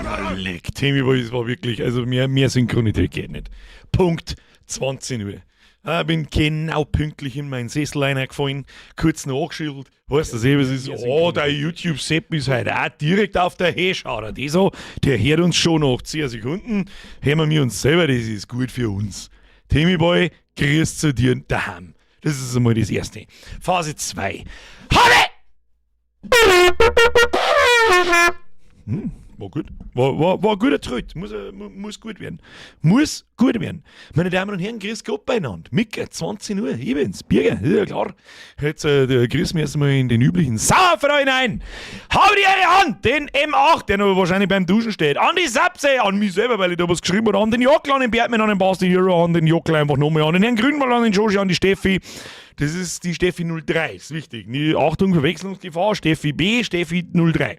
Na, leck, Timmy Boy, das war wirklich, also mehr Synchronität geht nicht. Punkt 20 Uhr. Ich bin genau pünktlich in meinen Sessel reingefallen, kurz noch angeschüttelt. Weißt du, was ist? Oh, der YouTube-Sepp ist heute auch direkt auf der He, schaut er das an. Der hört uns schon nach 10 Sekunden. Hören wir uns selber, das ist gut für uns. Timmy Boy, grüß zu dir daheim. Das ist einmal das Erste. Phase 2. Habe! War gut. War ein guter Tritt. Muss gut werden. Muss gut werden. Meine Damen und Herren, grüß Gott beieinander. Micke, 20 Uhr, ich bin's. Birger, ja klar. Jetzt grüßen wir erstmal in den üblichen Sauerfreund ein. Hau die Ehre an, den M8, der noch wahrscheinlich beim Duschen steht. An die Sapse, an mich selber, weil ich da was geschrieben habe. An den Jockl, an den Bergmann, an den Basti Hero, an den Jockl einfach nochmal, an den Herrn Grünwald, an den Joshi, an die Steffi. Das ist die Steffi 03, ist wichtig. Achtung, Verwechslungsgefahr, Steffi B, Steffi 03.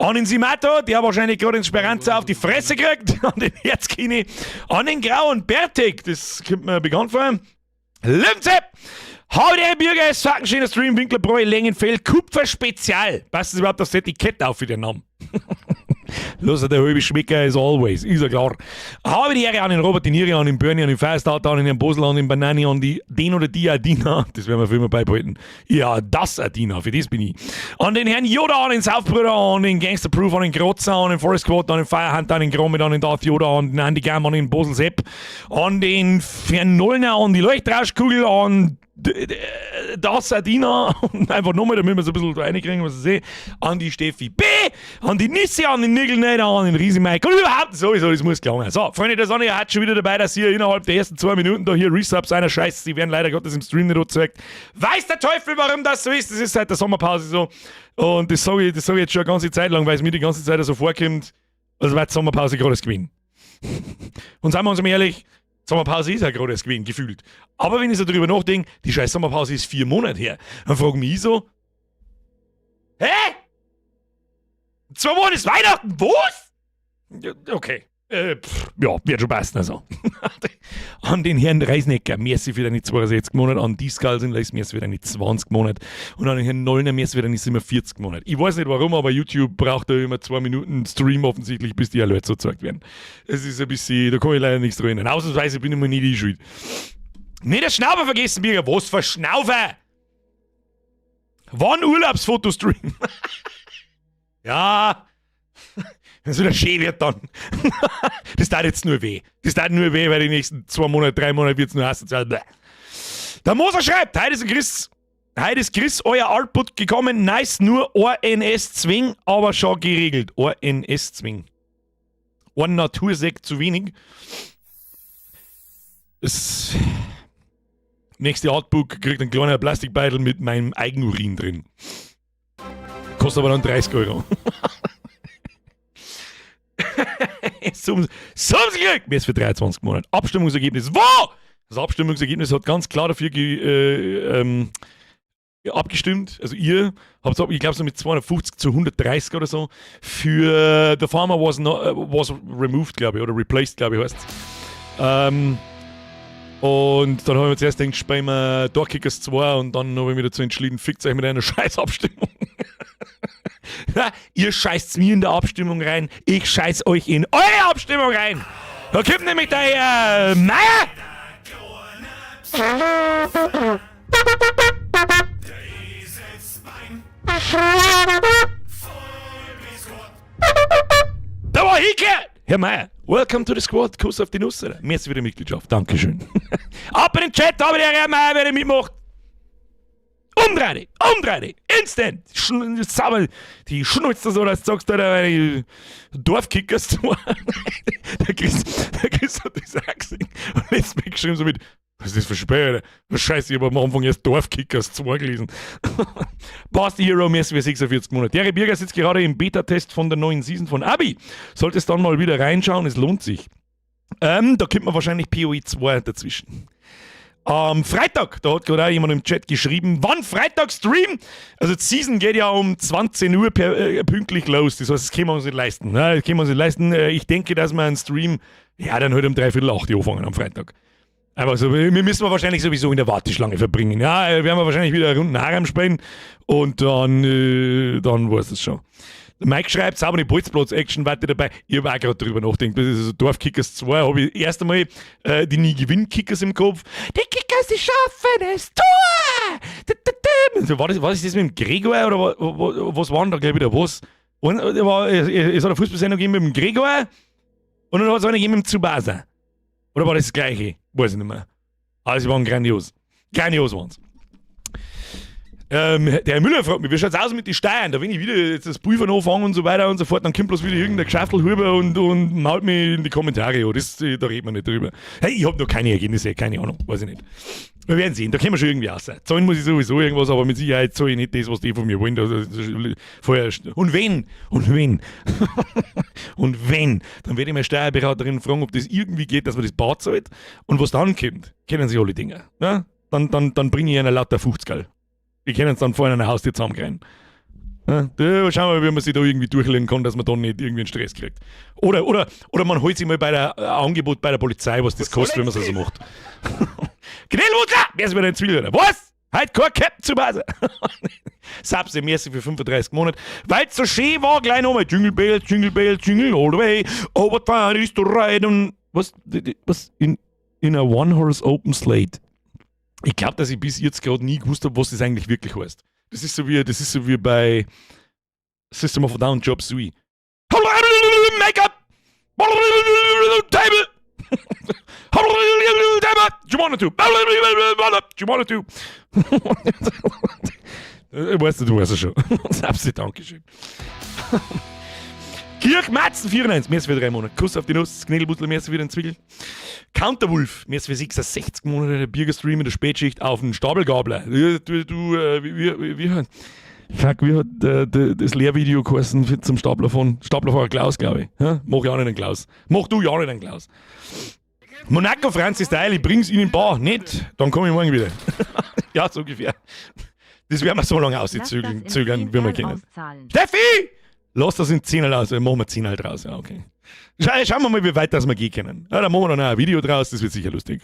An den Simato, der wahrscheinlich gerade den Speranza auf die Fresse kriegt, an den Herzkini, an den grauen Bertek, das kommt mir bekannt vor. Löwenzepp! Hau der Bürger, ist ein schöner Stream, Winklerbräu, Längenfeld, Kupfer Spezial. Passt das überhaupt aufs Etikett auf für den Namen? Los, der halbe Schmecker as always, ist ja klar. Habe die Ehre an den Robert, den Iri, an den Bernie, an den Firestarter, an den Herrn Bosel, an den Banani, an die, den oder die Adina, das werden wir für immer beibehalten. Ja, das Adina, für das bin ich. An den Herrn Yoda, an den Saufbrüder, an den Gangster Proof, an den Grotzer, an den Forest Squad, an den Firehunter, an den Gromit, an den Darth Yoda, an den Andy Gam, an den Bosel Sepp, an den Herrn Nollner, an die Leuchtrauschkugel, an das Adina und einfach nochmal, damit wir es ein bisschen da reinkriegen, was ich sehe, an die Steffi B, an die Nissi, an den Nigel an den Riesi Mike und überhaupt sowieso, das muss gelangen. So, Freunde der Sonne, ihr hat schon wieder dabei, dass ihr innerhalb der ersten 2 Minuten da hier Resubs einer Scheiße, die werden leider Gottes im Stream nicht gezeigt. Weiß der Teufel, warum das so ist, das ist seit der Sommerpause so. Und das sag ich jetzt schon eine ganze Zeit lang, weil es mir die ganze Zeit so vorkommt, als wäre die Sommerpause gerade gewesen. Und seien wir uns mal ehrlich, Sommerpause ist ja gerade erst gewesen, gefühlt. Aber wenn ich so drüber nachdenke, die scheiß Sommerpause ist 4 Monate her, dann frage ich mich so, hä? 2 Wochen ist Weihnachten, was? Ja, okay. Pff, ja, wird schon passen, also. An den Herrn Reisnecker, merci für deine 62 Monate, an die Skulls in Lace, merci für deine 20 Monate und an den Herrn Nollner, merci für deine 47 Monate. Ich weiß nicht warum, aber YouTube braucht da immer 2 Minuten Stream offensichtlich, bis die Alerts so gezeigt werden. Es ist ein bisschen, da kann ich leider nichts dran ändern. Ausnahmsweise bin ich mir nicht die schuld. Nicht das Schnaufer vergessen, Birger. Was für Schnaufer? Wann Urlaubsfotostream? Ja. Wenn es wieder schön wird dann. Das tat jetzt nur weh. Das tat nur weh, weil die nächsten 2 Monate, 3 Monate wird's nur heißen. Der Moser schreibt, heute ist Chris, heute ist Chris euer Artbook gekommen. Nice, nur ONS Zwing, aber schon geregelt. ONS Zwing. Ein Natursekt zu wenig. Das nächste Artbook kriegt ein kleiner Plastikbeutel mit meinem Eigenurin drin. Kostet aber dann 30 Euro. Zum Glück! Mir ist für 23 Monate. Abstimmungsergebnis. Wo? Das Abstimmungsergebnis hat ganz klar dafür abgestimmt. Also ihr habt, ich glaube, so mit 250 zu 130 oder so für The Farmer was, not, was removed, glaube ich, oder replaced, glaube ich, heißt es. Und dann haben wir zuerst gedacht, spielen wir Doorkickers 2 und dann habe ich mich dazu entschieden, fickt euch mit einer scheiß Abstimmung. Na, ihr scheißt mir in der Abstimmung rein, ich scheiß euch in eure Abstimmung rein. Da kommt nämlich der Herr Meier. Da war Hicke! Herr Meier, welcome to the squad. Kuss auf die Nuss. Merci für die Mitgliedschaft. Dankeschön. Ab in den Chat, aber der Herr Meier, wer mitmacht. Umdrehen, umdrehen, instant. Sauber, die Schnulze so, dass du sagst, da Dorfkickers. Der Chris hat das auch gesehen. Und jetzt mir geschrieben so mit, was ist das für Spiel, Alter? Was Scheiße, ich hab am Anfang erst Dorfkickers 2 gelesen. Basti Hero, merci für 46 Monate. Der Birger sitzt gerade im Beta-Test von der neuen Season von Abi. Solltest dann mal wieder reinschauen, es lohnt sich. Da kommt man wahrscheinlich PoE 2 dazwischen. Am Freitag, da hat gerade auch jemand im Chat geschrieben, wann Freitag Stream? Also die Season geht ja um 20 Uhr pünktlich los. Das heißt, das können wir uns nicht leisten. Ne? Das können wir uns nicht leisten. Ich denke, dass wir einen Stream, ja, dann halt um 7:45 anfangen am Freitag. Aber so, wir müssen wir wahrscheinlich sowieso in der Warteschlange verbringen. Ja, werden wir wahrscheinlich wieder Runden Harem spielen und dann weiß es schon. Mike schreibt, saubere Bolzplatz-Action weiter dabei. Ich habe auch gerade drüber nachgedacht. Das ist so Dorfkickers 2, habe ich erst einmal die nie Gewinn-Kickers im Kopf. Die Kickers, die schaffen es! Tor! Da, da, da. So, war das das mit dem Gregor oder was war denn da gleich wieder? Was? Und, es hat eine Fußballsendung gegeben mit dem Gregor und dann hat es eine gegeben mit dem Tsubasa. Oder war das das Gleiche? Weiß ich nicht mehr. Aber sie waren grandios. Grandios waren's. Der Herr Müller fragt mich, wie schaut's aus mit den Steuern? Da wenn ich wieder jetzt das Pulver anfange und so weiter und so fort, dann kommt bloß wieder irgendein Geschäftelhuber und mault mich in die Kommentare an. Da reden wir nicht drüber. Hey, ich hab noch keine Ergebnisse, keine Ahnung, weiß ich nicht. Wir werden sehen, da können wir schon irgendwie raus. Zahlen muss ich sowieso irgendwas, aber mit Sicherheit zahle ich nicht das, was die von mir wollen. Also, vorher, und wenn, und wenn, und wenn, dann werde ich meine Steuerberaterin fragen, ob das irgendwie geht, dass man das bar zahlt. Und was dann kommt, kennen sie alle Dinge. Ja? Dann bringe ich ihnen lauter 50. Die können es dann vor einer Haustür zusammenkriegen. Ja, da schauen wir mal, wie man sich da irgendwie durchlegen kann, dass man da nicht irgendwie einen Stress kriegt. Oder man holt sich mal bei der Angebot bei der Polizei, was das kostet, wenn man es so macht. Knellwutler! Wer ist wieder ein Zwiebel? Was? Heute kein Captain zu Hause. Sapse, merci für 35 Monate. Weil's so schön war, gleich nochmal. Jingle Bells, Jingle Bells, Jingle all the way. Oh, what fun is to ride on. Was? Was? In a one-horse open sleigh. Ich glaub, dass ich bis jetzt gerade nie gewusst hab, was das eigentlich wirklich heißt. Das ist so wie bei System of a Down Chop Suey. Make-up! Table! Do you want to? Do you want to? Weißt du, du weißt es schon. Sapsi, Dankeschön. Kirch Matzen 94, merci für 3 Monate. Kuss auf die Nuss, Knädelbutler, merci für den Zwiegel. Counterwolf, merci für 66 Monate, der Bürgerstream in der Spätschicht auf den Stapelgabler. Du, du, du, wie, wie, wie, fuck, wie hat das Lehrvideo geheißen für, zum Staplerfahren? Staplerfahrer Klaus, glaube ich. Ja? Mach ja nicht einen Klaus. Mach du ja nicht einen Klaus. Monaco Francis Style, ich bring's Ihnen bar. Nicht, dann komme ich morgen wieder. Ja, so ungefähr. Das werden wir so lange auszögern, zögern, wie wir können. Steffi! Lass das in 10 aus, machen wir 10 draus. Ja, okay. Schauen wir mal, wie weit das wir gehen können. Ja, dann machen wir noch ein Video draus, das wird sicher lustig.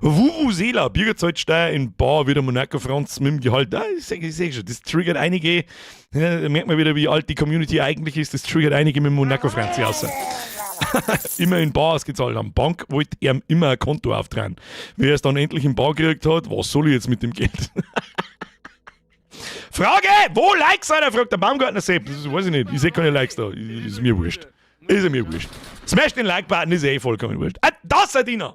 Vuvuzela, Bürgerzeugsteuer in Bar, wieder Monaco Franz mit dem Gehalt. Ah, ich sag schon, das triggert einige. Ja, da merkt man wieder, wie alt die Community eigentlich ist. Das triggert einige mit Monaco Franzi aus. Immer in Bar ausgezahlt haben. Bank wollte ihm immer ein Konto auftragen. Wer es dann endlich in Bar gekriegt hat, was soll ich jetzt mit dem Geld? Frage, wo Likes, Alter? Fragt der Baumgartner Sepp. Das weiß ich nicht. Ich sehe keine Likes da. Ist mir wurscht. Ist mir wurscht. Smash den Like-Button, ist eh vollkommen wurscht. Ah, das, Sadina!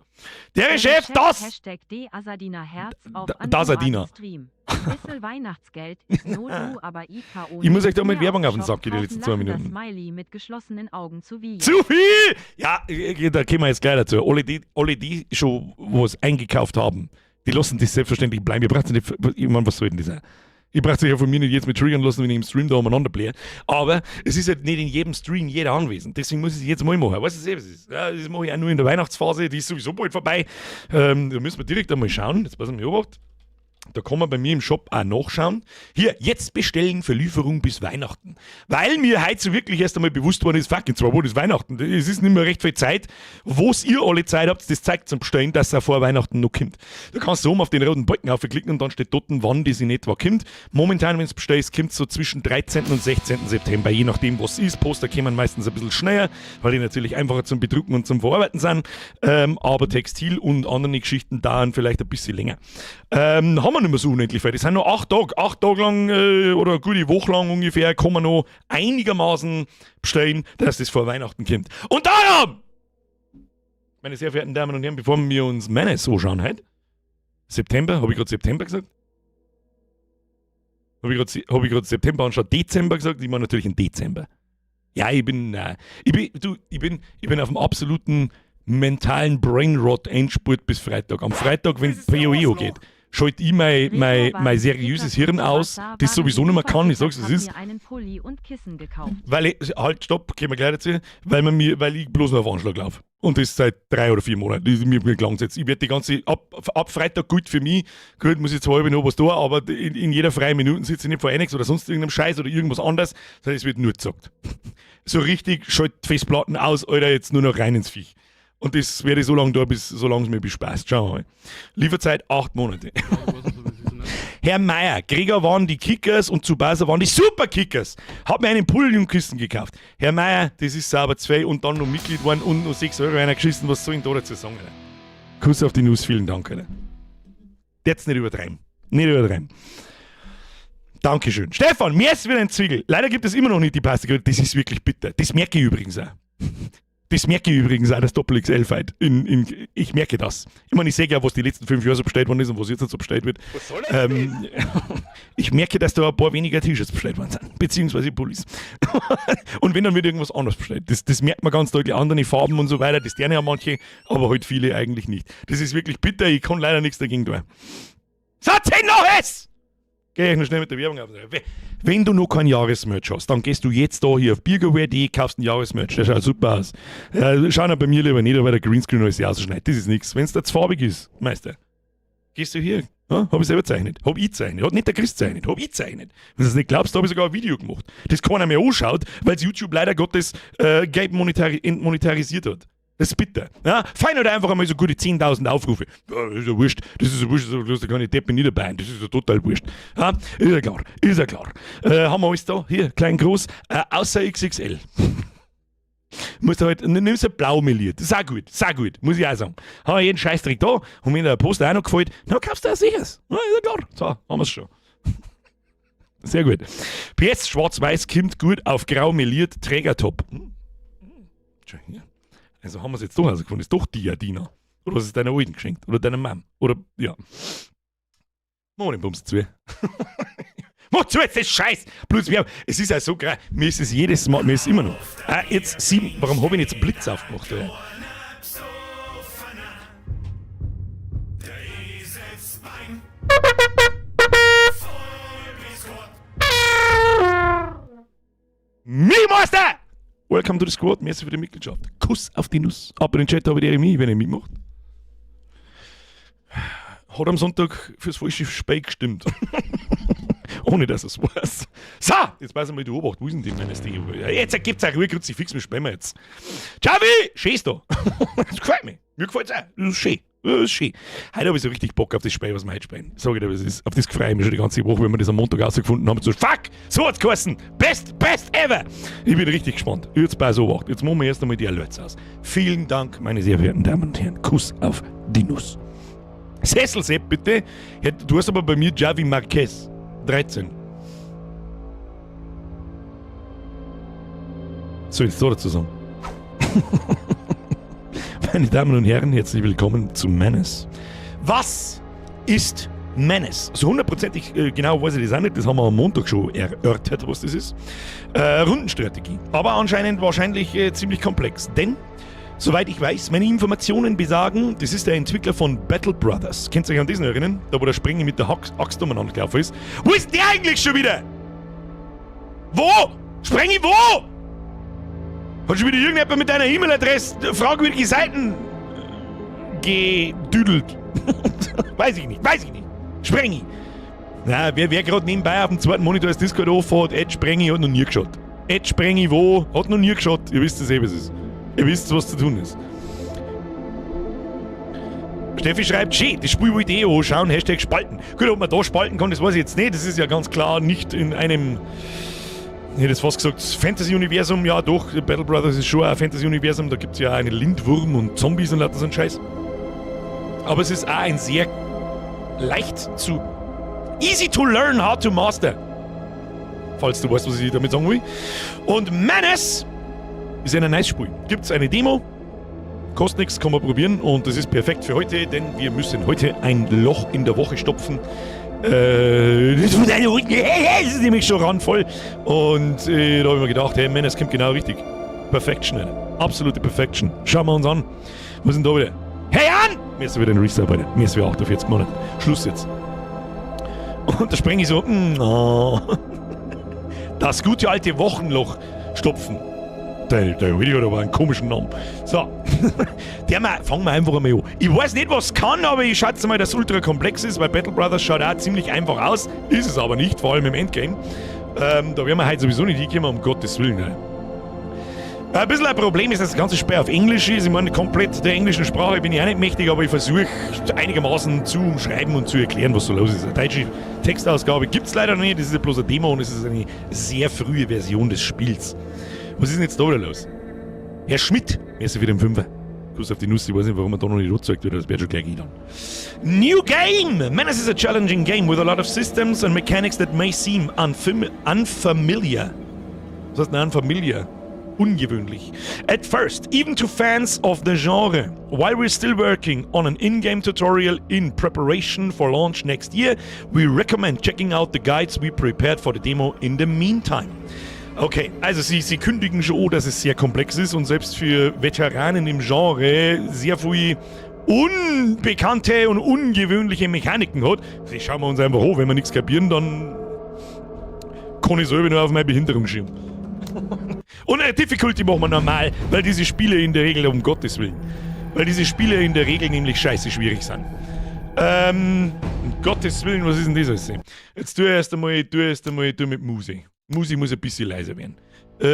Der Chef, das! Hashtag D Asadina Herz auf Da Sadina. Stream. Bissel Weihnachtsgeld ist no du, aber IKO. Ich muss euch da mit Werbung auf den Sack gehen, die letzten 2 Minuten. Smiley mit geschlossenen Augen zu wie. Zu viel! Ja, da kommen wir jetzt gleich dazu. Alle, die schon was eingekauft haben, die lassen das selbstverständlich bleiben. Ihr braucht nicht, ich meine, was soll denn das sein? Ich brauche sich ja von mir nicht jetzt mit triggern lassen, wenn ich im Stream da umeinander blähe. Aber es ist halt nicht in jedem Stream jeder anwesend. Deswegen muss ich es jetzt mal machen. Weißt du, was es ist? Ja, das mache ich auch nur in der Weihnachtsphase, die ist sowieso bald vorbei. Da müssen wir direkt einmal schauen. Jetzt passen wir Obacht. Da kann man bei mir im Shop auch nachschauen. Hier, jetzt bestellen für Lieferung bis Weihnachten. Weil mir heute so wirklich erst einmal bewusst worden ist, fuck, in 2 Wochen ist Weihnachten. Es ist nicht mehr recht viel Zeit. Was ihr alle Zeit habt, das zeigt zum Bestellen, dass er vor Weihnachten noch kommt. Da kannst du oben auf den roten Balken aufklicken und dann steht dort, wann das in etwa kommt. Momentan, wenn du bestellst, kommt so zwischen 13. und 16. September, je nachdem, was ist. Poster kommen meistens ein bisschen schneller, weil die natürlich einfacher zum Bedrucken und zum Verarbeiten sind. Aber Textil und andere Geschichten dauern vielleicht ein bisschen länger. Haben wir nicht mehr so unendlich viel. Das sind noch 8 Tage. 8 Tage lang oder eine gute Woche lang ungefähr kann man noch einigermaßen bestellen, dass das vor Weihnachten kommt. Und darum, meine sehr verehrten Damen und Herren, bevor wir uns meine so schauen heute, September, habe ich gerade September gesagt? Habe ich grad September anstatt Dezember gesagt? Ich meine natürlich in Dezember. Ja, ich bin, du, ich bin auf dem absoluten mentalen Brainrot Endspurt bis Freitag. Am Freitag, wenn PoE geht, schalte ich mein seriöses Hirn aus, das sowieso nicht mehr kann. Ich sag's, es ist. Einen Pulli und Kissen gekauft. Weil ich, halt, stopp, kommen wir gleich dazu, weil ich bloß noch auf Anschlag laufe. Und das seit 3 oder 4 Monaten. Das ist mir gelangt jetzt. Ich werde die ganze, ab Freitag gut für mich. Gut, muss ich zwar halb noch was tun, aber in jeder freien Minute sitze ich nicht vor Enix oder sonst irgendeinem Scheiß oder irgendwas anderes, sondern es wird nur gezockt. So richtig, schalt Festplatten aus, Alter, jetzt nur noch rein ins Viech. Und das werde ich so lange da, bis, solange es mir bespaßt. Schauen wir mal. Lieferzeit 8 Monate. Herr Meier, Gregor waren die Kickers und Tsubasa waren die Superkickers. Hab mir einen Pulli und Kissen gekauft. Herr Meier, das ist sauber 2 und dann noch Mitglied geworden und noch 6 Euro einer geschissen. Was soll ich denn da dazu sagen? Alter? Kuss auf die Nuss, vielen Dank. Alter. Jetzt nicht übertreiben. Nicht übertreiben. Dankeschön. Stefan, mir ist wieder ein Zwiegel. Leider gibt es immer noch nicht die Plastik. Das ist wirklich bitter. Das merke ich übrigens auch. Das merke ich übrigens auch, das Doppel-XL-Fight. Ich merke das. Ich meine, ich sehe ja, was die letzten 5 Jahre so bestellt worden ist und was jetzt so bestellt wird. Was soll das? Ich merke, dass da ein paar weniger T-Shirts bestellt worden sind, beziehungsweise Pullis. Und wenn, dann wird irgendwas anderes bestellt. Das merkt man ganz deutlich. Andere Farben und so weiter, das deren ja manche, aber halt viele eigentlich nicht. Das ist wirklich bitter, ich kann leider nichts dagegen tun. So, 10 noch es! Geh ich noch schnell mit der Werbung auf. Wenn du noch kein Jahresmerch hast, dann gehst du jetzt da hier auf birgerwear.de, kaufst ein Jahresmerch. Der schaut super aus. Ja, schau noch bei mir lieber nicht, weil der Greenscreen alles ausschneidet. Das ist nichts. Wenn's da zu farbig ist, Meister, gehst du hier. Ja, hab ich selber gezeichnet. Hab ich gezeichnet. Hat nicht der Chris gezeichnet. Hab ich gezeichnet. Wenn du das nicht glaubst, da hab ich sogar ein Video gemacht. Das keiner mehr anschaut, weil's YouTube leider Gottes Geld entmonetarisiert hat. Das ist bitter. Ja, fein oder einfach einmal so gute 10.000 Aufrufe. Ja, das ist ja wurscht. Das ist ja wurscht. Da kann ich Deppen niederbeinen. Das ist ja total wurscht. Ja, ist ja klar. Ist ja klar. Haben wir alles da? Hier, klein, groß. Außer XXL. Musst du halt, nimmst du blau meliert. Das ist auch gut. Das ist auch gut. Muss ich auch sagen. Haben wir jeden Scheißdreck da. Und wenn der Poster auch noch gefällt, dann kaufst du auch sichers. Ja, ist ja klar. So, haben wir's schon. Sehr gut. PS schwarz-weiß kommt gut auf grau meliert Trägertop. Schau hier. Also haben wir's jetzt doch rausgefunden. Ist doch die Adina. Oder was ist deiner Alten geschenkt? Oder deiner Mom? Oder, ja. Mach den Bums zu. Mach zu jetzt, das Scheiß! Plus, wir haben, es ist ja so geil. Mir ist es jedes Mal, mir ist immer noch. Ah, jetzt 7. Warum hab ich denn jetzt Blitz aufgemacht? Oder? Meister! Welcome to the squad, merci für die Mitgliedschaft. Kuss auf die Nuss. Ab in den Chat habe ich mich, wenn ihr mitmacht. Hat am Sonntag fürs falsche Spiel gestimmt. Ohne dass er's weiß. So, jetzt pass mal die Obacht. Wo ist denn die meines Ding? Ja, jetzt gibt's auch Ruhe, Kruzifix, wir spielen jetzt. Xavi! Schön ist da. Das gefällt mir. Mir gefällt's auch. Das ist schön. Das ist schön. Heute hab ich so richtig Bock auf das Spiel, was wir heute spielen. Sag ich dir, was es ist. Auf das freue ich mich schon die ganze Woche, wenn wir das am Montag rausgefunden haben. So, fuck! So hat's geheißen! Best, best ever! Ich bin richtig gespannt. Jetzt bei so Obacht. Jetzt machen wir erst einmal die Alerts aus. Vielen Dank, meine sehr verehrten Damen und Herren. Kuss auf die Nuss. Sessel Sepp, bitte. Ja, du hast aber bei mir Javi Marquez. 13. Soll ich jetzt da dazu sagen? Meine Damen und Herren, herzlich willkommen zu Menace. Was ist Menace? So hundertprozentig genau weiß ich das auch nicht, das haben wir am Montag schon erörtert, was das ist. Rundenstrategie, aber anscheinend wahrscheinlich ziemlich komplex, denn, soweit ich weiß, meine Informationen besagen, das ist der Entwickler von Battle Brothers. Könnt ihr euch an diesen erinnern? Da wo der Springer mit der Axt umeinander gelaufen ist. Wo ist der eigentlich schon wieder? Wo? Sprengi, wo? Hat schon wieder irgendjemand mit deiner E-Mail-Adresse fragwürdige Seiten gedüdelt? Weiß ich nicht, weiß ich nicht. Sprengi. Na, wer grad nebenbei auf dem zweiten Monitor das Discord aufhat, Ed Sprengi hat noch nie geschaut. Ed Sprengi wo? Hat noch nie geschaut. Ihr wisst es eh, was es ist. Ihr wisst, was zu tun ist. Steffi schreibt, schön, das Spiel wollte ich eh anschauen, Hashtag Spalten. Gut, ob man da spalten kann, das weiß ich jetzt nicht. Das ist ja ganz klar nicht in einem, ich hätte jetzt fast gesagt, Fantasy-Universum. Ja doch, Battle Brothers ist schon ein Fantasy-Universum. Da gibt's ja auch einen Lindwurm und Zombies und lauter so einen Scheiß. Aber es ist auch ein sehr leicht zu... Easy to learn, hard to master. Falls du weißt, was ich damit sagen will. Und Menace ist ein nice Spiel. Gibt's eine Demo, kostet nix, kann man probieren und das ist perfekt für heute, denn wir müssen heute ein Loch in der Woche stopfen. Das ist nämlich schon randvoll. Und da hab ich mir gedacht, hey man, das kommt genau richtig. Perfection, Alter. Absolute Perfection. Schauen wir uns an. Was ist denn da wieder? Hey an! Mir ist wieder ein Restart, Alter. Mir ist wieder 48 Monate. Schluss jetzt. Und da spring ich so, oh. Das gute alte Wochenloch stopfen. Der Video hat aber einen komischen Namen. So. Der mal, fangen wir einfach einmal an. Ich weiß nicht, was es kann, aber ich schätze mal, dass es ultra komplex ist, weil Battle Brothers schaut auch ziemlich einfach aus. Ist es aber nicht, vor allem im Endgame. Da werden wir heute sowieso nicht hinkommen, um Gottes Willen. Ne? Ein bisschen ein Problem ist, dass das ganze Spiel auf Englisch ist. Ich meine, komplett der englischen Sprache bin ich auch nicht mächtig, aber ich versuche einigermaßen zu umschreiben und zu erklären, was so los ist. Eine deutsche Textausgabe gibt es leider noch nicht, das ist ja bloß eine Demo und es ist eine sehr frühe Version des Spiels. Was ist denn jetzt da wieder los? Herr Schmidt, merci für den Fünfer. Kuss auf die Nuss, ich weiß nicht, warum er da noch nicht angezeigt wird, das wird schon gleich gehen dann. New Game! Menace is a challenging game with a lot of systems and mechanics that may seem unfamiliar. Was heißt denn unfamiliar? Ungewöhnlich. At first, even to fans of the genre. While we're still working on an in-game tutorial in preparation for launch next year, we recommend checking out the guides we prepared for the demo in the meantime. Okay, also sie kündigen schon an, dass es sehr komplex ist und selbst für Veteranen im Genre sehr viel unbekannte und ungewöhnliche Mechaniken hat. Das schauen wir uns einfach an. Wenn wir nichts kapieren, dann kann ich selber nur auf meine Behinderung schieben. Und eine Difficulty machen wir normal, weil diese Spiele in der Regel, um Gottes Willen, weil diese Spiele in der Regel nämlich scheiße schwierig sind. Um Gottes Willen, was ist denn das alles? Jetzt tu erst einmal tu mit Musik. Musik muss ein bisschen leiser werden.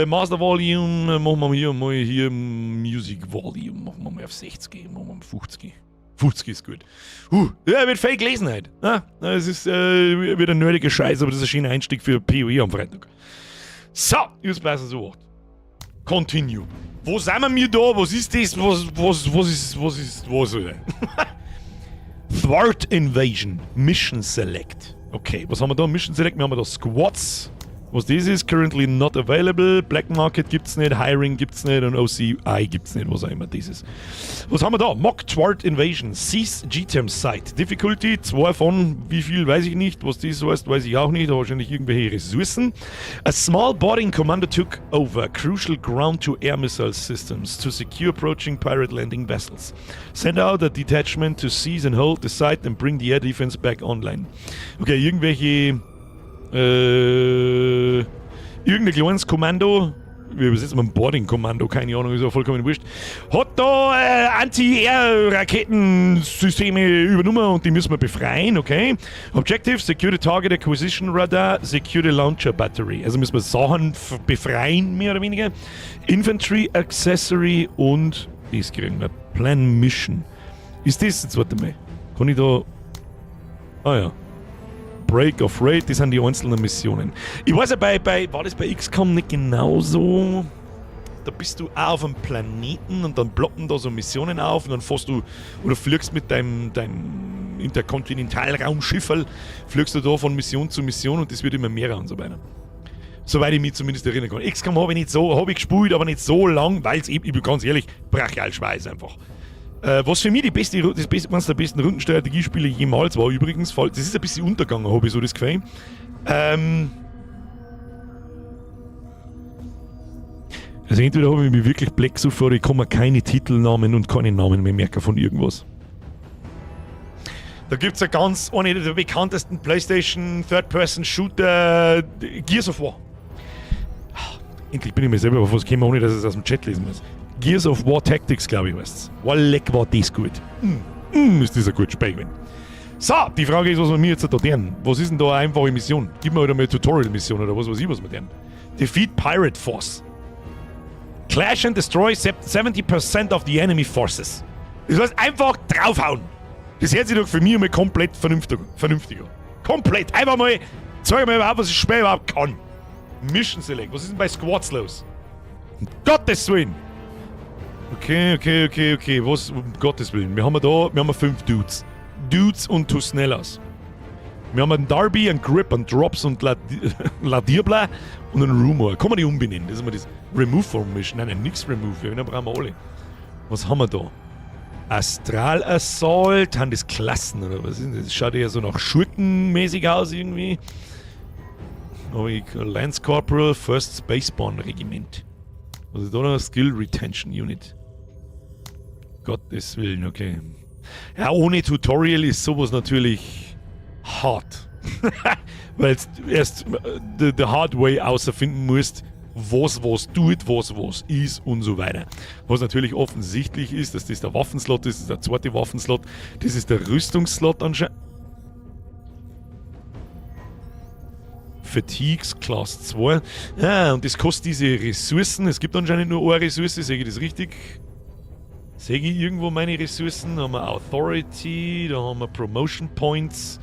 Master Volume machen wir hier mal hier Music Volume machen wir mal auf 60, machen wir mal 50. 50 ist gut. Ja, wird viel gelesen heute. Ja, es ist wieder nerdiger Scheiß, aber das ist ein schöner Einstieg für PoE am Freitag. So, jetzt passen so 8. Continue. Wo sind wir mir da? Was ist das? Was ist, was? Thwart Invasion. Mission Select. Okay, was haben wir da? Mission Select. Wir haben da Squads. Was das ist, currently not available. Black Market gibt's nicht, Hiring gibt's nicht und OCI gibt's nicht, was auch immer das ist. Was haben wir da? Mock Thwart Invasion, Seize GTEM Site. Difficulty, 2 von wie viel, weiß ich nicht. Was das heißt, weiß ich auch nicht. Wahrscheinlich irgendwelche Ressourcen. A small boarding commando took over crucial ground-to-air missile systems to secure approaching pirate landing vessels. Send out a detachment to seize and hold the site and bring the air defense back online. Okay, irgendein kleines Kommando, wie übersetzt man Boarding-Kommando, keine Ahnung, ist ja vollkommen wurscht, hat da Anti-Air-Raketensysteme übernommen und die müssen wir befreien, okay? Objective, Secure the Target Acquisition Radar, Secure the Launcher Battery. Also müssen wir Sachen befreien, mehr oder weniger. Infantry Accessory und das kriegen wir. Plan Mission. Ist das, jetzt warte mal, kann ich da. Ah ja. Break of Raid, das sind die einzelnen Missionen. Ich weiß ja, war das bei XCOM nicht genauso? Da bist du auch auf einem Planeten und dann ploppen da so Missionen auf und dann fährst du oder fliegst mit deinem Interkontinentalraumschifferl, fliegst du da von Mission zu Mission und das wird immer mehr und so weiter. Soweit ich mich zumindest erinnern kann. XCOM habe ich nicht so, habe ich gespielt, aber nicht so lang, weil es eben, ich bin ganz ehrlich, brachial schwer ist einfach. Was für mich die beste, das beste, eines der besten Rundenstrategiespiele jemals war übrigens, das ist ein bisschen untergegangen, habe ich so das Gefühl. Also entweder habe ich mich wirklich black gesoffen oder ich kann mir keine Titelnamen und keine Namen mehr merken von irgendwas. Da gibt es ja ganz eine der bekanntesten PlayStation Third-Person-Shooter, Gears of War. Endlich bin ich mir selber auf was gekommen, ohne dass ich es aus dem Chat lesen muss. Gears of War Tactics, glaube ich, heißt es. Leck, war das gut. Ist das ein gutes Spiel gewesen. So, die Frage ist, was wir mir jetzt da tun. Was ist denn da eine einfache Mission? Gib mir halt einmal eine Tutorial-Mission oder was weiß ich, was wir tun. Defeat Pirate Force. Clash and destroy 70% of the enemy forces. Das heißt, einfach draufhauen. Das hört sich doch für mich einmal komplett vernünftig, vernünftig an. Komplett. Einfach mal, zeig mir überhaupt, was das Spiel überhaupt kann. Mission Select. Was ist denn bei Squads los? Um Gottes Willen. Okay. Was, um Gottes Willen. Wir haben da, wir haben fünf Dudes. Dudes und Tusnellas. Wir haben einen Darby, einen Grip, einen Drops und La, La Diabla und einen Rumor. Kann man die umbenennen? Das ist immer das Remove from Mission. Nein, nein, nix Remove. Wir brauchen wir alle. Was haben wir da? Astral Assault. Haben das Klassen oder was ist das? Das schaut ja so nach Schurkenmäßig aus irgendwie. Aber ich, Lance Corporal, First Spaceborne Regiment. Was ist da noch? Skill Retention Unit. Gottes Willen, okay. Ja, ohne Tutorial ist sowas natürlich hart. Weil du erst the hard way außerfinden musst, was was tut, was was ist und so weiter. Was natürlich offensichtlich ist, dass das der Waffenslot ist, das ist der zweite Waffenslot, das ist der Rüstungsslot anscheinend. Fatigues Class 2. Ah, und das kostet diese Ressourcen. Es gibt anscheinend nur eine Ressource, sehe ich das richtig? Sehe ich irgendwo meine Ressourcen? Da haben wir Authority, da haben wir Promotion Points,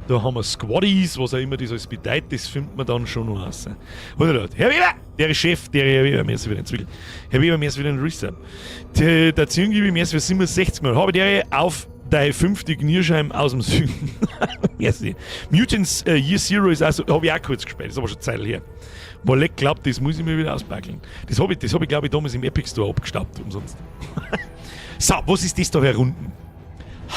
da haben wir Squaddies, was auch immer das alles bedeutet, das findet man dann schon noch raus. Oder Herr Weber, der ist Chef, der Herr Weber, mir ist wieder entwickelt. Herr Weber, mir ist wieder ein Resub. Der gebe ich mir für 67 Mal. Habe der auf deine fünfte Knierscheiben aus dem Süden. Merci. Mutants Year Zero ist also, habe ich auch kurz gespielt, ist aber schon Zeit her. Weil ich glaubt, das muss ich mir wieder auspacken. Das hab ich, glaube ich, damals im Epic Store abgestaubt, umsonst. So, was ist das da herunten?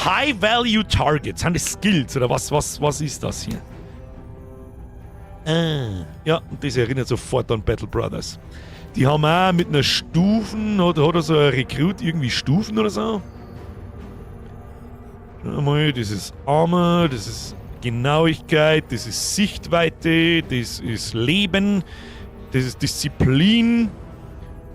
High Value Targets, sind das Skills oder was ist das hier? Ah, ja, und das erinnert sofort an Battle Brothers. Die haben auch mit einer Stufen, hat er so ein Rekrut irgendwie Stufen oder so? Schau mal, das ist Armor, das ist Genauigkeit, das ist Sichtweite, das ist Leben, das ist Disziplin,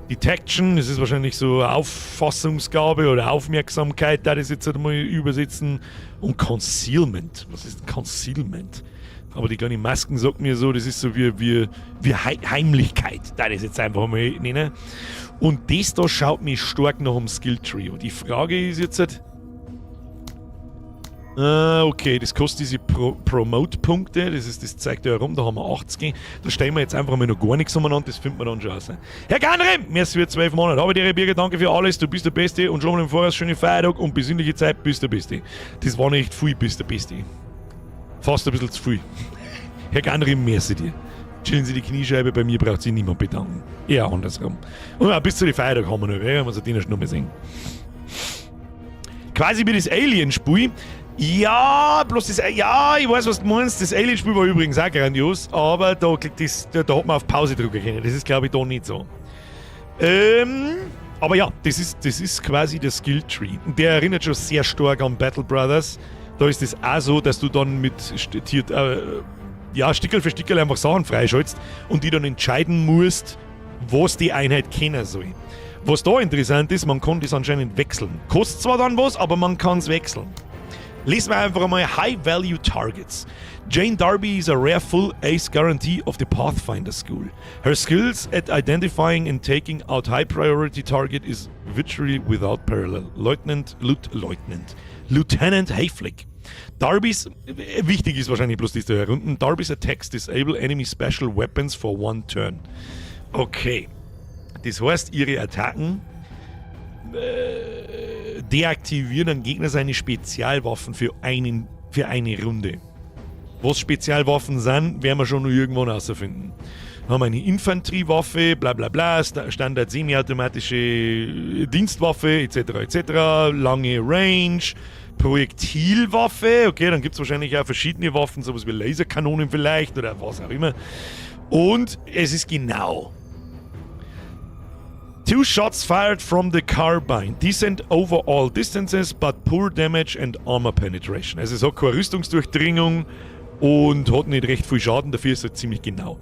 Detection, das ist wahrscheinlich so Auffassungsgabe oder Aufmerksamkeit, da das jetzt halt mal übersetzen. Und Concealment. Was ist Concealment? Aber die kleine Masken sagt mir so, das ist so wie Heimlichkeit, da das jetzt einfach mal nennen. Und das da schaut mir stark nach dem Skill Tree. Und die Frage ist jetzt halt, okay, das kostet diese Promote-Punkte, das zeigt ja herum, da haben wir 80. Da stellen wir jetzt einfach mal noch gar nichts umeinander, das findet man dann schon raus. Herr Ganrim, merci für 12 Monate. Habe dir, Birger, danke für alles, du bist der Beste und schon mal im Voraus schöne Feiertag und besinnliche Zeit, bist der Beste. Das war nicht viel, bist der Beste. Fast ein bisschen zu viel. Herr Ganrim, merci dir. Chillen Sie die Kniescheibe, bei mir braucht sich niemand bedanken. Eher andersrum. Und ja, bis zu den Feiertag haben wir noch, werden wir uns den noch mal sehen. Quasi wie das Alien-Spiel. Ja, bloß das, ja, ich weiß, was du meinst. Das Alien-Spiel war übrigens auch grandios, aber da hat man auf Pause drücken können. Das ist, glaube ich, da nicht so. Aber ja, das ist quasi der Skill Tree. Und der erinnert schon sehr stark an Battle Brothers. Da ist es auch so, dass du dann mit hier, ja, Stickerl für Stickerl einfach Sachen freischaltest und die dann entscheiden musst, was die Einheit kennen soll. Was da interessant ist, man kann das anscheinend wechseln. Kostet zwar dann was, aber man kann es wechseln. Lesen wir einfach einmal High Value Targets. Jane Darby is a rare full ace guarantee of the Pathfinder School. Her skills at identifying and taking out high priority target is virtually without parallel. Lieutenant, Lieutenant, Lieutenant Hayflick. Darby's, wichtig ist wahrscheinlich bloß das da herunten, Darby's attacks disable enemy special weapons for one turn. Okay. Das heißt, ihre Attacken deaktivieren einen Gegner seine Spezialwaffen für eine Runde. Was Spezialwaffen sind, werden wir schon noch irgendwann herausfinden. Dann haben wir eine Infanteriewaffe, bla bla bla, Standard semiautomatische Dienstwaffe, etc. etc., lange Range, Projektilwaffe, okay, dann gibt es wahrscheinlich auch verschiedene Waffen, sowas wie Laserkanonen vielleicht oder was auch immer. Und es ist genau. Two shots fired from the carbine. Decent over all distances, but poor damage and armor penetration. Also es hat keine Rüstungsdurchdringung und hat nicht recht viel Schaden, dafür ist es halt ziemlich genau.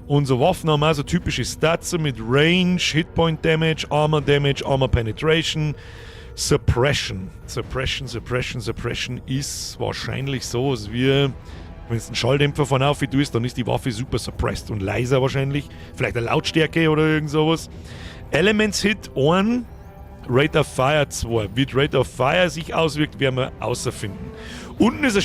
Unsere Waffen haben also typische Stats mit Range, Hitpoint Damage, Armor Damage, Armor Penetration, Suppression. Suppression, Suppression, Suppression ist wahrscheinlich so, als wie wenn du einen Schalldämpfer von auf tust, dann ist die Waffe super suppressed und leiser wahrscheinlich. Vielleicht eine Lautstärke oder irgend sowas. Elements Hit 1, Rate of Fire 2. Wie Rate of Fire sich auswirkt, werden wir außerfinden. Unten ist ein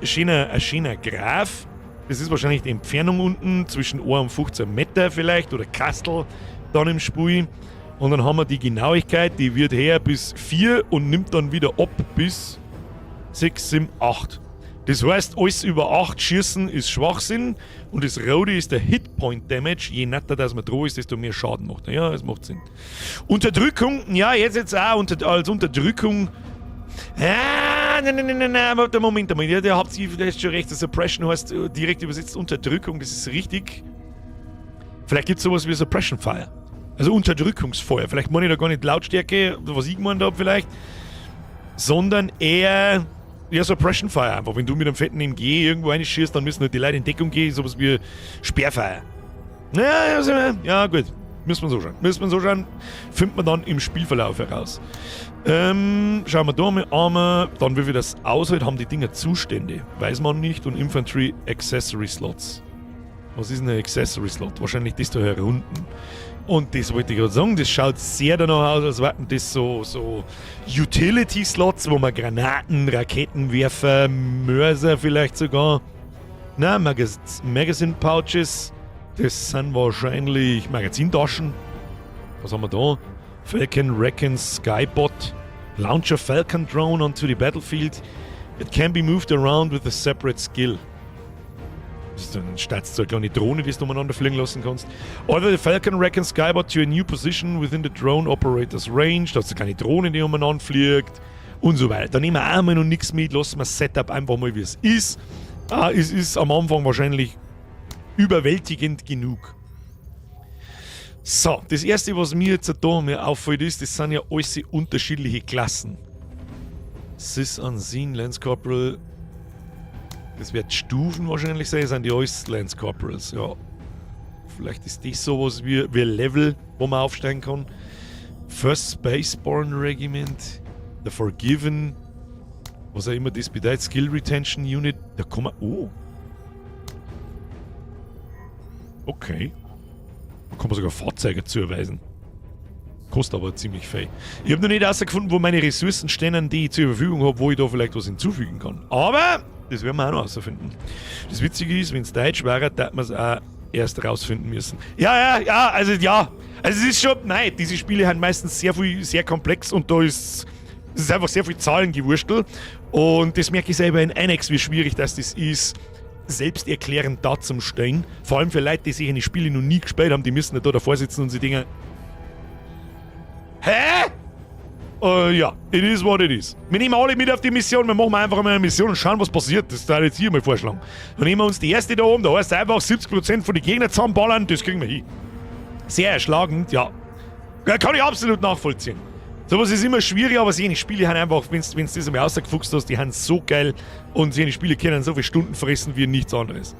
schöner Graph. Das ist wahrscheinlich die Entfernung unten zwischen 1 und 15 Meter vielleicht oder Kastel dann im Spiel. Und dann haben wir die Genauigkeit, die wird her bis 4 und nimmt dann wieder ab bis 6, 7, 8. Das heißt, alles über 8 schießen ist Schwachsinn und das Rote ist der Hitpoint Damage. Je näher dass man dran ist, desto mehr Schaden macht er. Ja, das macht Sinn. Unterdrückung, ja, jetzt auch als Unterdrückung. Ah, nein, nein, nein, nein, nein, warte, Moment einmal. Ja, der habt ihr vielleicht schon recht. Suppression heißt direkt übersetzt Unterdrückung, das ist richtig. Vielleicht gibt es sowas wie Suppression Fire. Also Unterdrückungsfeuer. Vielleicht meine ich da gar nicht Lautstärke, was ich gemeint habe vielleicht, sondern eher ja, Suppression Fire einfach. Wenn du mit einem fetten MG irgendwo reinschießt, dann müssen halt die Leute in Deckung gehen, sowas wie Sperrfeuer. Ja, also, ja, gut. Müssen wir so schauen. Müssen wir so schauen. Findet man dann im Spielverlauf heraus. Schauen wir da mal Armor. Dann, wie viel das aushält, haben die Dinger Zustände. Weiß man nicht. Und Infantry Accessory Slots. Was ist denn ein Accessory Slot? Wahrscheinlich das da hier unten. Und das wollte ich gerade sagen, das schaut sehr danach aus, als wären das so Utility Slots, wo man Granaten, Raketenwerfer, Mörser vielleicht sogar. Na, Magazine Pouches. Das sind wahrscheinlich Magazintaschen. Was haben wir da? Falcon Recon Skybot. Launch a Falcon Drone onto the battlefield. It can be moved around with a separate skill. Das ist dann statt so eine kleine Drohne, die du umeinander fliegen lassen kannst. Order the Falcon Recon Skybot to a new position within the drone operator's range. Da ist eine kleine Drohne, die umeinander fliegt. Und so weiter. Da nehmen wir auch mal noch nichts mit. Lassen wir das Setup einfach mal, wie es ist. Ah, es ist am Anfang wahrscheinlich überwältigend genug. So, das erste, was mir jetzt da mir auffällt, ist, das sind ja alles unterschiedliche Klassen. Sis Unseen, Lance Corporal. Das wird Stufen wahrscheinlich sein, sind die alles Lance Corporals, ja. Vielleicht ist das sowas wie Level, wo man aufsteigen kann. First Spaceborne Regiment, The Forgiven, was auch immer das bedeutet, Skill Retention Unit, da kann man, oh. Okay. Da kann man sogar Fahrzeuge zuweisen. Kostet aber ziemlich viel. Ich hab noch nicht herausgefunden, wo meine Ressourcen stehen, die ich zur Verfügung hab, wo ich da vielleicht was hinzufügen kann. Aber das werden wir auch noch herausfinden. Das Witzige ist, wenn's Deutsch wäre, da man's auch erst rausfinden müssen. Ja, ja, ja, also ja. Also es ist schon, nein, diese Spiele haben meistens sehr viel, sehr komplex und da ist, es ist einfach sehr viel Zahlengewurstel. Und das merke ich selber in Annex, wie schwierig das ist, selbsterklärend da zum Stehen. Vor allem für Leute, die sich in die Spiele noch nie gespielt haben, die müssen nicht da davor sitzen und sich denken, hä? Ja, it is what it is. Wir nehmen alle mit auf die Mission, wir machen einfach mal eine Mission und schauen, was passiert. Das darf ich jetzt hier mal vorschlagen. Dann nehmen wir uns die erste da oben, da heißt es einfach 70% von den Gegnern zusammenballern, das kriegen wir hin. Sehr erschlagend, ja. Ja, kann ich absolut nachvollziehen. Sowas ist immer schwierig, aber solche Spiele haben einfach, wenn's das einmal rausgefuchst hast, die haben so geil und solche Spiele können so viele Stunden fressen wie nichts anderes.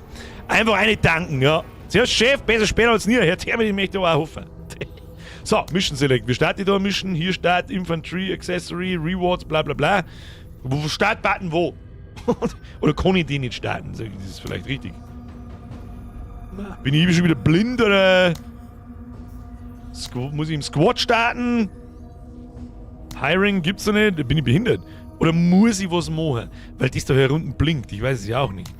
Einfach eine danken, ja. Zuerst Chef, besser später als nie. Hört her, ich möchte aber auch hoffen. So, Mission Select. Wir starten da Mission. Hier Start, Infantry, Accessory, Rewards, bla bla bla. Wo Startbutton wo? Oder kann ich den nicht starten? Das ist vielleicht richtig. Na, bin ich schon wieder blind oder? Muss ich im Squad starten? Hiring gibt's da nicht? Bin ich behindert? Oder muss ich was machen? Weil das da hier unten blinkt. Ich weiß es ja auch nicht.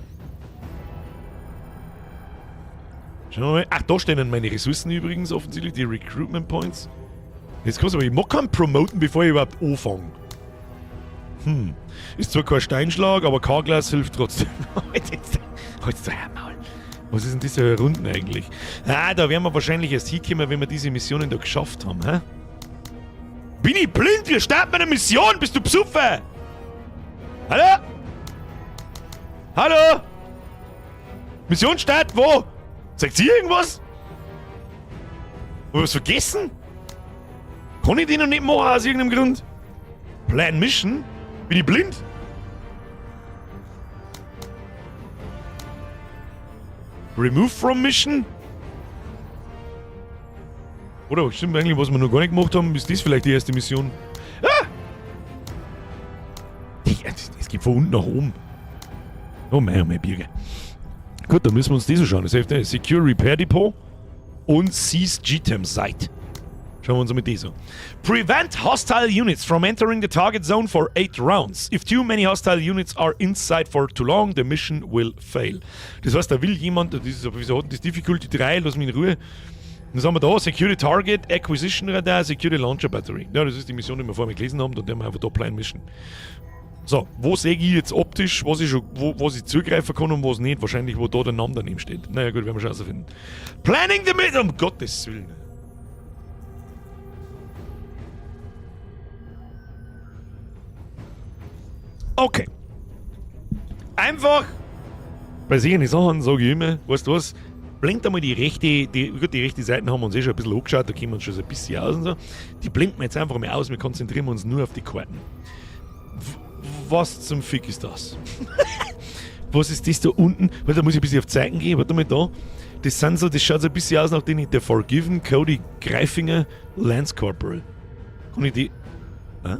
Schauen wir mal. Ach, da stehen dann meine Ressourcen übrigens offensichtlich, die Recruitment Points. Jetzt kannst du aber, ich mag keinen promoten, bevor ich überhaupt anfange. Ist zwar kein Steinschlag, aber K-Glas hilft trotzdem. Halt doch Maul. Was ist denn das hier unten eigentlich? Ah, da werden wir wahrscheinlich erst hinkommen, wenn wir diese Missionen da geschafft haben, hä? Bin ich blind? Wir starten eine Mission! Bist du besoffen? Hallo? Hallo? Mission start wo? Sagt sie irgendwas? Hab ich was vergessen? Kann ich die noch nicht machen aus irgendeinem Grund? Plan Mission? Bin ich blind? Remove from Mission? Oder stimmt eigentlich, was wir noch gar nicht gemacht haben, ist das vielleicht die erste Mission? Ah! Es geht von unten nach oben. Oh mein, oh mein Birger. Gut, dann müssen wir uns das anschauen. Das hilft nicht. Secure Repair Depot und Seize GTAM Site. Schauen wir uns mal das an. Prevent hostile units from entering the target zone for 8 rounds. If too many hostile units are inside for too long, the mission will fail. Das heißt, da will jemand, das ist, wieso hat denn das Difficulty 3, lass mich in Ruhe. Was haben wir da? Security Target, Acquisition Radar, Security Launcher Battery. Ja, das ist die Mission, die wir vorher gelesen haben, da werden wir einfach da Plan Mission. So, wo sehe ich jetzt optisch, was ich schon, wo, was ich zugreifen kann und was nicht? Wahrscheinlich, wo da der Name daneben steht. Naja, gut, werden wir schon rausfinden. Planning the Mission, um Gottes Willen. Okay. Einfach, bei solchen Sachen sage ich immer, weißt du was, blinkt einmal die rechte, die, gut, die rechte Seiten haben wir uns eh schon ein bisschen angeschaut, da kennen wir uns schon so ein bisschen aus und so. Die blinken wir jetzt einfach mal aus, wir konzentrieren uns nur auf die Karten. Was zum Fick ist das? Was ist das da unten? Weil da muss ich ein bisschen auf Zeiten gehen, warte mal da. Das sind so, das schaut so ein bisschen aus nach den The Forgiven, Cody Greifinger, Lance Corporal. Kann ich die. Ah.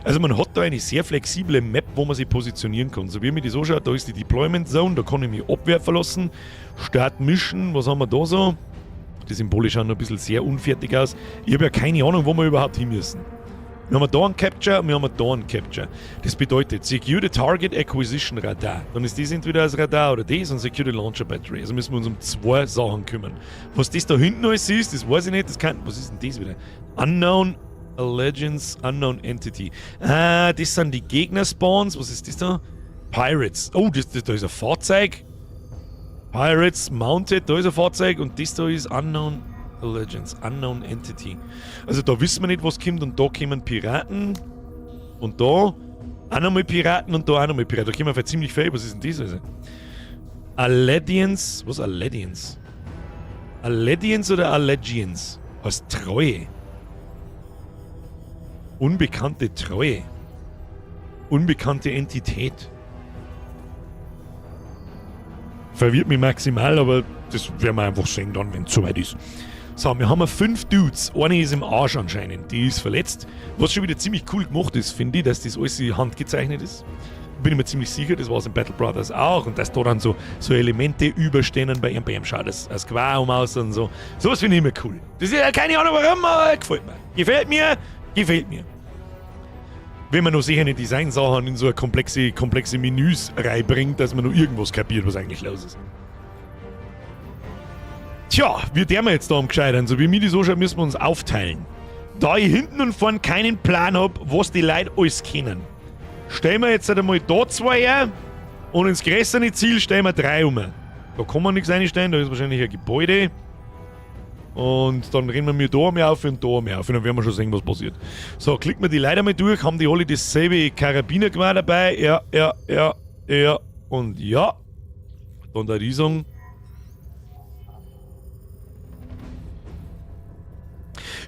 Also man hat da eine sehr flexible Map, wo man sich positionieren kann. So wie mir das anschaut, da ist die Deployment Zone, da kann ich mich abwerfen lassen. Start Mission, was haben wir da so? Die Symbole schauen noch ein bisschen sehr unfertig aus. Ich habe ja keine Ahnung, wo wir überhaupt hin müssen. Wir haben da einen Capture, wir haben da einen Capture. Das bedeutet Secure the Target Acquisition Radar. Dann ist das entweder das Radar oder das und Secure the Launcher Battery. Also müssen wir uns um zwei Sachen kümmern. Was das da hinten alles ist, das weiß ich nicht. Das kann, was ist denn das wieder? Unknown Allegiance, Unknown Entity. Ah, das sind die Gegner-Spawns. Was ist das da? Pirates. Oh, da ist ein Fahrzeug. Pirates Mounted, da ist ein Fahrzeug und das da ist Unknown Allegiance, Unknown Entity. Also da wissen wir nicht, was kommt, und da kommen Piraten und da auch nochmal Piraten und da auch nochmal Piraten. Da kommen wir ziemlich viel. Was ist denn das also? Allegiance, was Allegiance? Allegiance oder Allegiance? Heißt Treue. Unbekannte Treue. Unbekannte Entität. Verwirrt mich maximal, aber das werden wir einfach sehen dann, wenn es soweit ist. So, wir haben 5 Dudes. Eine ist im Arsch anscheinend, die ist verletzt. Was schon wieder ziemlich cool gemacht ist, finde ich, dass das alles handgezeichnet ist. Bin ich mir ziemlich sicher, das war es in Battle Brothers auch. Und dass da dann so Elemente überstehen bei ihrem, schaut das Aquarium aus und so. Sowas finde ich immer cool. Das ist ja keine Ahnung warum, aber gefällt mir. Gefällt mir, gefällt mir. Wenn man noch sicher eine Design-Sachen in so eine komplexe Menüs reinbringt, dass man noch irgendwas kapiert, was eigentlich los ist. Tja, wie der wir jetzt da am gescheitern? So wie mir das anschaut, müssen wir uns aufteilen. Da ich hinten und vorn keinen Plan hab, was die Leute alles kennen, stellen wir jetzt einmal da 2 her und ins größere Ziel stellen wir 3 um. Da kann man nichts einstellen, da ist wahrscheinlich ein Gebäude. Und dann rennen wir da mehr auf und da mehr auf und dann werden wir schon sehen, was passiert. So, klicken wir die Leute mal durch. Haben die alle dasselbe Karabinergewehr dabei? Ja, ja, ja, ja und ja. Dann der Riesung.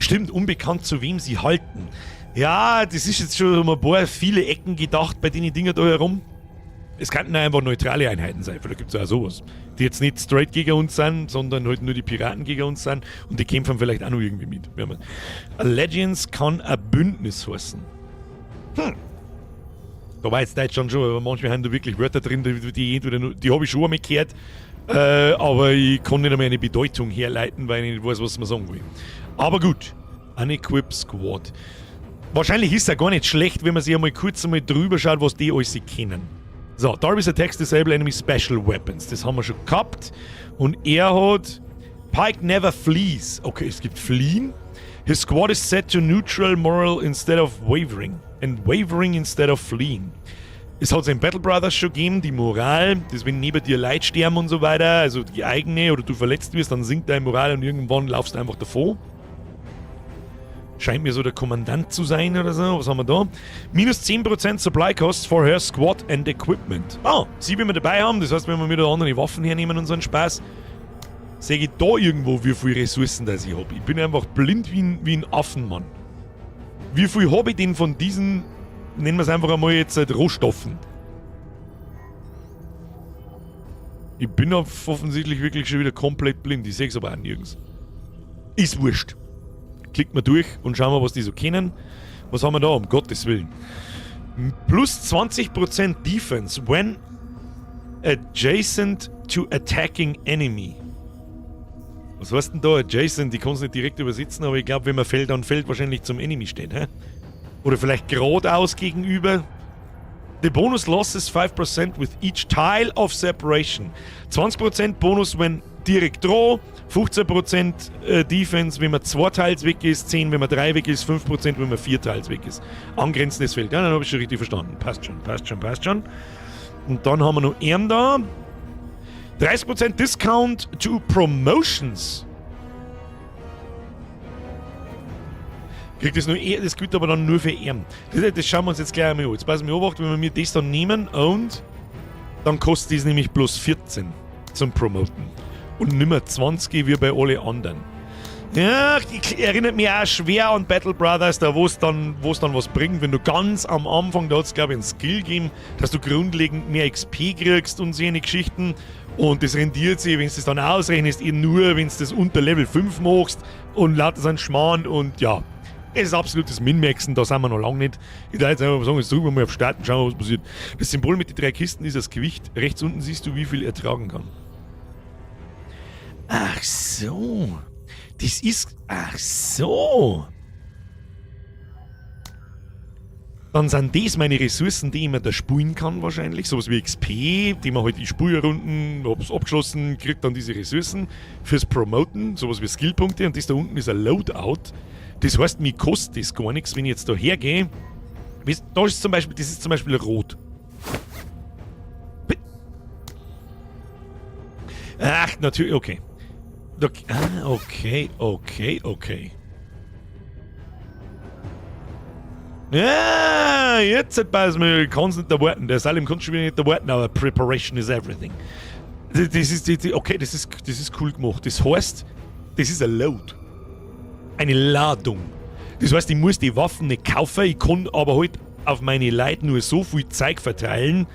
Stimmt, unbekannt zu wem sie halten. Ja, das ist jetzt schon um ein paar viele Ecken gedacht bei den Dingen da herum. Es könnten einfach neutrale Einheiten sein, vielleicht gibt's ja auch sowas. Die jetzt nicht straight gegen uns sind, sondern halt nur die Piraten gegen uns sind und die kämpfen vielleicht auch noch irgendwie mit. Allegiance kann ein Bündnis heißen. Da war jetzt Deutsch schon, aber manchmal haben da wirklich Wörter drin, die entweder nur, die hab ich schon einmal gehört, aber ich kann nicht einmal eine Bedeutung herleiten, weil ich nicht weiß, was man sagen will. Aber gut, Unequip Squad. Wahrscheinlich ist es ja gar nicht schlecht, wenn man sich einmal kurz einmal drüber schaut, was die alles kennen. So, Darby's Attacks Disable Enemy Special Weapons. Das haben wir schon gehabt. Und er hat Pike never flees. Okay, es gibt Fliehen. His squad is set to neutral moral instead of wavering. And wavering instead of fleeing. Es hat es in Battle Brothers schon gegeben, die Moral, das wenn neben dir Leute sterben und so weiter, also die eigene oder du verletzt wirst, dann sinkt deine Moral und irgendwann laufst du einfach davon. Scheint mir so der Kommandant zu sein oder so. Was haben wir da? Minus 10% Supply Costs for her Squad and Equipment. Ah, sie will wir dabei haben. Das heißt, wenn wir wieder andere Waffen hernehmen und so einen Spaß, sehe ich da irgendwo, wie viele Ressourcen das ich hab. Ich bin einfach blind wie ein Affenmann. Wie viel hab ich denn von diesen, nennen wir es einfach einmal jetzt halt Rohstoffen? Ich bin offensichtlich wirklich schon wieder komplett blind. Ich sehe es aber auch nirgends. Ist wurscht. Klicken wir durch und schauen wir, was die so kennen. Was haben wir da, um Gottes Willen? Plus 20% Defense when adjacent to attacking enemy. Was heißt denn da adjacent? Ich kann's nicht direkt übersetzen, aber ich glaub, wenn man Feld an Feld wahrscheinlich zum Enemy steht. Hä? Oder vielleicht geradeaus gegenüber. The bonus losses 5% with each tile of separation. 20% Bonus, wenn direkt draw, 15% Defense, wenn man 2 Teils weg ist, 10, wenn man 3 weg ist, 5%, wenn man 4 Teils weg ist. Angrenzendes Feld. Ja, dann hab ich schon richtig verstanden. Passt schon, passt schon, passt schon. Und dann haben wir noch ihn da. 30% Discount to Promotions. Kriegt das nur er, das gilt aber dann nur für ihn. Das schauen wir uns jetzt gleich einmal an. Jetzt passen wir auf, wenn wir das dann nehmen und dann kostet das nämlich bloß 14 zum Promoten. Und nimmer 20 wie bei alle anderen. Ja, ich erinnert mich auch schwer an Battle Brothers, da wo's dann was bringt, wenn du ganz am Anfang, da hat's glaub ich einen Skill gegeben, dass du grundlegend mehr XP kriegst und so eine Geschichten. Und das rendiert sich, wenn du das dann ausrechnest, eben nur, wenn du das unter Level 5 machst und lauter so einen Schmarrn und ja. Es ist absolutes Min-Maxen, da sind wir noch lange nicht. Ich darf jetzt einfach sagen, jetzt drücken wir mal auf Starten, schauen wir, was passiert. Das Symbol mit den 3 Kisten ist das Gewicht. Rechts unten siehst du, wie viel er tragen kann. Ach so. Das ist... Ach so. Dann sind das meine Ressourcen, die ich mir da spulen kann wahrscheinlich. Sowas wie XP, die man halt in Spulrunden, hab's abgeschlossen, kriegt dann diese Ressourcen fürs Promoten, sowas wie Skillpunkte. Und das da unten ist ein Loadout. Das heißt, mir kostet das gar nichts, wenn ich jetzt da hergehe. Da ist zum Beispiel, das ist zum Beispiel rot. Ach, natürlich, okay. Okay, okay, okay. Ja, jetzt weiß man, ich kann's nicht erwarten. Der Salim kann schon wieder nicht erwarten, aber Preparation is everything. Das ist, okay, das ist cool gemacht. Das heißt, das ist ein Load. Eine Ladung. Das heißt, ich muss die Waffen nicht kaufen, ich kann aber halt auf meine Leute nur so viel Zeug verteilen,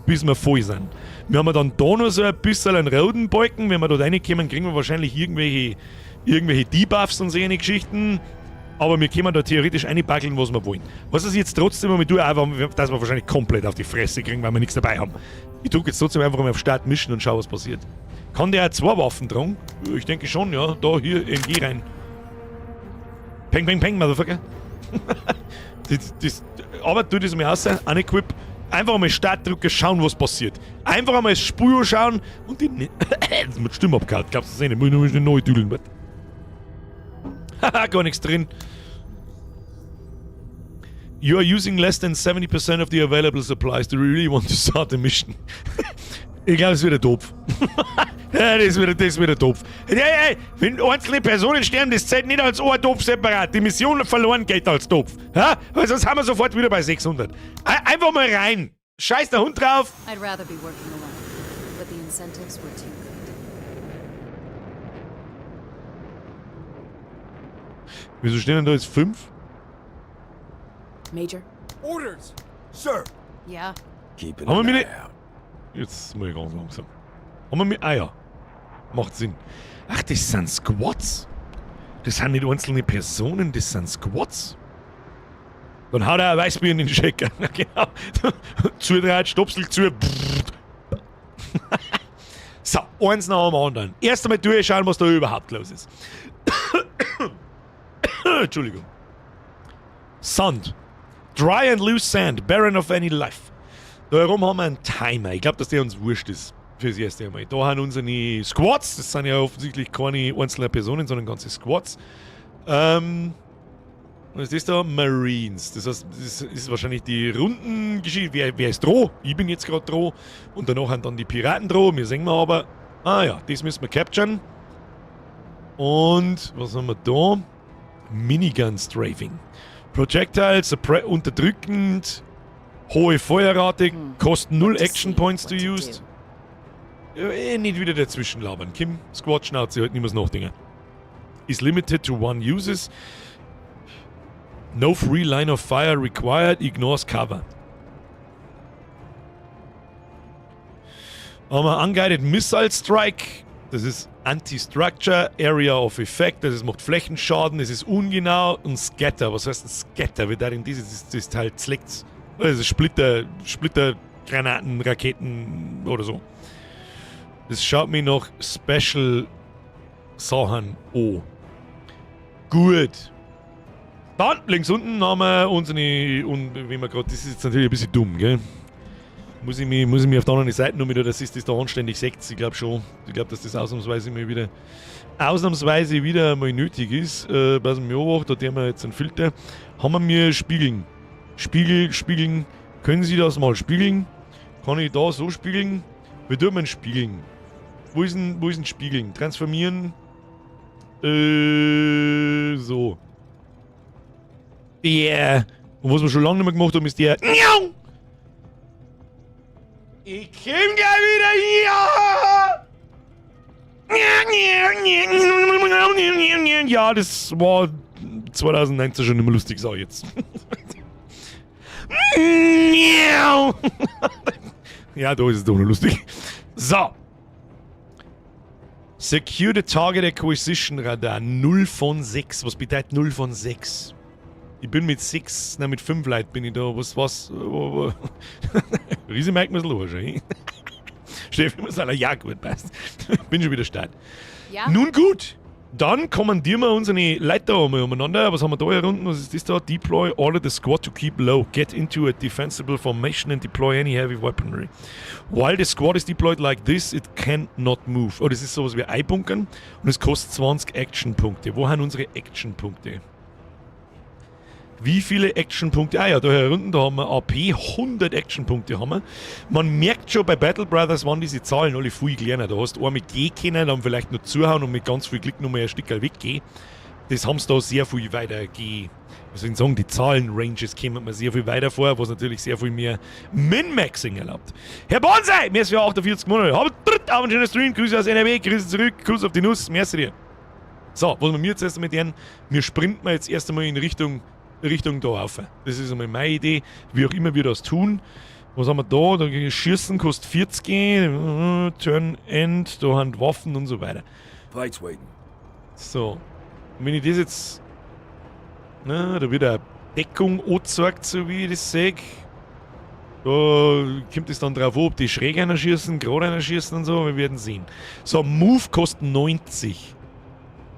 bis wir voll sind. Wir haben dann da noch so ein bisschen einen roten Balken. Wenn wir dort reinkommen, kriegen wir wahrscheinlich irgendwelche Debuffs und solche Geschichten. Aber wir können da theoretisch reinbackeln, was wir wollen. Was ich jetzt trotzdem einmal tue, einfach, dass wir wahrscheinlich komplett auf die Fresse kriegen, weil wir nichts dabei haben. Ich drücke jetzt trotzdem einfach mal auf Start mischen und schau, was passiert. Kann der auch 2 Waffen tragen? Ich denke schon, ja. Da, hier, MG rein. Peng, peng, peng, Motherfucker. Aber tu das mal aus, unequip. Einfach mal Start drücken, schauen, was passiert. Einfach einmal das Spur schauen und die... Das mit Stimme abgehauen. Glaubst du das nicht? Muss ich nur schnell neu düdeln. Haha, gar nichts drin. You are using less than 70% of the available supplies. Do you really want to start the mission? Ich glaube, es wird ein Topf. Ja, das wird ein Topf. Ja, ja, wenn einzelne Personen sterben, das zählt nicht als ein Topf separat. Die Mission verloren geht als Topf. Ja? Weil sonst haben wir sofort wieder bei 600. Einfach mal rein. Scheiß der Hund drauf. I'd rather be working alone, but the incentives were too good. Wieso stehen denn da jetzt 5? Major. Orders, Sir. Yeah. Keep an Haben wir eye nicht? out. Jetzt mal ganz langsam. Haben wir mit Eier? Macht Sinn. Ach, das sind Squads. Das sind nicht einzelne Personen, das sind Squads. Dann haut er ein Weißbier in den Shaker. Genau. Zudreht, Stopsel zu. So, eins nach dem anderen. Erst einmal durchschauen, was da überhaupt los ist. Entschuldigung. Sand. Dry and loose sand, barren of any life. Da herum haben wir einen Timer. Ich glaub, dass der uns wurscht ist. Fürs erste Mal. Da haben unsere Squads, das sind ja offensichtlich keine einzelnen Personen, sondern ganze Squads. Was ist das da? Marines. Das heißt, das ist wahrscheinlich die Rundengeschichte. Wer ist dran? Ich bin jetzt grad dran. Und danach haben dann die Piraten dran. Wir sehen wir aber. Ah ja, das müssen wir capturen. Und was haben wir da? Minigun Strafing. Projectiles, unterdrückend, hohe Feuerrate, kosten 0 Action Points to use. Ja, nicht wieder dazwischen labern. Kim, Squad Schnauze, halt nicht mehr nachdenken. Is limited to 1 uses. No free line of fire required, ignores cover. Haben wir Unguided Missile Strike. Das ist Anti-Structure, Area of Effect, das ist, macht Flächenschaden, das ist ungenau und Scatter. Was heißt denn Scatter? Wie da denn dieses, das Teil zleckt? Das ist Splitter, Splittergranaten, Raketen oder so. Das schaut mir nach Special Sachen an. Gut. Dann links unten haben wir unsere, und wenn wir grad, das ist jetzt natürlich ein bisschen dumm, gell? Muss ich mich auf der anderen Seite nur wieder, dass ist das da anständig seht. Ich glaub schon. Ich glaub, dass das ausnahmsweise mal wieder mal nötig ist. Pass mal auf, da haben wir jetzt einen Filter. Haben wir mir Spiegeln. Spiegel, spiegeln. Können Sie das mal spiegeln? Kann ich da so spiegeln? Wie tut man spiegeln? Wo ist denn Spiegeln? Transformieren. So. Yeah. Und was wir schon lange nicht mehr gemacht haben, ist der. Ich komm gleich wieder hier! Ja, das war 2019 schon immer lustig, sag ich jetzt. Ja, da ist es doch noch lustig. So. Secure the Target Acquisition Radar 0 von 6. Was bedeutet 0 von 6? Ich bin mit sechs, nein, mit fünf Leuten bin ich da. Was, was? Riese merkt man es wahrscheinlich. Steffi muss sagen, ja gut, passt. Bin schon wieder start. Ja? Nun gut, dann kommandieren wir unsere Leute da mal umeinander. Was haben wir da hier unten? Was ist das da? Deploy, order the squad to keep low. Get into a defensible formation and deploy any heavy weaponry. While the squad is deployed like this, it cannot move. Oh, das ist sowas wie Einbunkern und es kostet 20 Actionpunkte. Wo haben unsere Actionpunkte? Wie viele Actionpunkte? Ah ja, da hier unten, da haben wir AP, 100 Actionpunkte haben wir. Man merkt schon, bei Battle Brothers waren diese Zahlen alle viel kleiner. Da hast du einmal gehen können, dann vielleicht nur zuhauen und mit ganz viel Glück nochmal ein Stück weggehen. Das haben sie da sehr viel weiter ge. Wie soll ich sagen, die Zahlen-Ranges kämen mir sehr viel weiter vor, was natürlich sehr viel mehr Min-Maxing erlaubt. Herr Bonsai, merci für 48 Monate. Habt einen schönen Stream, Grüße aus NRW, Grüße zurück, Kuss auf die Nuss, merci dir. So, was wir jetzt erst einmal tun, wir sprinten jetzt erst einmal in Richtung da rauf. Das ist einmal meine Idee, wie auch immer wir das tun. Was haben wir da? Da Schießen kostet 40, Turn End, da haben Waffen und so weiter. Flight's waiting. So, und wenn ich das jetzt. Na, da wird eine Deckung angezeigt, so wie ich das sehe. Da kommt es dann drauf an, ob die schräg einer schießen, gerade einer schießen und so. Wir werden sehen. So, Move kostet 90.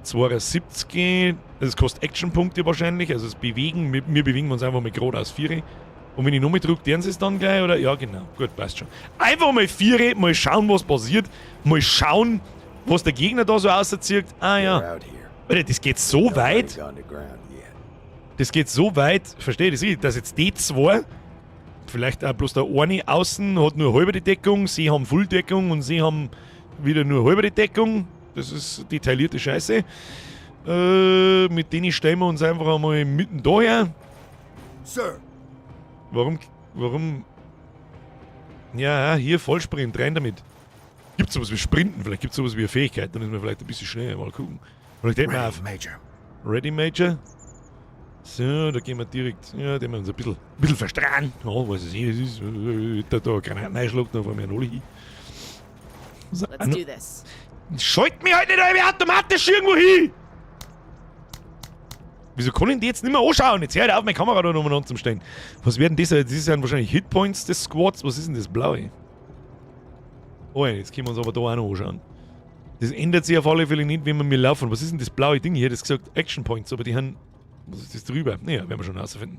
72, das kostet Actionpunkte wahrscheinlich, also das Bewegen, wir bewegen uns einfach mal geradeaus 4. Und wenn ich nochmal drücke, deren sie es dann gleich, oder? Ja, genau, gut, passt schon. Einfach mal 4, mal schauen, was passiert, mal schauen, was der Gegner da so auserzieht. Ah ja. We're out here. Alter, das geht so weit, Nobody's on the ground yet. das geht so weit, verstehe ich das richtig, dass jetzt die zwei, vielleicht auch bloß der eine außen hat nur halbe die Deckung, sie haben Volldeckung und sie haben wieder nur halbe die Deckung. Das ist detaillierte Scheiße. Mit denen stellen wir uns einfach einmal mitten daher. Sir. Warum, warum? Ja, hier Vollsprint, rein damit. Gibt sowas wie Sprinten, vielleicht gibt es sowas wie eine Fähigkeit, dann ist man vielleicht ein bisschen schneller, mal gucken. Vielleicht hätten wir Ready, auch Major. Ready, Major. So, da gehen wir direkt, ja, den wir uns ein bisschen verstrahlen. Ja, was es eh ist. Da Granaten einschlägt, da fahren wir alle hin. So, Let's do this. Schalt mich halt nicht alle automatisch irgendwo hin! Wieso kann ich die jetzt nicht mehr anschauen? Jetzt hör halt auf, meine Kamera da umeinander zu stellen. Was werden das? Das sind wahrscheinlich Hitpoints des Squads. Was ist denn das Blaue? Oh, jetzt können wir uns aber da auch noch anschauen. Das ändert sich auf alle Fälle nicht, wenn wir mir laufen. Was ist denn das blaue Ding hier? Das gesagt Action Points, aber die haben. Was ist das drüber? Naja, werden wir schon rausfinden.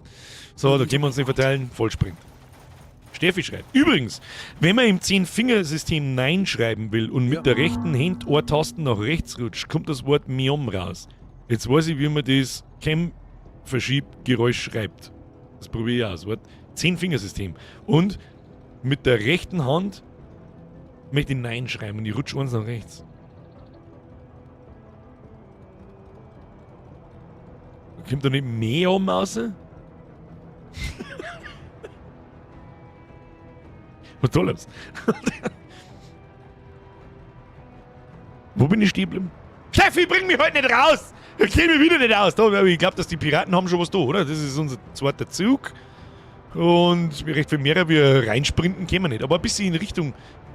So, da können wir uns nicht verteilen. Vollsprint. Steffi schreibt. Übrigens, wenn man im 10-Fingersystem Nein schreiben will und mit der rechten Hand Ohrtasten nach rechts rutscht, kommt das Wort Miom raus. Jetzt weiß ich, wie man das Cam-Verschiebgeräusch schreibt. Das probiere ich aus. Wort 10-Fingersystem. Und mit der rechten Hand möchte ich Nein schreiben und ich rutsche eins nach rechts. Kommt da nicht mehr oben raus? Was soll das? Wo bin ich stehen geblieben? Steffi, bring mich heute nicht raus! Ich kenne mich wieder nicht aus. Da, ich glaube, dass die Piraten haben schon was da, oder? Das ist unser zweiter Zug. Und recht viel mehr wir reinsprinten können wir nicht. Aber ein bisschen in Richtung,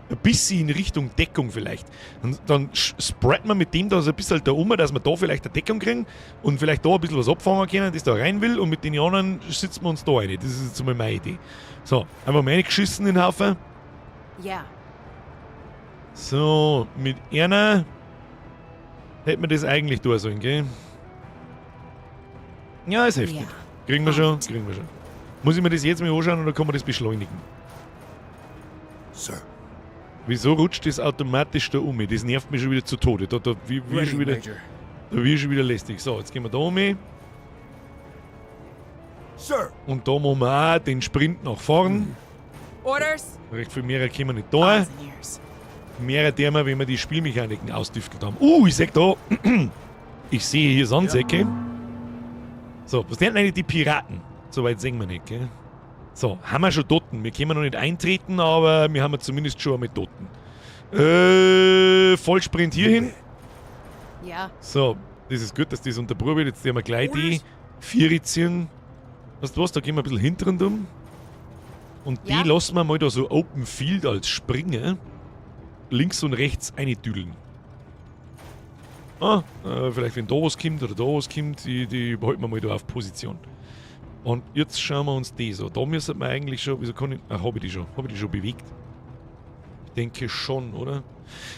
ein bisschen in Richtung Deckung vielleicht. Und dann spreaden wir mit dem da so ein bisschen da um, dass wir da vielleicht eine Deckung kriegen und vielleicht da ein bisschen was abfangen können, das da rein will. Und mit den anderen sitzen wir uns da rein. Das ist jetzt mal meine Idee. So, einfach mal reingeschissen in den Haufen. Yeah. So, mit einer hätten wir das eigentlich tun sollen, gell? Ja, ist heftig. Ja. Kriegen wir schon, kriegen wir schon. Muss ich mir das jetzt mal anschauen oder kann man das beschleunigen? Sir. Wieso rutscht das automatisch da um? Das nervt mich schon wieder zu Tode. Da, wie Ready, schon wieder, Major. da wie schon wieder lästig. So, jetzt gehen wir da um. Sir. Und da machen wir auch den Sprint nach vorn. Orders. Recht viel mehr können wir nicht da. Eyes and ears. Mehr der wir, wenn wir die Spielmechaniken ausdüftelt haben. Ich seh da. Ich sehe hier Sandsäcke. So, was sind eigentlich die Piraten? Soweit sehen wir nicht, gell? So, haben wir schon Dotten. Wir können noch nicht eintreten, aber wir haben ja zumindest schon einmal Dotten. Vollsprint hier hin. Ja. So, das ist gut, dass das unterbrochen wird. Jetzt nehmen wir gleich die Vieri ziehen. Weißt du was, da gehen wir ein bisschen hinteren um. Und die Ja. lassen wir mal da so Open Field als Springer links und rechts eintüdeln. Ah, vielleicht wenn da was kommt oder da was kommt, die behalten wir mal da auf Position. Und jetzt schauen wir uns das an. Da müssen wir eigentlich schon, wieso kann ich, ah, habe ich die schon, habe ich die schon bewegt? Ich denke schon, oder?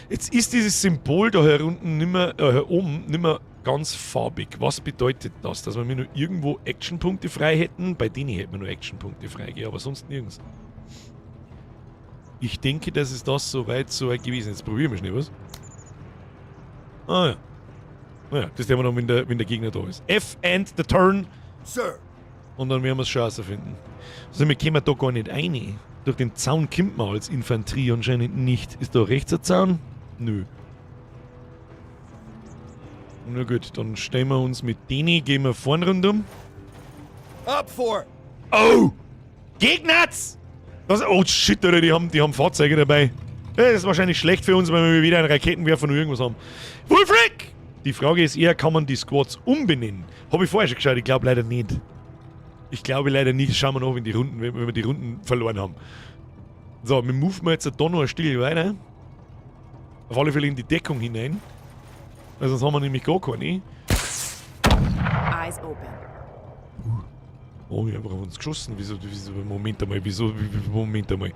Jetzt ist dieses Symbol da herunten nimmer, hier oben nimmer ganz farbig. Was bedeutet das? Dass wir mir nur irgendwo Actionpunkte frei hätten? Bei denen hätten wir nur Actionpunkte frei, aber sonst nirgends. Ich denke, das ist das soweit gewesen. Jetzt probieren wir schnell was. Ah ja. Naja, das werden wir noch, wenn der Gegner da ist. F end the turn. Sir. Und dann werden wir es schon herausfinden. Also wir kommen da gar nicht rein. Durch den Zaun kommt man als Infanterie anscheinend nicht. Ist da rechts ein Zaun? Nö. Na gut, dann stellen wir uns mit denen, gehen wir vorn rundum. Up for it. Oh! Gegners! Das, oh shit, Alter, die haben Fahrzeuge dabei. Ja, das ist wahrscheinlich schlecht für uns, weil wir wieder einen Raketenwerfer oder irgendwas haben. Wulfric! Die Frage ist eher, kann man die Squads umbenennen? Habe ich vorher schon geschaut, ich glaube leider nicht. Ich glaube leider nicht. Schauen wir noch, wenn wir die Runden verloren haben. So, wir moven jetzt da noch ein Stück weiter. Auf alle Fälle in die Deckung hinein. Weil sonst haben wir nämlich gar keine. Eyes open. Oh, ich habe auf uns geschossen. Wieso, Moment einmal, wieso, Moment einmal.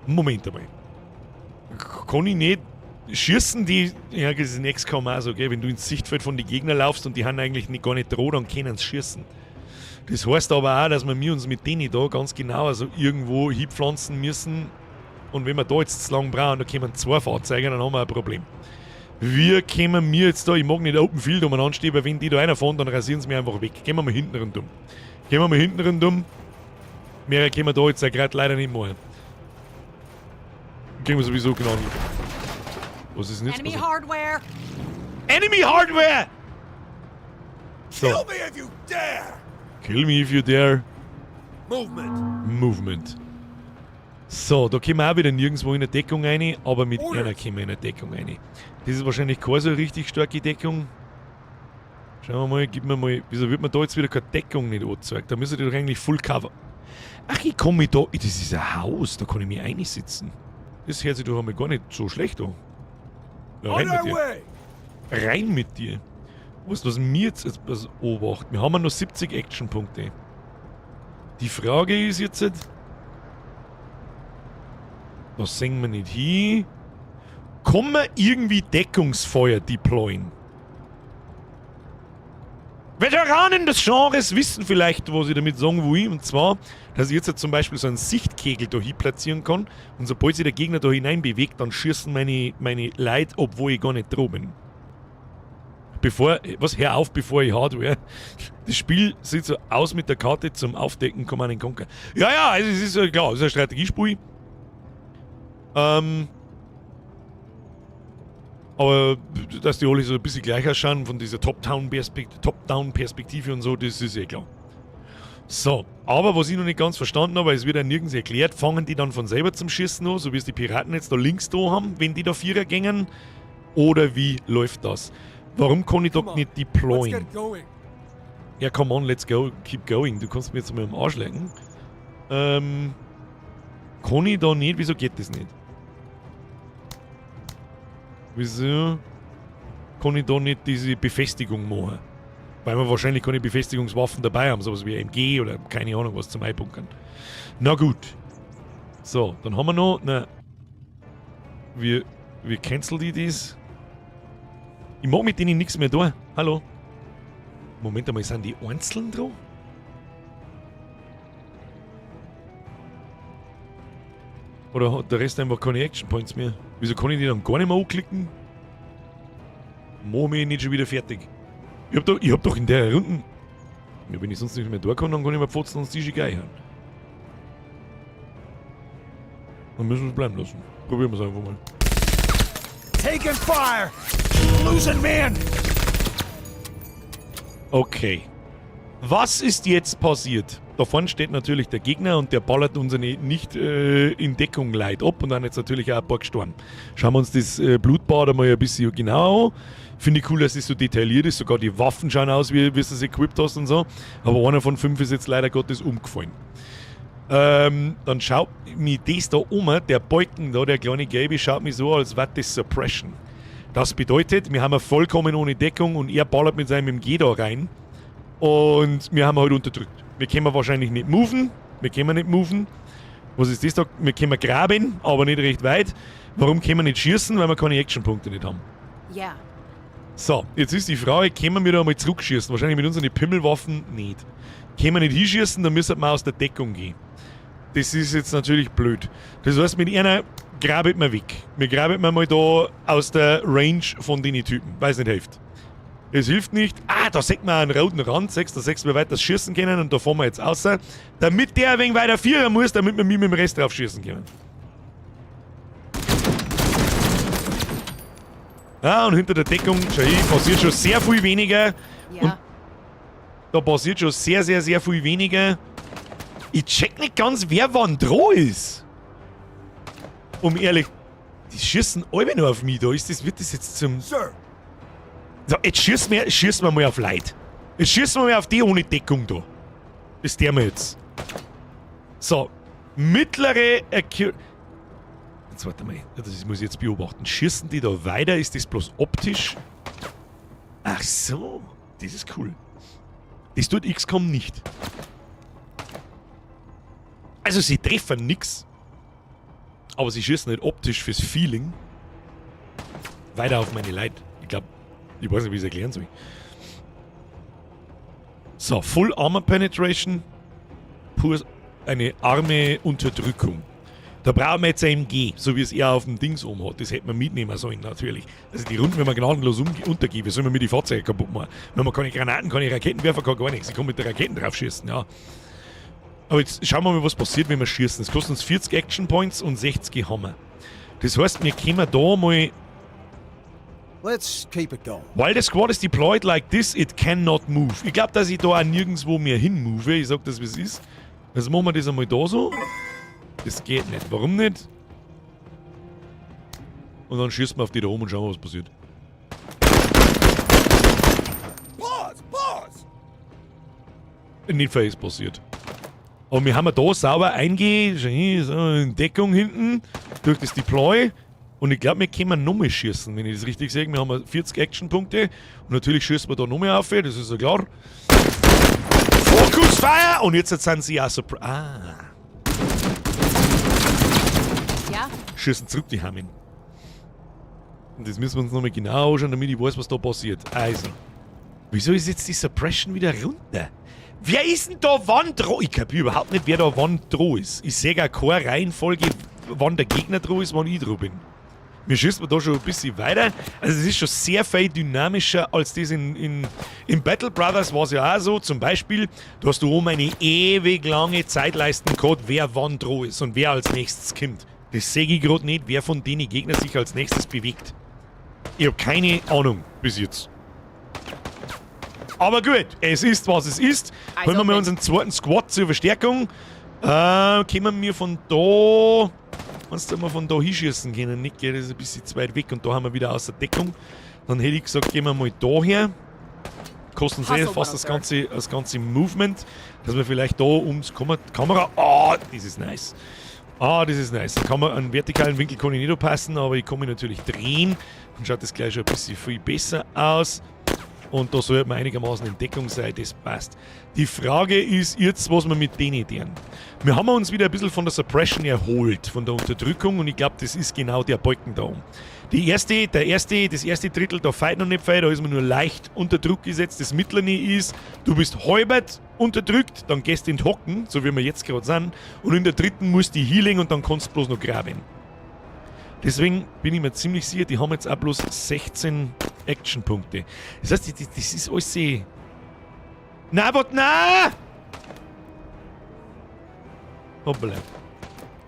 Moment einmal. Kann ich nicht schießen die, ja, das ist in XCOM auch so, gell? Wenn du ins Sichtfeld von den Gegnern laufst und die haben eigentlich nicht, gar nicht droht, dann können sie schießen. Das heißt aber auch, dass wir uns mit denen da ganz genau also irgendwo hinpflanzen müssen. Und wenn wir da jetzt zu lang brauchen, da kommen zwei Fahrzeuge, dann haben wir ein Problem. Wir kommen mir jetzt da, ich mag nicht Open Field umeinander stehen, weil wenn die da einer fahren, dann rasieren sie mir einfach weg. Gehen wir mal hinten rundum. Gehen wir mal hinten rundum. Mehr können wir da jetzt gerade leider nicht machen. Kriegen wir sowieso genau nicht. Was ist denn jetzt Enemy passiert? hardware! Enemy Hardware! So. Kill me if you dare. Kill me if you dare. Movement. Movement. So, da kommen wir auch wieder nirgendwo in eine Deckung rein, aber mit Orders. einer kommen wir in eine Deckung rein. Das ist wahrscheinlich keine so richtig starke Deckung. Schauen wir mal, gib mir mal. Wieso wird mir da jetzt wieder keine Deckung nicht angezeigt? Da müsste ich doch eigentlich Full Cover. Ach, ich komme da. Das ist ein Haus, da kann ich mich einsitzen. Das hört sich doch einmal gar nicht so schlecht an. Ja, On rein mit our dir. way. Rein mit dir. Weißt du, was mir jetzt was obacht? Wir haben ja noch 70 Actionpunkte. Die Frage ist jetzt, was sehen wir nicht hin? Kann man irgendwie Deckungsfeuer deployen? Veteranen des Genres wissen vielleicht, was ich damit sagen will. Und zwar, dass ich jetzt zum Beispiel so einen Sichtkegel da hin platzieren kann. Und sobald sich der Gegner da hinein bewegt, dann schießen meine Leute, obwohl ich gar nicht dran bin. Bevor, was, hör auf, bevor ich Hardware. Das Spiel sieht so aus mit der Karte zum Aufdecken Command and Conquer. Ja, also es ist ja klar, es ist ein Strategiespiel. Aber dass die alle so ein bisschen gleich ausschauen von dieser Top-Down-Perspektive und so, das ist eh klar. So, aber was ich noch nicht ganz verstanden habe, weil es wird ja nirgends erklärt, fangen die dann von selber zum Schießen an, so wie es die Piraten jetzt da links da haben, wenn die da Vierer gängen? Oder wie läuft das? Warum kann ich da Come on, nicht let's deployen? get going. Ja, come on, let's go, keep going. Du kannst mir jetzt mal am Arsch lecken. Kann ich da nicht? Wieso geht das nicht? Wieso kann ich da nicht diese Befestigung machen? Weil wir wahrscheinlich keine Befestigungswaffen dabei haben, sowas wie MG oder keine Ahnung was zum Einbunkern. Na gut. So, dann haben wir noch. Na, wir cancel die das. Ich mag mit denen nichts mehr da. Hallo? Moment einmal, sind die einzeln dran? Oder hat der Rest einfach keine Action Points mehr? Wieso kann ich die dann gar nicht mehr anklicken? Mach mich nicht schon wieder fertig. Ich hab doch in der Runden. Ja, wenn ich sonst nicht mehr da kann, dann kann ich mir Pfotzen und die geil haben. Dann müssen wir es bleiben lassen. Probieren wir es einfach mal. Taking fire! Losing men! Okay. Was ist jetzt passiert? Da vorne steht natürlich der Gegner und der ballert unsere nicht in Deckung Leid ab und dann jetzt natürlich auch ein paar gestorben. Schauen wir uns das Blutbad einmal ein bisschen genauer an. Finde ich cool, dass es so detailliert ist. Sogar die Waffen schauen aus, wie du es equipped hast und so. Aber einer von 5 ist jetzt leider Gottes umgefallen. Dann schaut mich das da um, der Balken da, der kleine Gelbe, schaut mich so an, als wäre das Suppression. Das bedeutet, wir haben vollkommen ohne Deckung und er ballert mit seinem MG da rein. Und wir haben halt unterdrückt. Wir können wahrscheinlich nicht moven. Wir können nicht moven. Was ist das da? Wir können graben, aber nicht recht weit. Warum können wir nicht schießen? Weil wir keine Actionpunkte nicht haben. Yeah. So, jetzt ist die Frage, können wir da mal zurückschießen? Wahrscheinlich mit unseren Pimmelwaffen nicht. Können wir nicht hinschießen, dann müssen wir aus der Deckung gehen. Das ist jetzt natürlich blöd. Das heißt, mit einer grabet man weg. Wir grabet mal da aus der Range von den Typen, weil es nicht hilft. Es hilft nicht. Ah, da sieht man einen roten Rand. Siehst, da siehst du, wie weit das schießen können und da fahren wir jetzt außer. Damit der ein wenig weiter führen muss, damit wir mit dem Rest drauf schießen können. Ah, und hinter der Deckung, schau hin, passiert schon sehr viel weniger. Yeah. Da passiert schon sehr, sehr, sehr viel weniger. Ich check nicht ganz, wer wann dran ist. Um ehrlich. Die schießen alle nur auf mich da. Ist das, wird das jetzt zum. Sir! So, jetzt schießen wir mal auf Leute. Jetzt schießen wir mal auf die ohne Deckung da. Das der wir jetzt. So. Mittlere Accu. Jetzt warte mal. Das muss ich jetzt beobachten. Schießen die da weiter? Ist das bloß optisch? Ach so. Das ist cool. Das tut XCOM nicht. Also sie treffen nix. Aber sie schießen nicht optisch fürs Feeling. Weiter auf meine Leute. Ich glaub, ich weiß nicht, wie ich es erklären soll. So, Full Armor Penetration. Pur eine arme Unterdrückung. Da brauchen wir jetzt ein MG, so wie es er auf dem Dings oben hat. Das hätte man mitnehmen sollen, natürlich. Also die Runden, wenn man gnadenlos untergehen, wie sollen wir mit die Fahrzeuge kaputt machen? Wenn man keine Granaten, keine Raketenwerfer, kann gar nichts. Ich kann mit den Raketen drauf schießen, ja. Aber jetzt schauen wir mal, was passiert, wenn wir schießen. Das kostet uns 40 Action Points und 60 haben wir. Das heißt, wir können da mal. Let's keep it going. While the squad is deployed like this, it cannot move. Ich glaube, dass ich da auch nirgendwo mehr hinmove. Ich sag das, wie es ist. Also machen wir das einmal da so. Das geht nicht. Warum nicht? Und dann schießen wir auf die da oben und schauen wir, was passiert. Pause! Pause! Nicht viel ist passiert. Aber wir haben da sauber eingehe, so in Deckung hinten, durch das Deploy. Und ich glaube, wir können nochmal schießen, wenn ich das richtig sehe. Wir haben 40 Actionpunkte. Und natürlich schießen wir da nochmal auf, das ist ja klar. Focus Fire! Und jetzt sind sie auch so. Ah. Yeah. Schießen zurück, die Hammen. Und das müssen wir uns nochmal genau anschauen, damit ich weiß, was da passiert. Also. Wieso ist jetzt die Suppression wieder runter? Wer ist denn da wann dran? Ich kapiere überhaupt nicht, wer da wann dran ist. Ich sehe gar keine Reihenfolge, wann der Gegner dran ist, wann ich dran bin. Wir schießen da schon ein bisschen weiter. Also es ist schon sehr viel dynamischer als das in Battle Brothers war es ja auch so. Zum Beispiel, da hast du oben eine ewig lange Zeitleisten gehabt, wer wann dran ist und wer als nächstes kommt. Das sehe ich gerade nicht, wer von denen Gegner sich als nächstes bewegt. Ich habe keine Ahnung bis jetzt. Aber gut, es ist, was es ist. Eyes Holen wir mal open. unseren zweiten Squad zur Verstärkung. Können wir von da. Kannst du mal von da hinschießen können? Nicht, gell? Das ist ein bisschen zu weit weg und da haben wir wieder außer Deckung. Dann hätte ich gesagt, gehen wir mal da her. Kosten uns eh Hustle, fast das Sir. ganze Movement, dass wir vielleicht da ums Kamera. Ah, das ist nice. Ah, das ist nice. Da kann man einen vertikalen Winkel kann ich nicht passen, aber ich kann mich natürlich drehen. Dann schaut das gleich schon ein bisschen viel besser aus. Und da sollte man einigermaßen in Deckung sein, das passt. Die Frage ist jetzt, was wir mit denen tun. Wir haben uns wieder ein bisschen von der Suppression erholt, von der Unterdrückung, und ich glaube, das ist genau der Balken da oben. Die erste, der erste, das erste Drittel, da feit noch nicht fein, da ist man nur leicht unter Druck gesetzt. Das mittlere ist, du bist halbert unterdrückt, dann gehst du in den Hocken, so wie wir jetzt gerade sind, und in der dritten musst du Healing und dann kannst du bloß noch graben. Deswegen bin ich mir ziemlich sicher, die haben jetzt auch bloß 16 Actionpunkte. Das heißt, das ist alles sehr. Na, warte, na! Hoppala.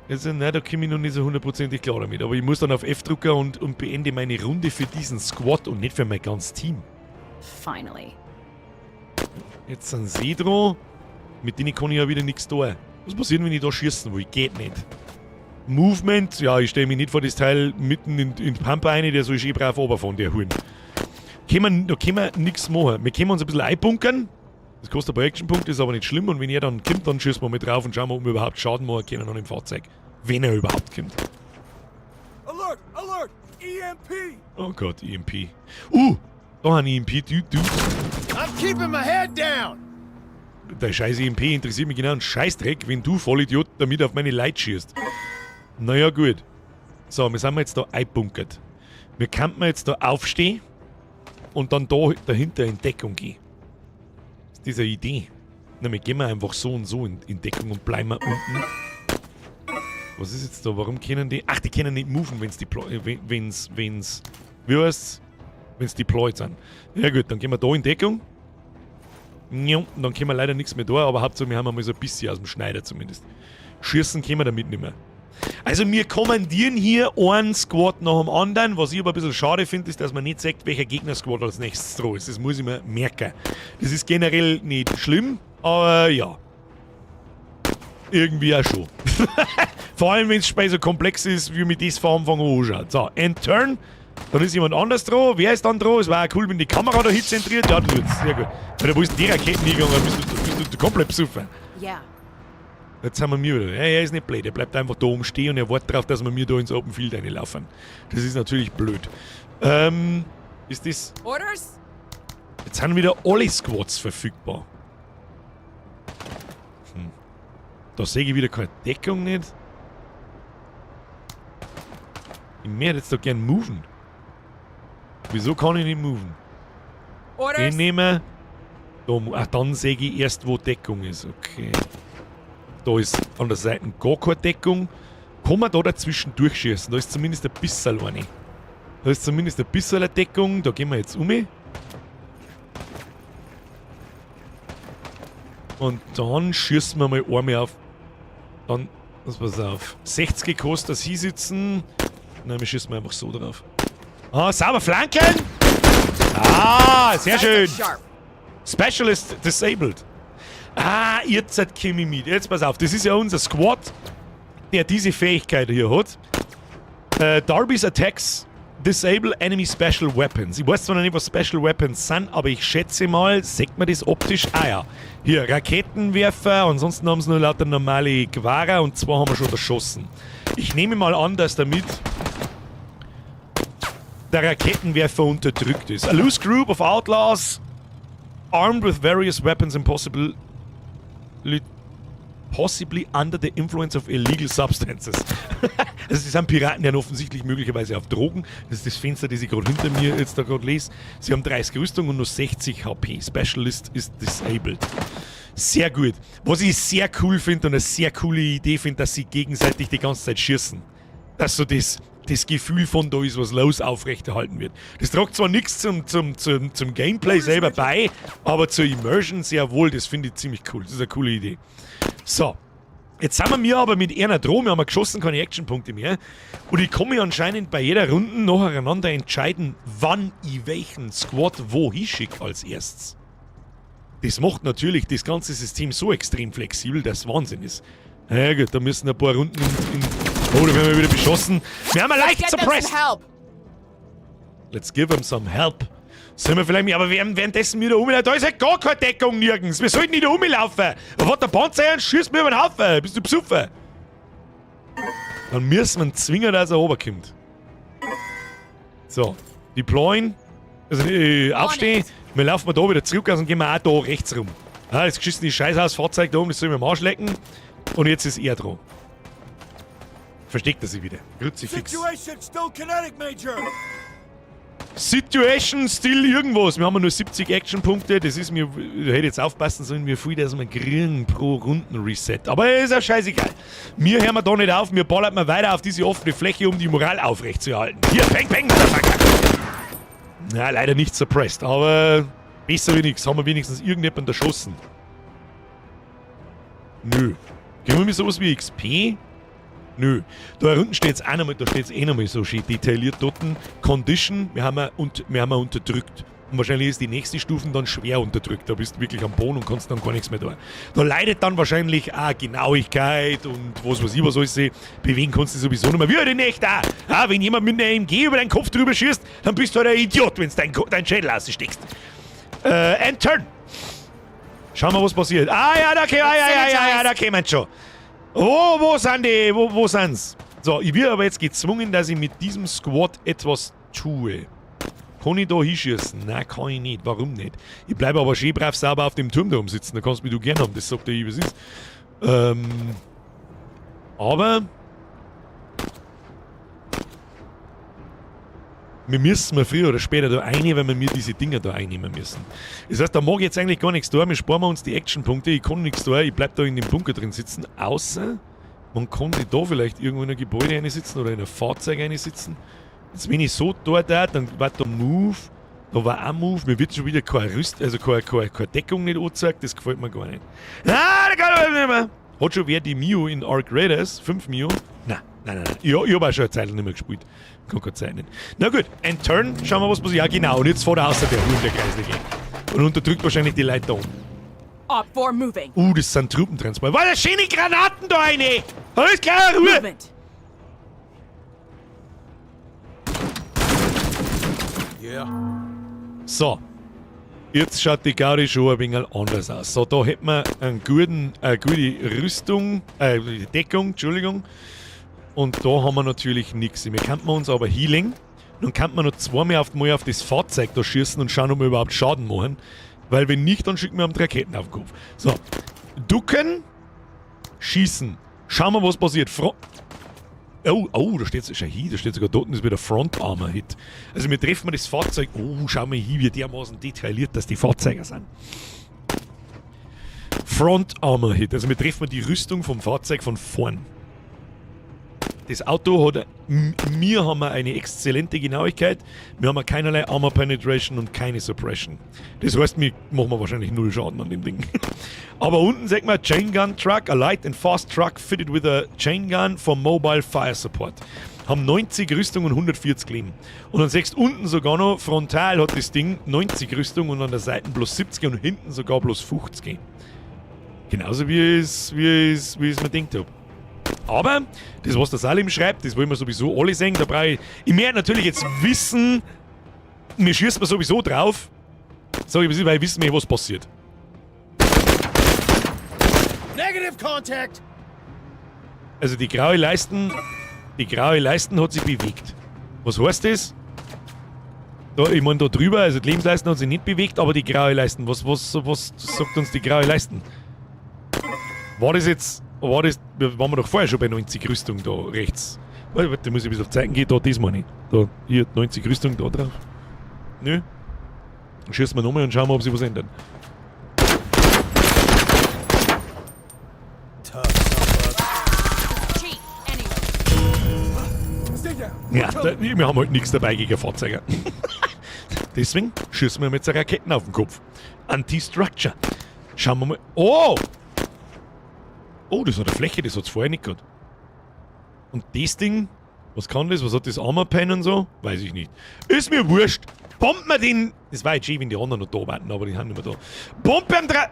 Also, nein, da komme ich noch nicht so hundertprozentig klar damit. Aber ich muss dann auf F drücken und beende meine Runde für diesen Squad und nicht für mein ganzes Team. Finally. Jetzt sind sie dran. Mit denen kann ich ja wieder nichts tun. Was passiert, wenn ich da schießen will? Geht nicht. Movement, ja, ich stelle mich nicht vor das Teil mitten in die Pampa rein, der soll schön brav runterfahren, der Huhn. Da können wir nichts machen. Wir können uns ein bisschen einbunkern. Das kostet ein paar Actionpunkte, ist aber nicht schlimm. Und wenn er dann kommt, dann schießen wir mit drauf und schauen wir, ob wir überhaupt Schaden machen können an dem Fahrzeug. Wenn er überhaupt kommt. Alert! Alert! EMP! Oh Gott, EMP. Da ein EMP, du. I'm keeping my head down. Der scheiß EMP interessiert mich genau einen Scheißdreck, wenn du Vollidiot damit auf meine Leute schießt. Naja, gut. So, wir sind jetzt da einbunkert. Wir könnten jetzt da aufstehen und dann da dahinter in Deckung gehen. Das ist diese Idee. Na, wir gehen wir einfach so und so in Deckung und bleiben wir unten. Was ist jetzt da? Warum können die... Ach, die können nicht moven, wenn's deploy, wenn's, wie heißt's? Wenn's deployed sind. Ja gut, dann gehen wir da in Deckung. Ja, dann können wir leider nichts mehr da, aber Hauptsache wir haben einmal so ein bisschen aus dem Schneider zumindest. Schießen können wir damit nicht mehr. Also wir kommandieren hier einen Squad nach dem anderen. Was ich aber ein bisschen schade finde, ist, dass man nicht sagt, welcher Gegner-Squad als nächstes dran ist. Das muss ich mir merken. Das ist generell nicht schlimm, aber ja. Irgendwie auch schon. Vor allem, wenn das Spiel so komplex ist, wie mir das von Anfang an anschaut. So, End Turn. Dann ist jemand anders dran. Wer ist dann dran? Es war auch cool, wenn die Kamera da hin zentriert. Ja, das wird's. Sehr gut. Alter, wo ist denn die Raketen hingegangen? Bist du komplett besoffen? Yeah. Jetzt sind wir mir wieder. Ja, er ist nicht blöd. Er bleibt einfach da oben stehen und er wartet darauf, dass wir mir da ins Open Field reinlaufen. Das ist natürlich blöd. Ist das... Orders? Jetzt sind wieder alle Squads verfügbar. Da sehe ich wieder keine Deckung nicht. Ich möchte jetzt da gern moven. Wieso kann ich nicht moven? Orders? Den nehmen. Da, ach, dann sehe ich erst, wo Deckung ist. Okay. Da ist an der Seite gar keine Deckung. Kann man da dazwischen durchschießen? Da ist zumindest ein bisschen eine. Da ist zumindest ein bisschen eine Deckung. Da gehen wir jetzt um. Und dann schießen wir mal einmal auf. Dann, das pass auf. 60 kostet das Hinsitzen. Nein, wir schießen einfach so drauf. Ah, sauber flanken! Ah, sehr schön! Specialist disabled. Ah, jetzt komme ich mit. Jetzt pass auf, das ist ja unser Squad, der diese Fähigkeit hier hat. Darby's Attacks disable enemy special weapons. Ich weiß zwar noch nicht, was Special Weapons sind, aber ich schätze mal, sieht man das optisch? Ah ja, hier, Raketenwerfer, ansonsten haben sie nur lauter normale Gewehre und zwei haben wir schon erschossen. Ich nehme mal an, dass damit der Raketenwerfer unterdrückt ist. A loose group of outlaws armed with various weapons and possibly under the influence of illegal substances. Also, das sind Piraten ja offensichtlich möglicherweise auf Drogen. Das ist das Fenster, das ich gerade hinter mir jetzt da gerade lese. Sie haben 30 Rüstung und nur 60 HP. Specialist ist disabled. Sehr gut. Was ich sehr cool finde und eine sehr coole Idee finde, dass sie gegenseitig die ganze Zeit schießen. Dass so das Gefühl von da ist was los aufrechterhalten wird. Das tragt zwar nichts zum Gameplay selber bei, aber zur Immersion sehr wohl. Das finde ich ziemlich cool. Das ist eine coole Idee. So. Jetzt sind wir mir aber mit einer dran, wir haben geschossen, keine Actionpunkte mehr. Und ich kann mich anscheinend bei jeder Runde nacheinander entscheiden, wann ich welchen Squad wo hinschicke als erstes. Das macht natürlich das ganze System so extrem flexibel, dass es Wahnsinn ist. Ja gut, da müssen ein paar Runden in. Oh, da werden wir wieder beschossen. Wir haben leicht Get them some suppressed. Help. Let's give them some help. Sollen wir vielleicht, aber währenddessen wieder um, da ist ja gar keine Deckung nirgends. Wir sollten nicht rumlaufen. Da fährt der Panzer her und schießt mir über den Haufen. Bist du besoffen? Dann müssen wir ihn zwingen, dass er runterkommt. So, deployen. Also aufstehen. Wir laufen da wieder zurück und gehen wir auch da rechts rum. Ah, das geschissene Scheißhausfahrzeug da oben, das soll ich mir am Arsch lecken. Und jetzt ist er dran. Versteckt er sich wieder. Kruzifix. Situation still kinetic, Major. Situation still irgendwas. Wir haben ja nur 70 Actionpunkte. Das ist mir. Ich hätte jetzt aufpassen sollen, wie viel das wir kriegen pro Runden-Reset. Aber ist ja scheißegal. Wir hören wir da nicht auf. Wir ballern mal weiter auf diese offene Fläche, um die Moral aufrechtzuerhalten. Hier, peng, peng, Motherfucker. Na, leider nicht suppressed, aber besser wie nichts. Haben wir wenigstens irgendjemanden erschossen? Nö. Kriegen wir mit sowas wie XP? Nö. Da unten steht es auch nochmal, da steht es eh nochmal so schön detailliert dort. Condition, wir haben wir unterdrückt. Und wahrscheinlich ist die nächste Stufe dann schwer unterdrückt. Da bist du wirklich am Boden und kannst dann gar nichts mehr tun. Da leidet dann wahrscheinlich auch Genauigkeit und was weiß ich was alles. Bewegen kannst du sowieso nicht mehr. Wie halt in echt auch. Ah, wenn jemand mit einer MG über deinen Kopf drüber schießt, dann bist du halt ein Idiot, wenn du deinen Schädel raussteckst. End Turn. Schauen wir, was passiert. Ah ja, da, ah, ja, ja, ja, ja, da kämen schon. Oh, wo sind die? Wo sind's? So, ich werde aber jetzt gezwungen, dass ich mit diesem Squad etwas tue. Kann ich da hinschießen? Nein, kann ich nicht. Warum nicht? Ich bleibe aber schön brav sauber auf dem Turm da rumsitzen. Da kannst du mich du gern haben. Das sagt der, wie es ist. Aber wir müssen mal früher oder später da rein, weil wir mir diese Dinger da einnehmen müssen. Das heißt, da mag ich jetzt eigentlich gar nichts tun. Wir sparen uns die Actionpunkte. Ich kann nichts tun. Ich bleib da in dem Bunker drin sitzen. Außer, man kann sich da vielleicht irgendwo in ein Gebäude reinsitzen oder in ein Fahrzeug reinsitzen. Jetzt, wenn ich so dort da, dann war da Move. Da war auch Move. Mir wird schon wieder keine Rüst, also keine Deckung nicht angezeigt. Das gefällt mir gar nicht. Ah, da kann ich nicht mehr. Hat schon wer die Mio in Arc Raiders? 5 Mio? Nein, nein, nein, nein. Ja, ich hab auch schon eine Zeit nicht mehr gespielt. Kann keine Zeit nicht. Na gut, End Turn. Schauen wir, was passiert. Ja, genau. Und jetzt fährt er außer der Huren, der Kreislige. Und unterdrückt wahrscheinlich die Leute da oben. OPFOR moving. Das sind Truppentransport. War da schöne Granaten da rein! Alles klar, Ruhe! Movement. Yeah. So. Jetzt schaut die Gaudi schon ein wenig anders aus. So, da hätten wir eine gute Rüstung, Deckung, Entschuldigung. Und da haben wir natürlich nichts. Wir könnten uns aber Healing. Dann könnte man noch zweimal auf das Fahrzeug da schießen und schauen, ob wir überhaupt Schaden machen. Weil wenn nicht, dann schicken wir ihm die Raketen auf den Kopf. So. Ducken. Schießen. Schauen wir, was passiert. Oh, oh, da steht, schau hier, da steht sogar dort, ist wieder Front Armor Hit. Also wir treffen das Fahrzeug. Oh, schau mal hier, wie dermaßen detailliert, dass die Fahrzeuge sind. Front Armor Hit. Also wir treffen die Rüstung vom Fahrzeug von vorn. Das Auto hat, wir haben eine exzellente Genauigkeit, wir haben keinerlei Armor Penetration und keine Suppression. Das heißt, wir machen wahrscheinlich null Schaden an dem Ding. Aber unten sieht man Chain Gun Truck, a light and fast truck fitted with a Chain Gun for mobile fire support. Haben 90 Rüstung und 140 Leben. Und dann siehst du unten sogar noch, frontal hat das Ding 90 Rüstung und an der Seite bloß 70 und hinten sogar bloß 50. Genauso wie es mir gedacht hab. Aber, das was der Salim schreibt, das wollen wir sowieso alle sehen, da brauche ich... Ich möchte natürlich jetzt wissen, mir schießt man sowieso drauf, sag ich, weil ich wissen möchte, was passiert. Negative contact! Also die graue Leisten hat sich bewegt. Was heißt das? Da, ich mein, da drüber, also die Lebensleisten hat sich nicht bewegt, aber die graue Leisten, was sagt uns die graue Leisten? War das jetzt... War das, waren wir doch vorher schon bei 90 Rüstung da rechts. Warte, da muss ich ein bisschen auf Zeiten gehen, da, das meine ich. Da, hier, 90 Rüstung da drauf. Nö. Dann schießen wir nochmal und schauen wir, ob sich was ändert. Ja, da, wir haben halt nichts dabei gegen Fahrzeuge. Deswegen schießen wir mit so Raketen auf den Kopf. Anti-Structure. Schauen wir mal. Oh! Oh, das hat eine Fläche, das hat's vorher nicht gehabt. Und das Ding, was kann das? Was hat das Armor Pen und so? Weiß ich nicht. Ist mir wurscht. Bombt man den. Das war jetzt schön, wenn die anderen noch da waren, aber die sind nicht mehr da. Bombe am 3.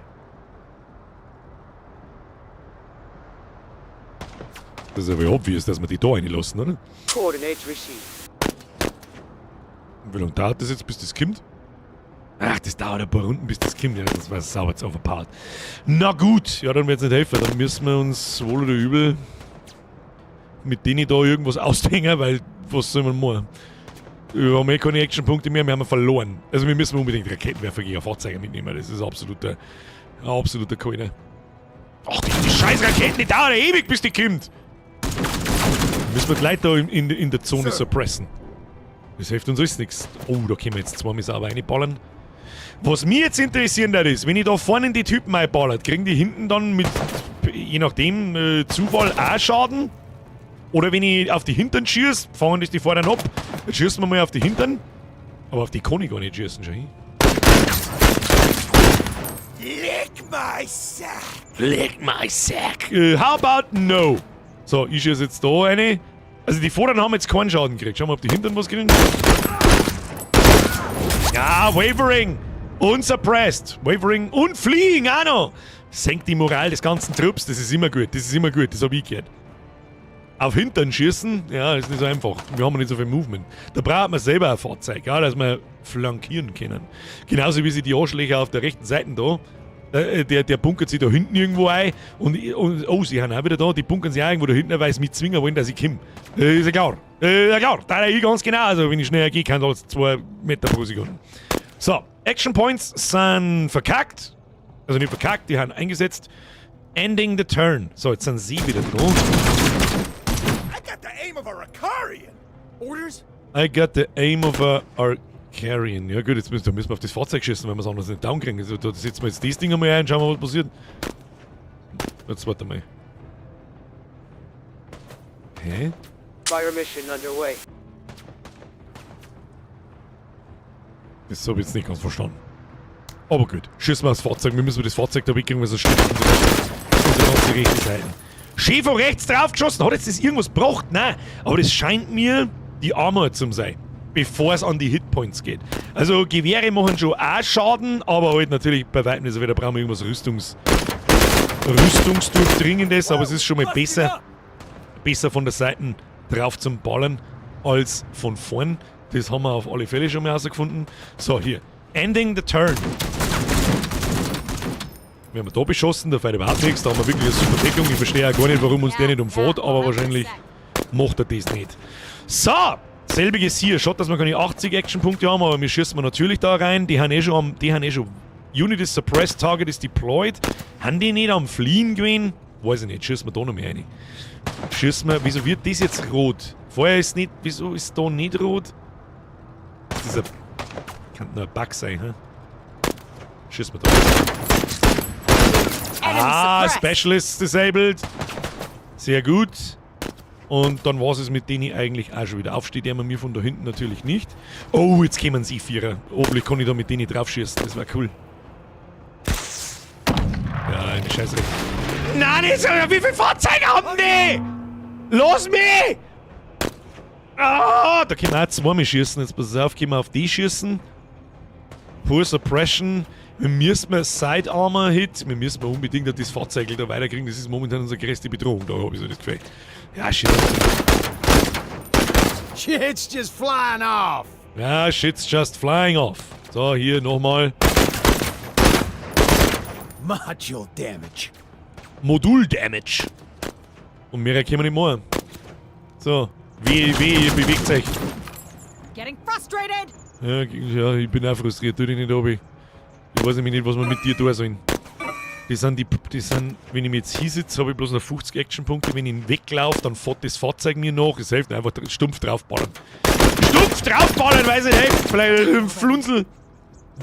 Das ist aber obvious, dass wir die da reinlassen, oder? Coordinates received. Wie lange dauert das jetzt, bis das kommt? Ach, das dauert ein paar Runden, bis das kommt. Ja, das war sauber jetzt overpowered. Na gut, ja, dann wird's nicht helfen. Dann müssen wir uns wohl oder übel mit denen da irgendwas ausdenken, weil was soll man machen? Wir haben eh keine Actionpunkte mehr, wir haben verloren. Also wir müssen unbedingt Raketenwerfer gegen Fahrzeuge mitnehmen. Das ist absoluter Keiner. Ach, die scheiß Raketen, die dauern ja ewig, bis die kommt. Müssen wir die Leute da in der Zone suppressen. Das hilft uns alles nichts. Oh, da können wir jetzt zweimal sauber reinballern. Was mich jetzt interessieren würde, ist, wenn ich da vorne die Typen einballert, kriegen die hinten dann mit, je nachdem, Zufall auch Schaden? Oder wenn ich auf die Hintern schieße, fangen das die vorderen ab. Jetzt schießen wir mal auf die Hintern. Aber auf die kann ich gar nicht schießen, schau hin. Lick my sack! Lick my sack! How about no? So, ich schieße jetzt da eine. Also die vorderen haben jetzt keinen Schaden gekriegt. Schauen wir mal, ob die hinteren was kriegen. Ja, Wavering! Und suppressed. Wavering und Fleeing auch noch. Senkt die Moral des ganzen Trupps. Das ist immer gut. Das ist immer gut. Das hab ich gehört. Auf Hintern schießen, ja, ist nicht so einfach. Wir haben nicht so viel Movement. Da braucht man selber ein Fahrzeug, ja, dass wir flankieren können. Genauso wie sie die Arschlöcher auf der rechten Seite da. Der bunkert sich da hinten irgendwo ein und oh, sie sind auch wieder da, die bunkern sich auch irgendwo da hinten, weil sie mich zwingen wollen, dass ich komme. Ist ja klar. Ja klar, da ich ganz genau, also wenn ich schneller gehe, kann als 2 Meter pro Sekunde. So, Action Points sind verkackt. Also nicht verkackt, die haben eingesetzt. Ending the turn. So, jetzt sind sie wieder dran. I got the aim of a Rakarian. Orders? I got the aim of a Arcarian. Ja gut, jetzt müssen wir auf das Fahrzeug schießen, weil wir es anders nicht down kriegen. Also, da setzen wir jetzt das Ding einmal ein, schauen wir, was passiert. Jetzt warte mal. Hä? Fire mission underway. Das hab ich jetzt nicht ganz verstanden. Aber gut, schießen wir aufs Fahrzeug. Wir müssen das Fahrzeug da wegkriegen, weil sonst steht unsere ganze rechte Seite. Schön von rechts drauf geschossen. Hat jetzt das irgendwas gebracht? Nein. Aber das scheint mir die Armor zu sein, bevor es an die Hitpoints geht. Also Gewehre machen schon auch Schaden, aber halt natürlich bei weitem nicht so wieder brauchen wir irgendwas Rüstungsdurchdringendes, aber es ist schon mal besser von der Seite drauf zum Ballern als von vorn. Das haben wir auf alle Fälle schon mal herausgefunden. So, hier. Ending the turn. Wir haben da beschossen, da fällt überhaupt nichts. Da haben wir wirklich eine super Deckung. Ich verstehe auch gar nicht, warum uns der nicht umfährt, aber wahrscheinlich macht er das nicht. So, selbiges hier. Schaut, dass wir keine 80 Actionpunkte haben, aber wir schießen wir natürlich da rein. Die haben eh schon am, die haben eh schon Unit is suppressed, Target is deployed. Haben die nicht am Fliehen gewesen? Weiß ich nicht. Schießen wir da noch mehr rein. Schießen wir. Wieso wird das jetzt rot? Vorher ist nicht. Wieso ist da nicht rot? Das ist ein. Kann nur ein Bug sein, hä? Schießen wir da. Ah, Specialists disabled. Sehr gut. Und dann war es mit denen eigentlich auch schon wieder. Aufsteht der mir von da hinten natürlich nicht. Oh, jetzt kämen sie Vierer. Hoffentlich kann ich da mit denen drauf schießen. Das war cool. Ja, eine Scheiße. Nein, nicht so. Wie viele Fahrzeuge haben die? Los mich! Ah, da können wir auch zweimal schießen. Jetzt pass auf, können wir auf die schießen. Poor Suppression. Wir müssen mal Side Armor Hit. Wir müssen mal unbedingt das Fahrzeug da weiterkriegen. Das ist momentan unsere größte Bedrohung. Da habe ich so das Gefühl. Ja, shit. Shit's just flying off. Ja, shit's just flying off. So, hier nochmal. Module Damage. Modul Damage. Und mehr können wir nicht machen. So, weh, weh, ihr bewegt euch. Getting frustrated. Ja, ja, ich bin auch frustriert, tu dich nicht ab. Ich weiß nämlich nicht, was wir mit dir tun sollen. Die sind, die, die sind, wenn ich mich jetzt hinsitze, habe ich bloß noch 50 Actionpunkte. Wenn ich weglaufe, dann fährt das Fahrzeug mir nach. Es hilft einfach stumpf draufballern. Stumpf draufballern, weiß ich nicht. Vielleicht ein Flunzel.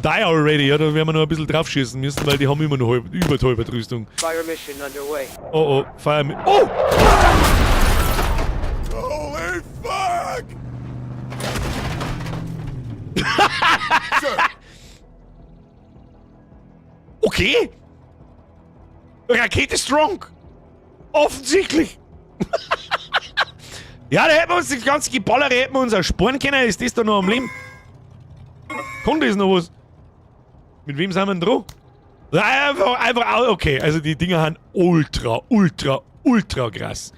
Die already, ja, da werden wir noch ein bisschen draufschießen müssen, weil die haben immer noch über die halbe Rüstung. Fire mission underway. Oh, oh, Fire Mi- Oh! Holy fuck! Sir, Okay. Rakete strong. Offensichtlich. Ja, da hätten wir uns das ganze Geballere hätten wir uns ersparen können. Ist das da noch am Leben? Kann das noch was? Mit wem sind wir denn dran? Einfach, einfach, okay. Also die Dinger sind ultra, ultra, ultra krass.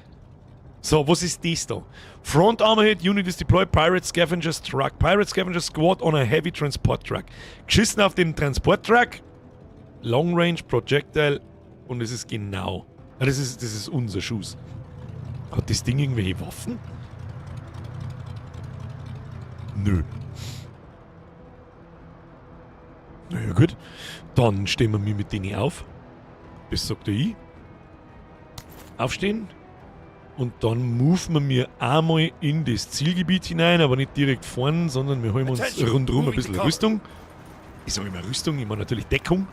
So, was ist das da? Front Armor Hit, Unit is deployed, Pirate Scavengers Truck. Pirate Scavengers Squad on a Heavy Transport Truck. Geschissen auf den Transport Truck. Long Range Projectile und es ist genau. Ah, das ist unser Schuss. Hat das Ding irgendwelche Waffen? Nö. Na ja, gut. Dann stehen wir mit denen auf. Das sagt der ich. Aufstehen. Und dann moven wir mir einmal in das Zielgebiet hinein, aber nicht direkt vorn, sondern wir holen uns Attention, rundherum ein moving bisschen to cover. Rüstung. Ich sage immer Rüstung, ich meine natürlich Deckung.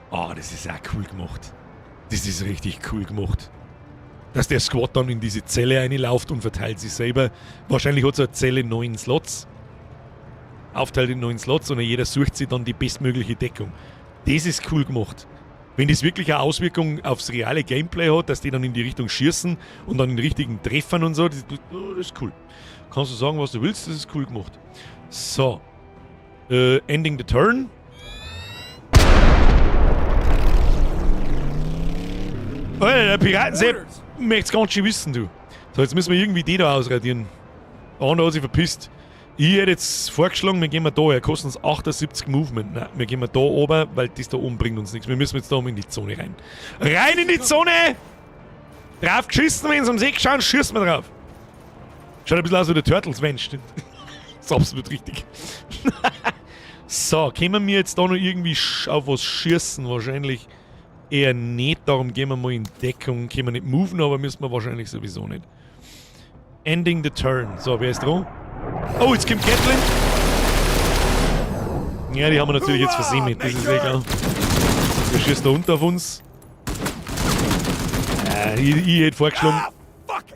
Ah, das ist auch cool gemacht. Das ist richtig cool gemacht. Dass der Squad dann in diese Zelle reinläuft und verteilt sich selber. Wahrscheinlich hat so eine Zelle 9 Slots. Aufteilt in 9 Slots und jeder sucht sich dann die bestmögliche Deckung. Das ist cool gemacht. Wenn das wirklich eine Auswirkung aufs reale Gameplay hat, dass die dann in die Richtung schießen und dann den richtigen treffen und so, oh, das ist cool. Kannst du sagen, was du willst, das ist cool gemacht. So. Ending the turn. Alter, der Piratensepp möcht's ganz schön wissen, du. So, jetzt müssen wir irgendwie die da ausradieren. Der andere hat sich verpisst. Ich hätte jetzt vorgeschlagen, wir gehen mal da, er kostet uns 78 Movement. Nein, wir gehen mal da oben, weil das da oben bringt uns nichts. Wir müssen jetzt da oben in die Zone rein. Rein in die Zone! Drauf geschissen, wenn sie ums Eck schauen, schießen wir drauf. Schaut ein bisschen aus wie der Turtles, wenn, stimmt. Ist absolut richtig. So, können wir jetzt da noch irgendwie auf was schießen? Wahrscheinlich eher nicht. Darum gehen wir mal in Deckung. Können wir nicht moven, aber müssen wir wahrscheinlich sowieso nicht. Ending the turn. So, wer ist dran? Oh, jetzt kommt Gatling. Ja, die haben wir natürlich jetzt versemmelt. Das ist egal. Der schießt da unter auf uns. Ich hätte vorgeschlagen. Ah, fuck it!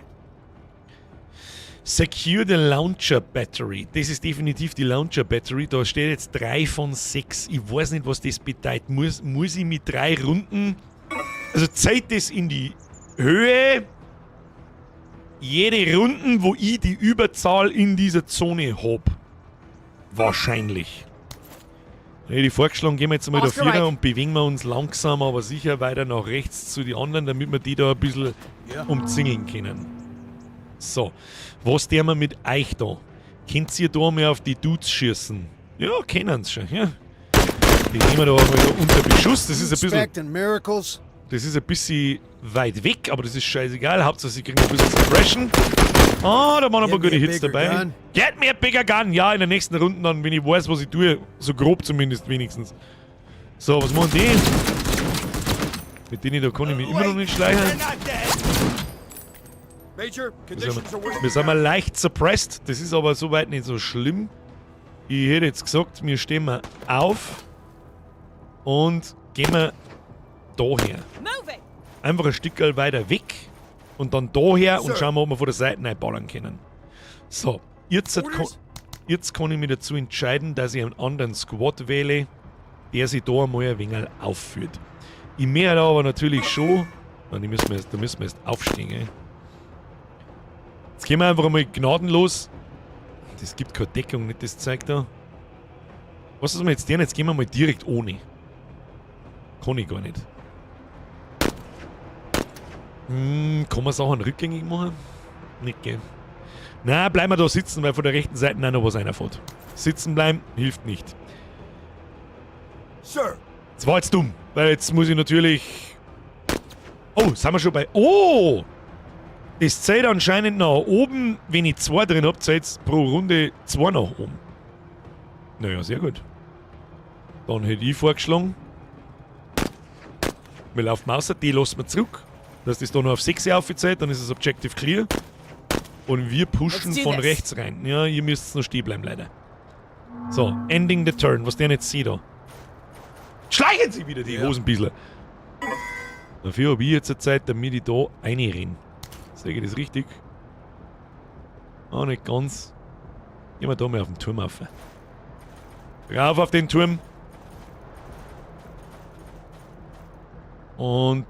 Secure the Launcher Battery. Das ist definitiv die Launcher Battery. Da steht jetzt 3 von 6. Ich weiß nicht, was das bedeutet. Muss ich mit 3 Runden. Also zählt das in die Höhe jede Runden, wo ich die Überzahl in dieser Zone hab. Wahrscheinlich. Hätte ich vorgeschlagen, gehen wir jetzt mal da Oscar vierer Mike. und bewegen wir uns langsam, aber sicher weiter nach rechts zu den anderen, damit wir die da ein bisschen umzingeln können. So, was tun wir mit euch da? Könnt ihr da mal auf die Dudes schießen? Ja, können sie schon, ja. Die nehmen wir da mal da unter Beschuss. Das ist ein bisschen, Expecting miracles? Das ist ein bisschen weit weg, aber das ist scheißegal. Hauptsache, sie kriegen ein bisschen Suppression. Ah, da waren ein paar Get me gute a Hits bigger dabei. gun. Get me a bigger gun! Ja, in der nächsten Runde dann, wenn ich weiß, was ich tue. So grob zumindest, wenigstens. So, was machen die? Mit denen da kann ich mich immer noch nicht schleichen. They're not dead. Major, conditions are worse. Wir sind mal leicht suppressed. Das ist aber soweit nicht so schlimm. Ich hätte jetzt gesagt, wir stehen mal auf und gehen wir daher. Moving! Einfach ein Stückchen weiter weg und dann daher und Sir. schauen wir, ob wir von der Seite reinballern können. So, Orders? jetzt kann ich mich dazu entscheiden, dass ich einen anderen Squad wähle, der sich da einmal ein wenig aufführt. Ich möchte aber natürlich schon. Nein, da müssen wir erst aufstehen. Gell? Jetzt gehen wir einfach einmal gnadenlos. Das gibt keine Deckung, nicht das Zeug da. Was ist wir jetzt tun? Jetzt gehen wir mal direkt ohne. Kann ich gar nicht. Kann man Sachen rückgängig machen? Nicht, gell? Na, bleiben wir da sitzen, weil von der rechten Seite auch noch was reinfährt. Sitzen bleiben hilft nicht. Sir, Das war jetzt dumm, weil jetzt muss ich natürlich. Oh, sind wir schon bei. Oh! Das zählt anscheinend nach oben. Wenn ich zwei drin hab, zählt pro Runde zwei nach oben. Naja, sehr gut. Dann hätte ich vorgeschlagen. Wir laufen raus, die lassen wir zurück. Dass das da noch auf 6 aufzählt, dann ist das Objective clear. Und wir pushen Let's do von this. rechts rein. Ja, ihr müsst noch stehen bleiben, leider. So, ending the turn. Was der jetzt sieht da. Schleichen sie wieder, die Hosenbiesler. Dafür habe ich jetzt eine Zeit, damit ich da reinrenne. Sehe ich das richtig? Ah, nicht ganz. Gehen wir da mal auf den Turm auf. Rauf auf den Turm. Und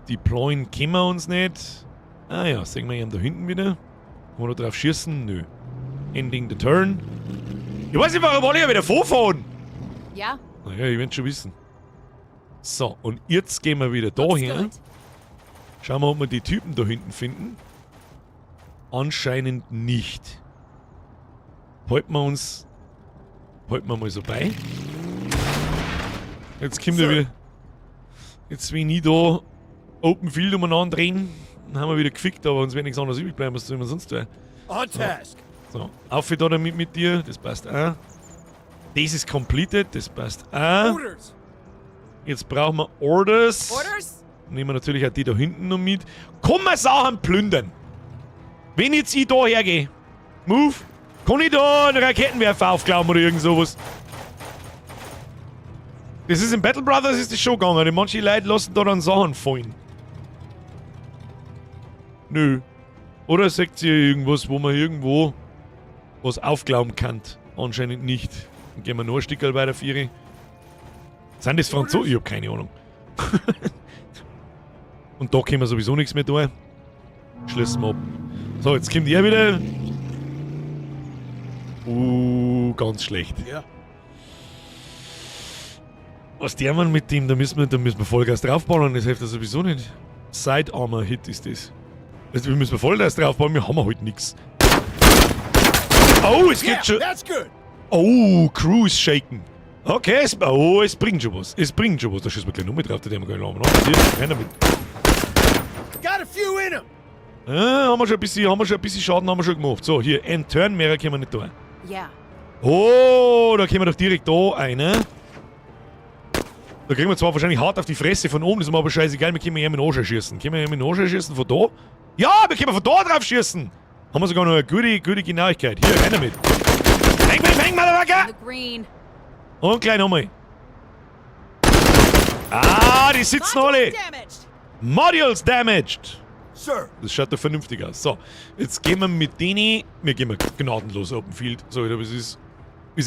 deployen können wir uns nicht. Ah ja, sehen wir ihn da hinten wieder. Kann man da drauf schießen? Nö. Ending the turn. Ich weiß nicht, warum alle ja wieder vorfahren. Yeah? Naja, ich werde schon wissen. So, und jetzt gehen wir wieder Looks daher. good. Schauen wir, ob wir die Typen da hinten finden. Anscheinend nicht. Halten wir mal so bei. Jetzt kommt er Sir. wieder. Jetzt, wenn ich da Open Field umeinander drehen, dann haben wir wieder gefickt, aber uns wird nichts anderes übrig bleiben, was soll man sonst tun? On task. So, auf da damit mit dir, das passt auch. Das ist completed, das passt auch. Orders. Jetzt brauchen wir Orders. Orders? Nehmen wir natürlich auch die da hinten noch mit. Kann man Sachen plündern? Wenn jetzt ich da hergehe, move, kann ich da einen Raketenwerfer aufklauben oder irgend sowas? Das ist in Battle Brothers ist das schon gegangen. Manche Leute lassen da dann Sachen fallen. Nö. Oder sagt ihr irgendwas, wo man irgendwo was aufklauben kann? Anscheinend nicht. Dann gehen wir noch ein Stück weiter, Vieri. Sind das Franzosen? Ich hab keine Ahnung. Und da können wir sowieso nichts mehr tun. Schließen wir ab. So, jetzt kommt er wieder. Ganz schlecht. Ja. Was der Mann mit dem? Da müssen wir Vollgas draufballern, das hilft ja sowieso nicht. Side Armor Hit ist das. Also wir müssen Vollgas draufballern, wir haben halt nichts. Oh, es Yeah, geht schon. that's good. Oh, Crew is shaken. Okay, es bringt schon was. Es bringt schon was. Da schießen wir gleich noch mit drauf, da haben wir gleich noch. Hier, rein damit. Got a few in 'em. Ah, haben wir schon ein bisschen, haben wir schon ein bisschen Schaden haben wir schon gemacht. So, hier, End Turn, mehr können wir nicht tun. Yeah. Oh, da können wir doch direkt da eine. Da kriegen wir zwar wahrscheinlich hart auf die Fresse von oben, das ist mir aber scheißegal, wir können ja mit dem Arsch schießen. Können wir mit dem Arsch schießen von da? Ja, wir können von da drauf schießen! Haben wir sogar noch eine gute, gute Genauigkeit. Hier, rein damit. Bang, bang, bang, Motherfucker! The green. Und gleich nochmal. Ah, die sitzen alle. Modules damaged. Modules damaged. Sir. Das schaut doch vernünftig aus. So, jetzt gehen wir mit denen. Wir gehen gnadenlos Open Field. So, aber es ist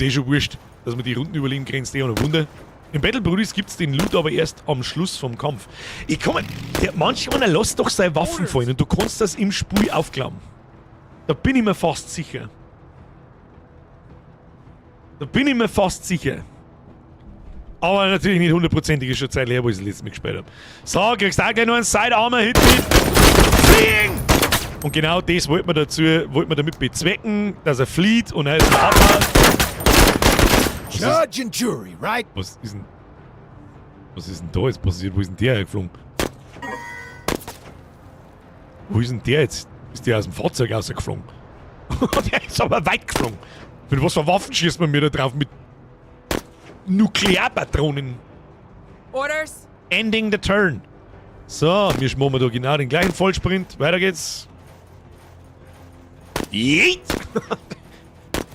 eh schon wurscht, dass wir die Runden überleben, grenzt eh an ein Wunder. Im Battle Brothers gibt's den Loot aber erst am Schluss vom Kampf. Ich komme. Manch einer lässt doch seine Waffen fallen und du kannst das im Spiel aufklappen. Da bin ich mir fast sicher. Da bin ich mir fast sicher. Aber natürlich nicht hundertprozentig, ist schon Zeit her, wo ich das letzte Mal gespielt habe. So, kriegst auch gleich noch einen Sidearmer-Hit mit. Fliegen! Und genau das wollte man dazu, wollte man damit bezwecken, dass er flieht und er ist abhaut. Judge and jury, right? Was ist denn da jetzt passiert? Wo ist denn der hergeflogen? Wo ist denn der jetzt? Ist der aus dem Fahrzeug rausgeflogen? Der ist aber weit geflogen. Mit was für Waffen schießt man mir da drauf? Mit Nuklearpatronen. Orders. Ending the turn. So, wir machen da genau den gleichen Vollsprint. Weiter geht's. Yeet!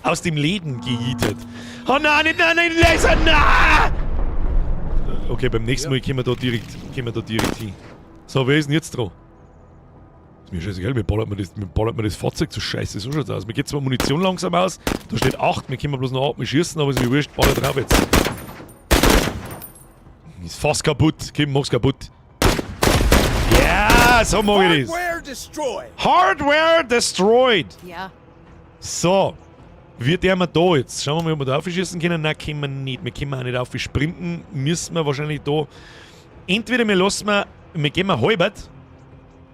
Aus dem Leben gejietet. Oh nein, nein, nein, nein, Laser, nein! Okay, beim nächsten Mal kommen wir da direkt hin. So, wer ist denn jetzt dran? Ist mir scheißegal, mir ballert mir das Fahrzeug zu scheiße. So schaut's aus. Mir geht zwar Munition langsam aus. Da steht 8, wir können bloß noch 8 mal schießen, aber ist mir wurscht. Baller drauf jetzt. Ist fast kaputt. Komm, mach's kaputt. Ja, so mag ich das. Hardware destroyed. Hardware destroyed. Yeah. So. Wird der mal da jetzt? Schauen wir mal, ob wir da aufschießen können. Nein, können wir nicht. Wir können auch nicht auf sprinten. Müssen wir wahrscheinlich da. Entweder wir lassen wir, wir gehen wir halbert.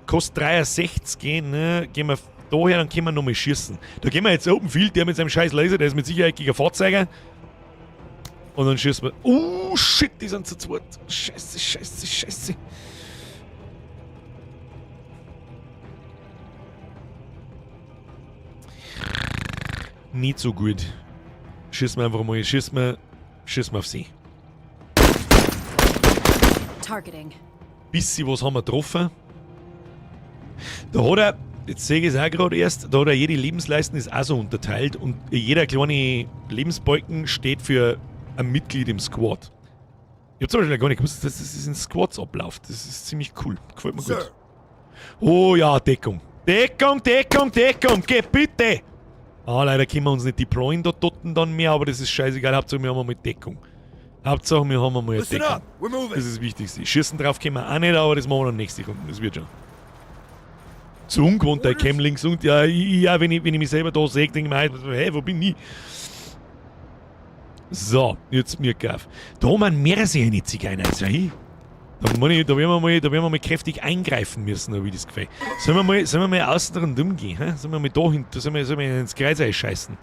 Kostet 63, ne? Gehen wir daher, dann können wir nochmal schießen. Da gehen wir jetzt Open Field, der mit seinem scheiß Laser, der ist mit Sicherheit gegen Fahrzeuge. Und dann schießen wir. Oh shit, die sind zu zweit. Scheiße, scheiße, scheiße. Nicht so gut. Schießen wir einfach mal, schießen wir auf sie. Targeting. Bisschen was haben wir getroffen. Da hat er, jetzt sehe ich es auch gerade erst, da hat er jede Lebensleiste ist auch so unterteilt und jeder kleine Lebensbalken steht für ein Mitglied im Squad. Ich hab zum Beispiel gar nicht gewusst, dass das in Squads abläuft. Das ist ziemlich cool. Gefällt mir gut. Sir. Oh ja, Deckung. Deckung, Deckung, Deckung, geh bitte! Ah, leider können wir uns nicht deployen da dort dann mehr, aber das ist scheißegal. Hauptsache wir haben einmal Deckung. Hauptsache wir haben einmal Listen Deckung. up. We're moving. Das ist das Wichtigste. Schießen drauf können wir auch nicht, aber das machen wir dann nächste Runde. Das wird schon. Zu ungewohnt, der Cam links und ja, ja, wenn ich mich selber da sehe, denke ich mir, hey, wo bin ich? So, jetzt mir gaff. Da haben wir mehrere Zigeuner. Also, hey. Da, meine ich, da werden wir mal kräftig eingreifen müssen, wie das gefällt. Sollen wir mal außen rundum gehen? Hä? Sollen wir mal da hin, sollen wir ins Kreuz einscheißen?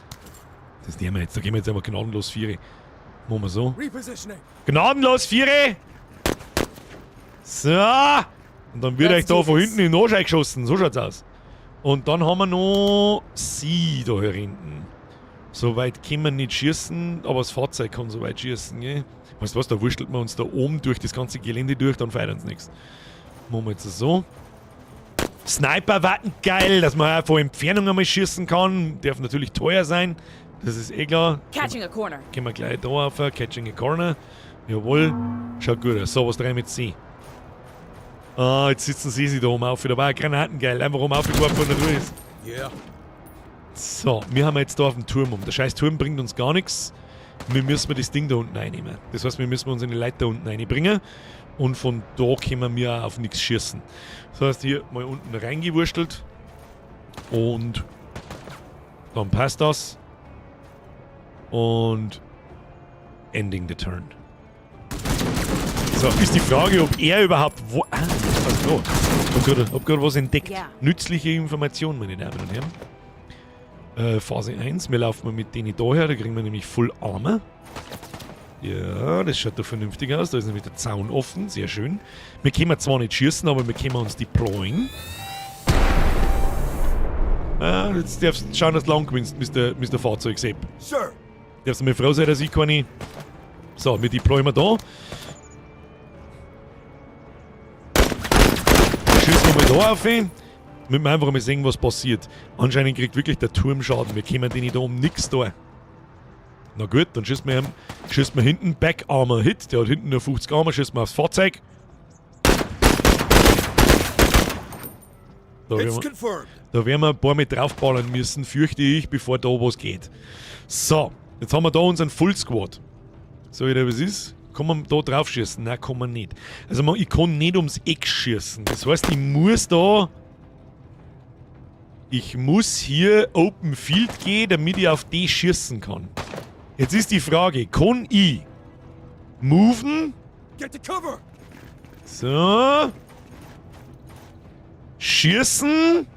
Das nehmen wir jetzt, da gehen wir jetzt einfach gnadenlos Viere. Machen wir so. Repositioning. Gnadenlos Viere! So! Und dann wird Let's euch da do von this. hinten in den Arsch eingeschossen. So schaut's aus. Und dann haben wir noch sie da hier hinten. So weit können wir nicht schießen, aber das Fahrzeug kann so weit schießen, gell? Weißt du was, da wurschtelt man uns da oben durch das ganze Gelände durch, dann feiert uns nichts. Machen wir jetzt so. Sniper warten, geil, dass man auch von Entfernung einmal schießen kann. Darf natürlich teuer sein, das ist eh klar. Catching a corner. Gehen wir gleich da auf, Catching a Corner. Jawohl, schaut gut aus. So, was drehen wir jetzt sie? Ah, jetzt sitzen sie sich da oben auf. Da war ein Granaten geil. Einfach oben aufgeworfen von der Ruhe ist. Yeah. So, wir haben jetzt da auf dem Turm um. Der scheiß Turm bringt uns gar nichts. Wir müssen das Ding da unten einnehmen. Das heißt, wir müssen uns eine Leiter unten reinbringen. Und von da können wir auch auf nichts schießen. Das heißt, hier mal unten reingewurschtelt. Und dann passt das. Und ending the turn. So, ist die Frage, ob er überhaupt wo. Ah, was da? Hab grad was entdeckt. Ja. Nützliche Information, meine Damen und Herren. Phase 1. Wir laufen mal mit denen da her, da kriegen wir nämlich Full Armor. Ja, das schaut doch vernünftig aus. Da ist nämlich der Zaun offen. Sehr schön. Wir können zwar nicht schießen, aber wir können uns deployen. Ah, jetzt darfst du schauen, dass du lang gewinnst, Mr. Fahrzeug Sepp. Sir. Darfst du mir froh sein, dass ich keine. So, wir deployen wir da. Schießen wir mal da auf ihn. Müssen wir einfach mal sehen, was passiert. Anscheinend kriegt wirklich der Turm Schaden. Wir können den da um nix da. Na gut, dann schießen wir hinten Back Armor Hit. Der hat hinten nur 50 Armor, schießen wir aufs Fahrzeug. Da werden wir ein paar mit draufballern müssen, fürchte ich, bevor da was geht. So, jetzt haben wir da unseren Full Squad. So, wieder was ist? Kann man da drauf schießen? Nein, kann man nicht. Also ich kann nicht ums Eck schießen. Das heißt, ich muss da... Ich muss hier Open Field gehen, damit ich auf die schießen kann. Jetzt ist die Frage, kann ich moven? Get to cover. So. Schießen.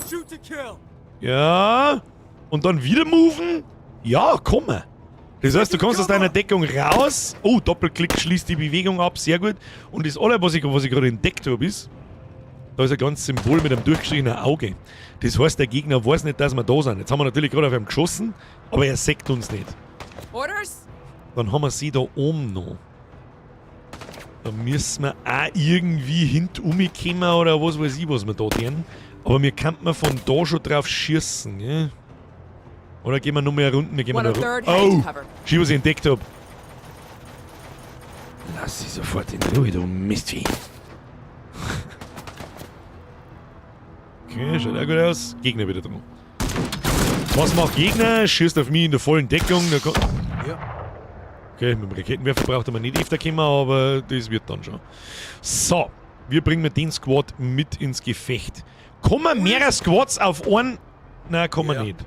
Shoot to kill. Ja. Und dann wieder moven? Ja, komm. Das heißt, du kommst aus deiner Deckung raus. Oh, Doppelklick schließt die Bewegung ab. Sehr gut. Und das aller, was ich gerade entdeckt habe, ist, da ist ein ganzes Symbol mit einem durchgestrichenen Auge. Das heißt, der Gegner weiß nicht, dass wir da sind. Jetzt haben wir natürlich gerade auf ihn geschossen, aber er sägt uns nicht. Orders? Dann haben wir sie da oben noch. Da müssen wir auch irgendwie hinten kommen oder was weiß ich, was wir da tun. Aber wir könnten von da schon drauf schießen, gell? Oder gehen wir noch mehr runden? Wir gehen noch Oh! Schau, was ich entdeckt hab. Lass sie sofort in Ruhe, du Mistvieh. Okay, schaut auch gut aus. Gegner wieder dran. Was macht Gegner? Schießt auf mich in der vollen Deckung. Da Ja. Okay, mit dem Raketenwerfer braucht man nicht öfter kommen, aber das wird dann schon. So, wir bringen den Squad mit ins Gefecht. Kommen mehrere Squads auf einen? Nein, kommen wir nicht.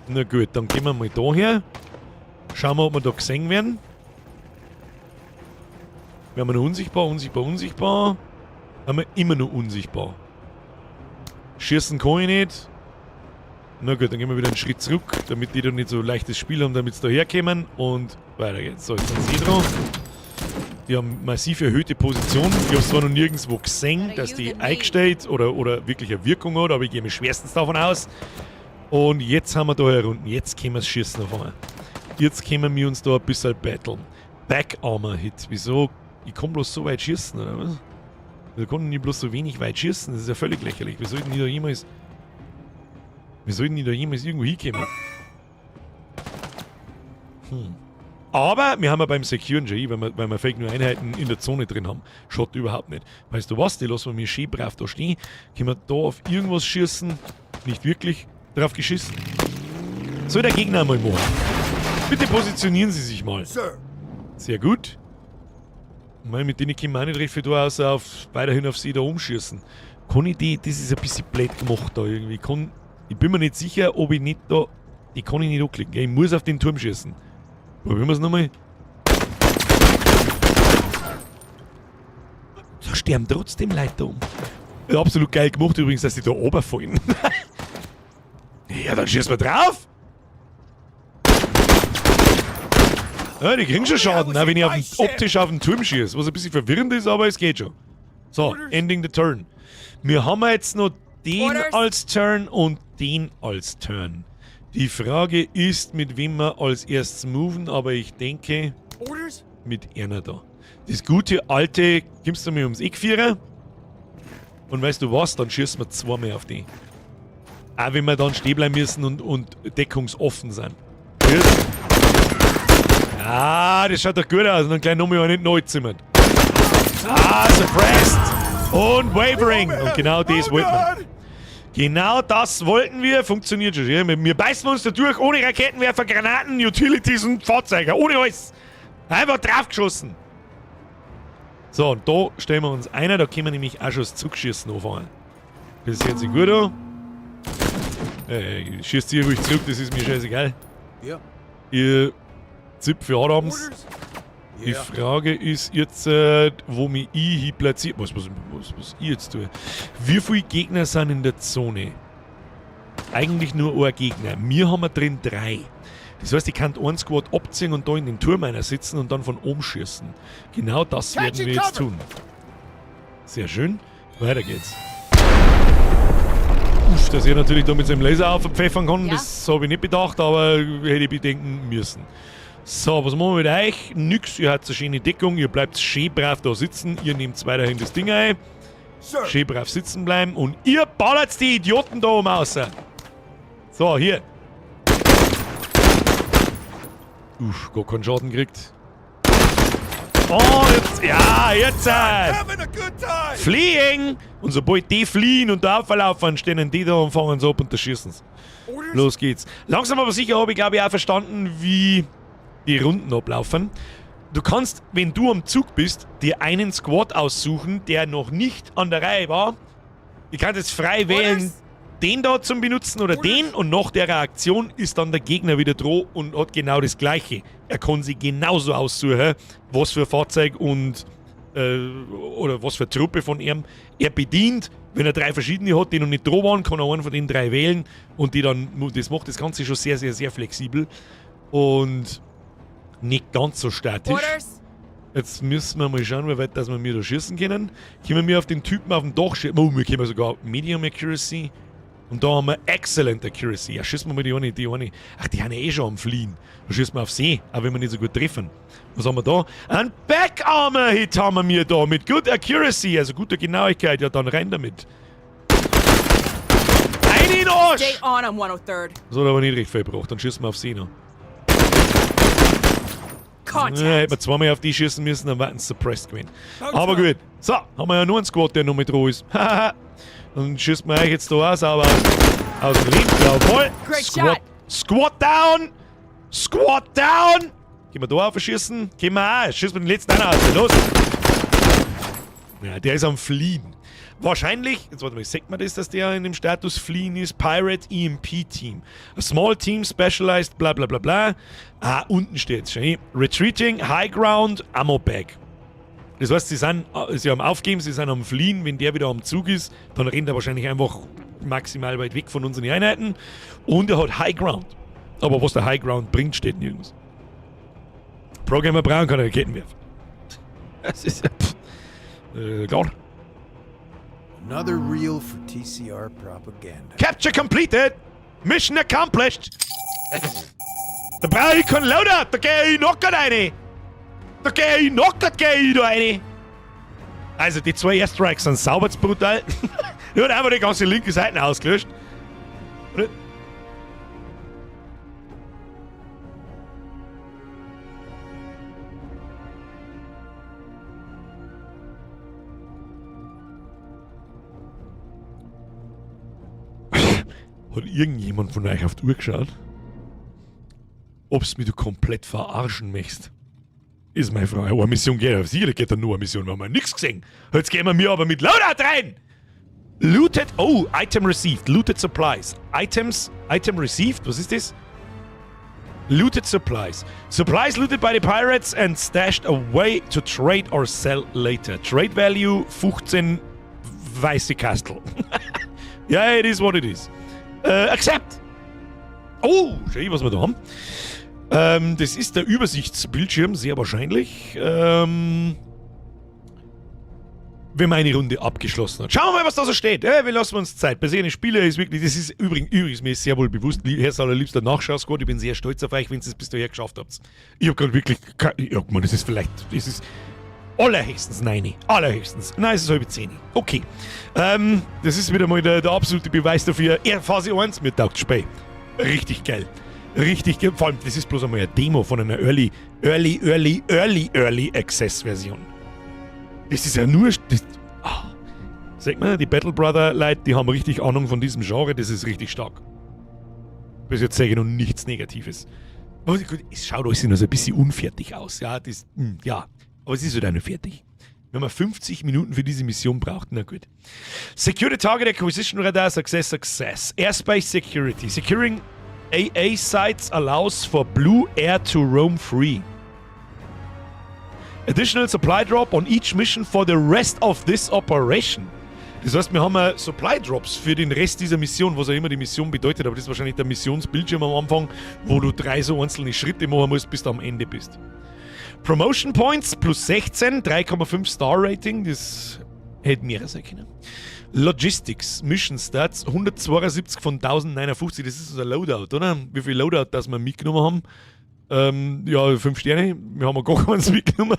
Na gut, dann gehen wir mal da her. Schauen wir, ob wir da gesehen werden. Werden wir noch unsichtbar, unsichtbar, unsichtbar. Haben wir immer noch unsichtbar. Schießen kann ich nicht. Na gut, dann gehen wir wieder einen Schritt zurück, damit die dann nicht so leichtes Spiel haben, damit sie da herkommen. Und weiter geht's. So, jetzt sind sie dran. Die haben massiv erhöhte Position. Ich habe zwar noch nirgendwo gesehen, dass die eingestellt oder wirklich eine Wirkung hat, aber ich gehe mir schwerstens davon aus. Und jetzt haben wir da herunten. Jetzt können wir es schießen auf einmal. Jetzt können wir uns da ein bisschen battlen. Back Armor Hit. Wieso? Ich kann bloß so weit schießen, oder was? Wir konnten nicht bloß so wenig weit schießen. Das ist ja völlig lächerlich. Wir sollten die da jemals. Wir sollten die da jemals irgendwo hinkommen. Hm. Aber wir haben ja beim Securen schon, weil wir fake nur Einheiten in der Zone drin haben. Schaut überhaupt nicht. Weißt du was? Die lassen wir mir schön brav da stehen. Können wir da auf irgendwas schießen? Nicht wirklich drauf geschissen. Soll der Gegner einmal machen? Bitte positionieren Sie sich mal. Sir. Sehr gut. Ich meine, mit denen können wir auch nicht recht viel da, außer auf, weiterhin auf sie da umschießen. Kann ich die, das ist ein bisschen blöd gemacht da irgendwie. Ich bin mir nicht sicher, ob ich nicht da. Die kann ich nicht anklicken. Gell? Ich muss auf den Turm schießen. Probieren wir es nochmal. Da sterben trotzdem Leute da um. Ja, absolut geil gemacht übrigens, dass die da runterfallen. Ja, dann schießen wir drauf! Ja, die kriegen schon Schaden, auch wenn ich optisch auf den Turm schieße. Was ein bisschen verwirrend ist, aber es geht schon. So, ending the turn. Wir haben jetzt noch den als Turn und den als Turn. Die Frage ist, mit wem wir als erstes moven, aber ich denke, mit einer da. Das gute alte, kommst du mir ums Eck führen? Und weißt du was, dann schießen wir zweimal auf die. Auch wenn wir dann stehen bleiben müssen und deckungsoffen sind. Tschüss. Ah, das schaut doch gut aus. Und dann gleich nochmal einen neu zimmern. Ah, suppressed. Und wavering. Und genau das wollten wir. Genau das wollten wir. Funktioniert schon. Ja, wir beißen uns da durch ohne Raketenwerfer, Granaten, Utilities und Fahrzeuge. Ohne alles. Einfach draufgeschossen. So, und da stellen wir uns einer. Da können wir nämlich auch schon das Zurückschießen anfangen. Das hört sich gut an. Schießt ihr ruhig zurück, das ist mir scheißegal. Ja. Ihr Zipfel Adams. Die Frage ist jetzt, wo mich ich hin platziert. Was ich jetzt tue. Wie viele Gegner sind in der Zone? Eigentlich nur ein Gegner. Wir haben drin 3. Das heißt, ich kann einen Squad abziehen und da in den Turm einer sitzen und dann von oben schießen. Genau das werden wir jetzt tun. Sehr schön. Weiter geht's. Uff, dass er natürlich da mit seinem Laser aufpfeffern kann, Ja. Das habe ich nicht bedacht, aber hätte ich bedenken müssen. So, was machen wir mit euch? Nix, ihr habt eine schöne Deckung, ihr bleibt schön brav da sitzen, ihr nehmt weiterhin das Ding ein. Sir. Schön brav sitzen bleiben und ihr ballert die Idioten da oben raus. So, hier. Uff, gar keinen Schaden gekriegt. Oh, jetzt, ja, jetzt! Having a good time. Fliegen! Und sobald die fliehen und da auflaufen, stehen die da und fangen sie ab und da schießen sie. Orders? Los geht's. Langsam aber sicher habe ich, glaube ich, auch verstanden, wie die Runden ablaufen. Du kannst, wenn du am Zug bist, dir einen Squad aussuchen, der noch nicht an der Reihe war. Du kannst jetzt frei wählen, Orders? den da zum Benutzen oder den, und nach der Aktion ist dann der Gegner wieder dran und hat genau das Gleiche. Er kann sich genauso aussuchen, was für Fahrzeug und oder was für Truppe von ihm er bedient. Wenn er 3 verschiedene hat, die noch nicht dran waren, kann er einen von den 3 wählen und die dann, das macht das Ganze schon sehr, sehr, sehr flexibel und nicht ganz so statisch. Orders? Jetzt müssen wir mal schauen, wie weit dass wir mir da schießen können. Können wir auf den Typen auf dem Dach schießen? Oh, wir können sogar Medium Accuracy. Und da haben wir Excellent Accuracy. Ja, schießen wir mal die eine, die eine. Ach, die sind ja eh schon am Fliehen. Da schießen wir auf See, auch wenn wir nicht so gut treffen. Was haben wir da? Ein Back-Armor-Hit haben wir da mit Good Accuracy, also guter Genauigkeit. Ja, dann rein damit. Ein in den Arsch! Stay on on 103rd. Das hat aber nicht recht viel gebracht. Dann schießen wir auf See noch. Contact. Ja, hätten wir zweimal auf die schießen müssen, dann wären sie suppressed gewesen. Aber gut. So, haben wir ja nur einen Squad, der noch mit dran ist. Hahaha. Dann schießt man euch jetzt da auch sauber aus dem Leben. Jawohl. Great Squad, shot. Squad down! Squad down! Können wir da auf schießen? Können wir auch. Schießen wir den letzten auch aus. Los! Ja, der ist am Fliehen. Wahrscheinlich, jetzt warte mal, sagt man das, dass der in dem Status Fliehen ist? Pirate EMP Team. A small team specialized, bla bla bla bla. Ah, unten steht's schon. Retreating, High Ground, Ammo Bag. Das heißt, sie haben aufgegeben, sie sind am Fliehen. Wenn der wieder am Zug ist, dann rennt er wahrscheinlich einfach maximal weit weg von unseren Einheiten. Und er hat High Ground. Aber was der High Ground bringt, steht nirgends. Programmer Brown kann Raketen werfen. Das ist ja, klar. Another reel for TCR propaganda. Capture completed! Mission accomplished! Da brauche ich keinen Loader! Da geh ich knockert rein! Da geh ich knockert, geh ich da rein! Also die 2 Airstrikes sind sauber zu brutal. Die hat einfach die ganze linke Seite ausgelöscht. Oder? Hat irgendjemand von euch auf die Uhr geschaut? Ob's mich du komplett verarschen möchtest? Ist meine Frage. Eine Mission geht, aber sicher geht da nur eine Mission, wir haben ja nix gesehen. Jetzt gehen wir mir aber mit Loadout rein! Looted, oh, Item received, looted supplies. Items, Item received, was ist das? Looted supplies. Supplies looted by the pirates and stashed away to trade or sell later. Trade value 15 weiße Kastel. Ja, it is what it is. Accept! Oh, schau, was wir da haben. Das ist der Übersichtsbildschirm, sehr wahrscheinlich. Wenn man eine Runde abgeschlossen hat. Schauen wir mal, was da so steht. Wir lassen uns Zeit. Bei sehen Spieler ist wirklich, das ist übrigens mir ist sehr wohl bewusst, Herr allerliebster Nachschau-Squad, ich bin sehr stolz auf euch, wenn ihr es bis daher geschafft habt. Ich hab grad wirklich ich hab gemeint, das ist vielleicht, das ist allerhöchstens 9. Allerhöchstens. Nein, es ist halb 10. Okay. Das ist wieder mal der absolute Beweis dafür. Ja, Phase 1, mir taugt Spiel. Richtig geil. Richtig geil. Vor allem, das ist bloß einmal eine Demo von einer Early Access Version. Das ist ja nur... Das, ah. Sag mal, die Battle Brother Leute, die haben richtig Ahnung von diesem Genre, das ist richtig stark. Bis jetzt sage ich noch nichts Negatives. Aber gut, es schaut alles noch so ein bisschen unfertig aus. Ja, das, ja. Aber es ist halt auch noch fertig. Wenn man 50 Minuten für diese Mission braucht, na gut. Security Target Acquisition Radar Success Success. Airspace Security. Securing AA Sites allows for Blue Air to roam free. Additional supply drop on each mission for the rest of this operation. Das heißt, wir haben Supply Drops für den Rest dieser Mission, was auch immer die Mission bedeutet, aber das ist wahrscheinlich der Missionsbildschirm am Anfang, wo du drei so einzelne Schritte machen musst, bis du am Ende bist. Promotion Points plus 16, 3,5 Star Rating, das hätte mehr sein können. Logistics, Mission Stats, 172 von 1059, das ist unser Loadout, oder? Wie viel Loadout das wir mitgenommen haben? Ja, 5 Sterne, wir haben gar keins mitgenommen.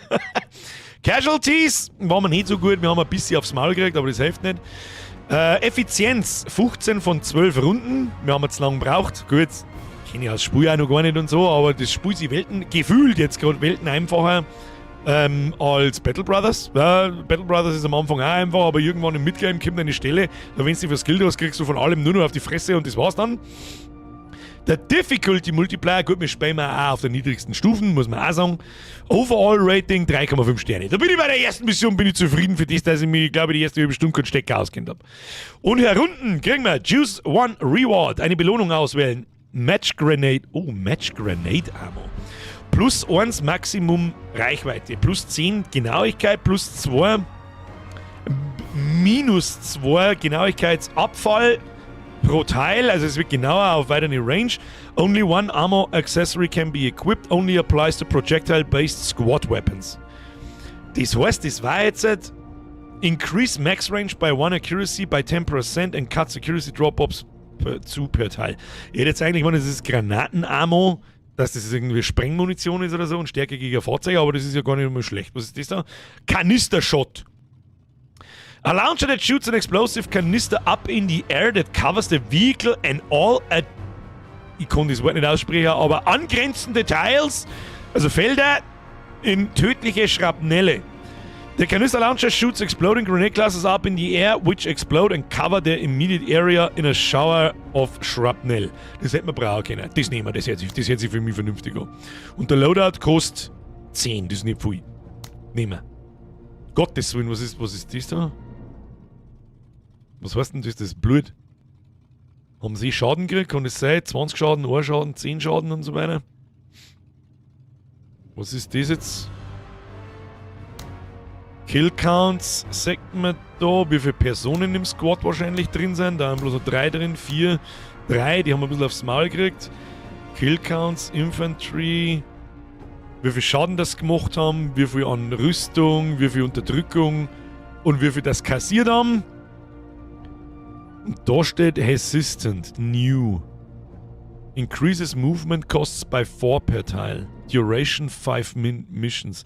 Casualties waren wir nicht so gut, wir haben ein bisschen aufs Maul gekriegt, aber das hilft nicht. Effizienz, 15 von 12 Runden, wir haben jetzt lang gebraucht, gut, kenne ich das Spiel auch noch gar nicht und so, aber das Spiel sich Welten, gefühlt jetzt gerade Welten einfacher als Battle Brothers. Ja, Battle Brothers ist am Anfang auch einfach, aber irgendwann im Midgame kommt eine Stelle, da wenn du dich verskillt hast, kriegst du von allem nur noch auf die Fresse und das war's dann. Der Difficulty Multiplier, gut, wir spielen auch auf der niedrigsten Stufen, muss man auch sagen. Overall Rating 3,5 Sterne. Da bin ich bei der ersten Mission bin ich zufrieden für das, dass ich mich, glaube ich, die erste halbe Stunde keinen Stecker auskennt habe. Und herunten kriegen wir Choose One Reward, eine Belohnung auswählen. Match Grenade, oh, Match Grenade Ammo. Plus 1 Maximum Reichweite, plus 10 Genauigkeit, plus 2, minus 2 Genauigkeitsabfall pro Teil, also es wird genauer auf weitere Range. Only one ammo accessory can be equipped, only applies to projectile-based squad weapons. Das heißt, das war jetzt halt Increase Max Range by 1 Accuracy by 10% and cuts Accuracy Drop-Offs zu per Teil. Ich hätte jetzt eigentlich gemeint, das ist Granatenammo, dass das irgendwie Sprengmunition ist oder so und stärker gegen Fahrzeuge, aber das ist ja gar nicht mal schlecht. Was ist das da? Canister Shot. A launcher that shoots an explosive canister up in the air that covers the vehicle and all a, ich kann das Wort nicht aussprechen, aber angrenzende Tiles, also Felder, in tödliche Schrapnelle. The canister launcher shoots exploding grenade clusters up in the air, which explode and cover the immediate area in a shower of shrapnel. Das hätten wir brauchen können. Das nehmen wir, das hört sich für mich vernünftig an. Und der Loadout kostet 10, das ist nicht viel. Nehmen wir. Gottes Willen, was ist das da? Was heißt denn das? Das ist Blut. Haben sie Schaden gekriegt? Kann das sein? 20 Schaden, 1 Schaden, 10 Schaden und so weiter? Was ist das jetzt? Kill Counts, sagt man da, wie viele Personen im Squad wahrscheinlich drin sind. Da haben bloß noch drei drin, vier, drei, die haben ein bisschen aufs Maul gekriegt. Kill Counts, Infantry, wie viel Schaden das gemacht haben, wie viel an Rüstung, wie viel Unterdrückung und wie viel das kassiert haben. Und da steht Hesitant, New. Increases Movement Costs by 4 per Tile. Duration 5 Missions.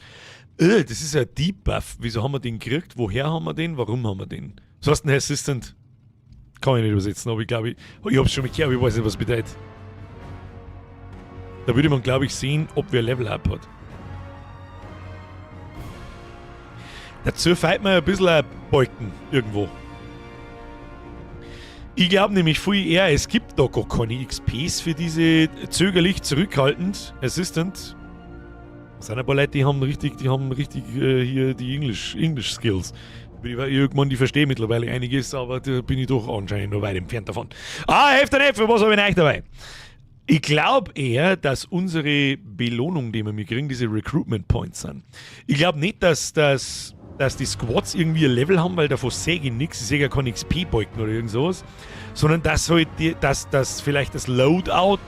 Das ist ja Debuff. Wieso haben wir den gekriegt? Woher haben wir den? Warum haben wir den? Was heißt denn Hesitant? Kann ich nicht übersetzen, aber ich glaube, ich hab's schon mal gehört, aber ich weiß nicht, was bedeutet. Da würde man, glaube ich, sehen, ob wer Level Up hat. Dazu fehlt mir ein bisschen ein Balken irgendwo. Ich glaube nämlich viel eher, es gibt da gar keine XPs für diese zögerlich zurückhaltend Assistant. Es sind ein paar Leute, die haben richtig hier die English Skills. Irgendwann, die verstehe mittlerweile einiges, aber da bin ich doch anscheinend noch weit entfernt davon. Ah, Hälfte der Äpfel, was habe ich eigentlich dabei? Ich glaube eher, dass unsere Belohnung, die wir kriegen, diese Recruitment Points sind. Ich glaube nicht, dass die Squads irgendwie ein Level haben, weil davon sehe ich nichts. Ich sehe ja keinen XP-Balken oder irgend sowas. Sondern dass halt dass vielleicht das Loadout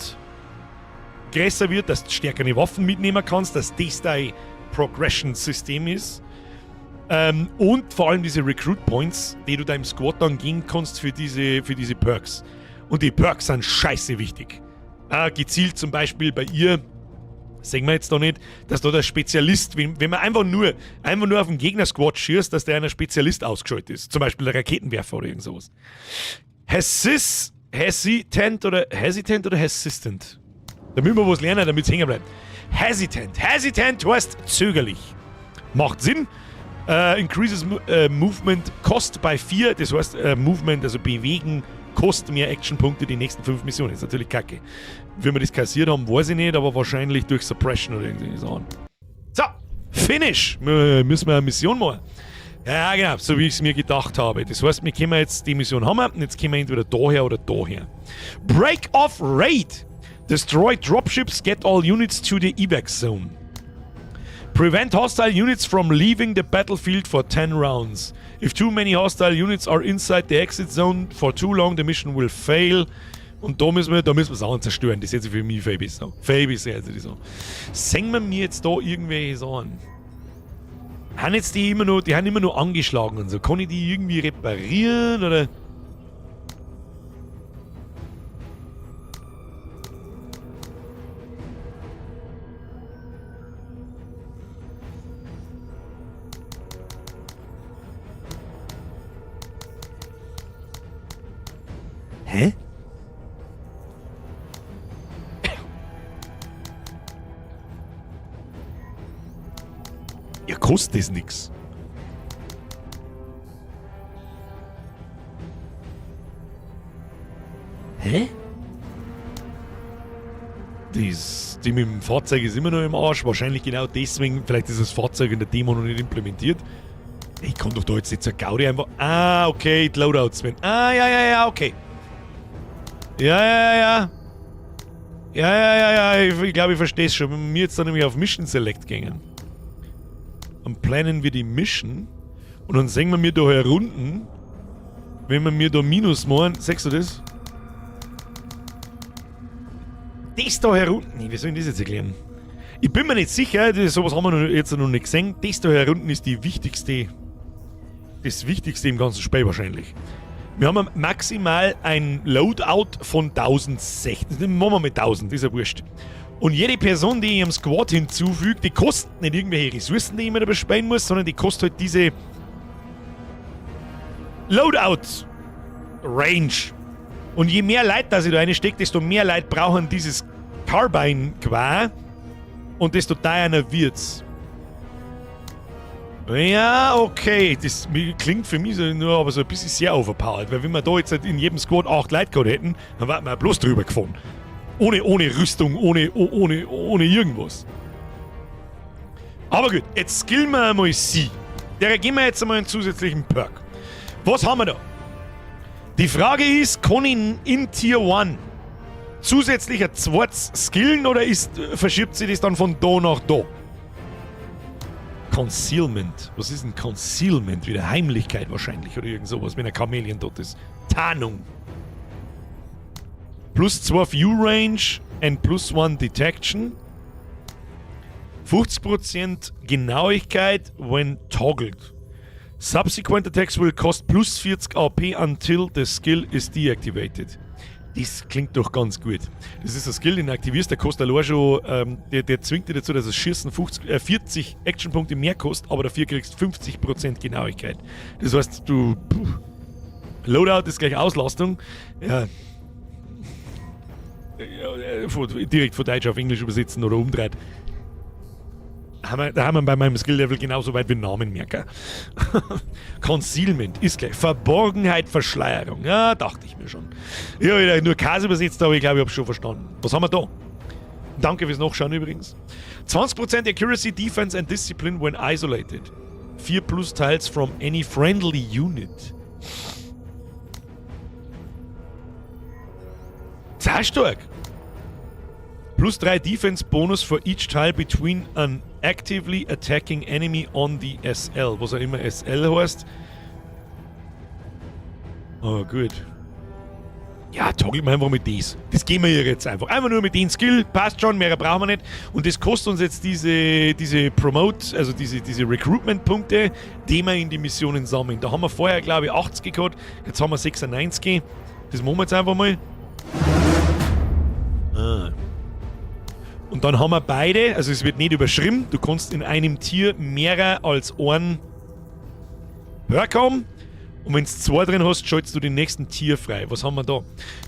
größer wird, dass du stärkere Waffen mitnehmen kannst, dass das dein Progression-System ist. Und vor allem diese Recruit Points, die du deinem Squad dann geben kannst für diese Perks. Und die Perks sind scheiße wichtig. Gezielt zum Beispiel bei ihr, sehen wir jetzt da nicht, dass da der Spezialist, wenn man einfach nur auf den Gegner-Squad schießt, dass der einer Spezialist ausgeschaltet ist. Zum Beispiel der Raketenwerfer oder irgend sowas. Hesitant oder Hesistant? Da müssen wir was lernen, damit es hängen bleibt. Hesitant. Hesitant heißt zögerlich. Macht Sinn. Increases Movement Cost by 4, das heißt Movement, also bewegen, kostet mehr Actionpunkte die nächsten 5 Missionen. Ist natürlich kacke. Wie wir das kassiert haben, weiß ich nicht, aber wahrscheinlich durch Suppression oder irgendwie so. So, Finish! Müssen wir eine Mission machen. Ja, genau, so wie ich es mir gedacht habe. Das heißt, wir können jetzt die Mission haben und jetzt können wir entweder daher oder daher. Break off Raid! Destroy dropships, get all units to the evac zone. Prevent hostile units from leaving the battlefield for 10 rounds. If too many hostile units are inside the exit zone for too long, the mission will fail. Und da müssen wir Sachen zerstören. Das ist jetzt für mich viel besser. Viel besser als das so. Sehen wir mir jetzt da irgendwelche Sachen? Haben jetzt die immer noch, die haben immer nur angeschlagen und so. Kann ich die irgendwie reparieren oder? Hä? Ja, kostet das nix. Hä? Die mit dem Fahrzeug ist immer noch im Arsch. Wahrscheinlich genau deswegen. Vielleicht ist das Fahrzeug in der Demo noch nicht implementiert. Ich kann doch da jetzt nicht zur Gaudi einfach. Ah, okay, die Loadouts. Ah, ja, okay. Ja. Ja. Ich glaube, ich verstehe es schon. Wenn wir jetzt dann nämlich auf Mission Select gehen, dann planen wir die Mission und dann sehen wir mir da herunten, wenn wir mir da Minus machen, siehst du das? Das da herunten, wie soll ich das jetzt erklären? Ich bin mir nicht sicher, sowas haben wir jetzt noch nicht gesehen. Das da herunten ist das Wichtigste im ganzen Spiel wahrscheinlich. Wir haben maximal ein Loadout von 1060. Machen wir mit 1000, ist ja wurscht. Und jede Person, die ich ihrem Squad hinzufügt, die kostet nicht irgendwelche Ressourcen, die ich mir da bespielen muss, sondern die kostet halt diese Loadout Range. Und je mehr Leute, dass ich da reinstecke, desto mehr Leute brauchen dieses Carbine qua und desto teurer wird's. Ja, okay. Das klingt für mich so nur aber so ein bisschen sehr overpowered, weil wenn wir da jetzt halt in jedem Squad 8 Leute gehabt hätten, dann wären wir ja bloß drüber gefahren. Ohne Rüstung, ohne irgendwas. Aber gut, jetzt skillen wir einmal sie. Der geben wir jetzt einmal einen zusätzlichen Perk. Was haben wir da? Die Frage ist, kann ich in Tier 1 zusätzlich ein zweites skillen oder verschiebt sich das dann von da nach da? Concealment. Was ist denn Concealment? Wieder Heimlichkeit wahrscheinlich oder irgend sowas, wenn ein Chamäleon dort ist. Tarnung. Plus 2 View Range and plus 1 Detection. 50% Genauigkeit when toggled. Subsequent attacks will cost plus 40 AP until the skill is deactivated. Das klingt doch ganz gut. Das ist ein Skill, den aktivierst, der kostet allein schon, der zwingt dich dazu, dass das Schießen 40 Actionpunkte mehr kostet, aber dafür kriegst du 50% Genauigkeit. Das heißt, du. Puh, Loadout ist gleich Auslastung. Ja. Direkt von Deutsch auf Englisch übersetzen oder umdreht. Da haben wir bei meinem Skill-Level genauso weit wie Namen merken. Concealment ist gleich Verborgenheit, Verschleierung. Ja, dachte ich mir schon. Ich habe wieder nur Käse übersetzt, aber ich glaube, ich habe es schon verstanden. Was haben wir da? Danke fürs Nachschauen übrigens. 20% Accuracy, Defense and Discipline when isolated. 4 plus Tiles from any friendly unit. Sehr stark. Plus 3 Defense Bonus for each tile between an actively attacking enemy on the SL. Was auch immer SL heißt. Oh, gut. Ja, toggeln wir einfach mit das. Das gehen wir hier jetzt einfach. Einfach nur mit dem Skill, passt schon, mehr brauchen wir nicht. Und das kostet uns jetzt diese Promote, also diese Recruitment-Punkte, die wir in die Missionen sammeln. Da haben wir vorher, glaube ich, 80 gehabt, jetzt haben wir 96. Das machen wir jetzt einfach mal. Ah. Und dann haben wir beide, also es wird nicht überschrieben, du kannst in einem Tier mehrer als einen Perk haben. Und wenn du zwei drin hast, schaltest du den nächsten Tier frei. Was haben wir da?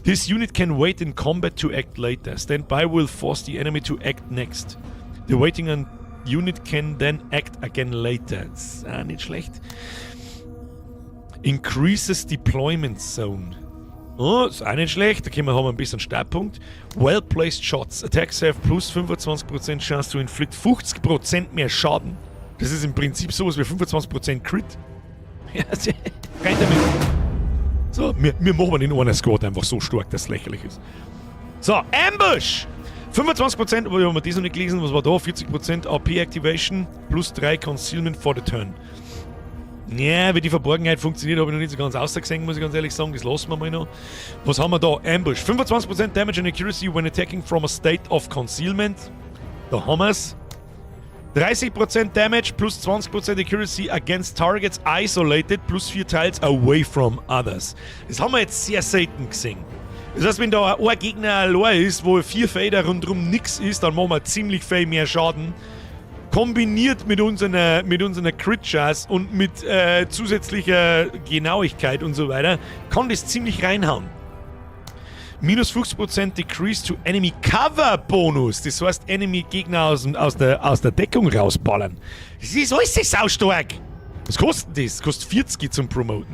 This unit can wait in combat to act later. Stand by will force the enemy to act next. The waiting unit can then act again later. Das ist auch nicht schlecht. Increases Deployment Zone. Oh, ist auch nicht schlecht. Da können wir, haben wir ein bisschen Startpunkt. Well-placed Shots. Attacks have plus 25% Chance to inflict 50% mehr Schaden. Das ist im Prinzip sowas wie 25% Crit. Ja, rein damit. So, wir machen den einen Squad einfach so stark, dass es lächerlich ist. So, Ambush! 25%, aber haben wir das noch nicht gelesen, was war da? 40% AP Activation plus 3 Concealment for the Turn. Ja, wie die Verborgenheit funktioniert, habe ich noch nicht so ganz ausgesehen, muss ich ganz ehrlich sagen. Das lassen wir mal noch. Was haben wir da? Ambush. 25% Damage and Accuracy when attacking from a state of Concealment. Da haben wir's. 30% Damage plus 20% Accuracy against targets isolated plus 4 Tiles away from others. Das haben wir jetzt sehr selten gesehen. Das heißt, wenn da ein Gegner allein ist, wo vier Felder rundherum nix ist, dann machen wir ziemlich viel mehr Schaden. Kombiniert mit unseren Crit-Chance und mit zusätzlicher Genauigkeit und so weiter, kann das ziemlich reinhauen. Minus 50% Decrease to Enemy Cover Bonus. Das heißt, Enemy Gegner aus der Deckung rausballern. Das ist alles saustark. Was kostet das? Das kostet 40 zum Promoten.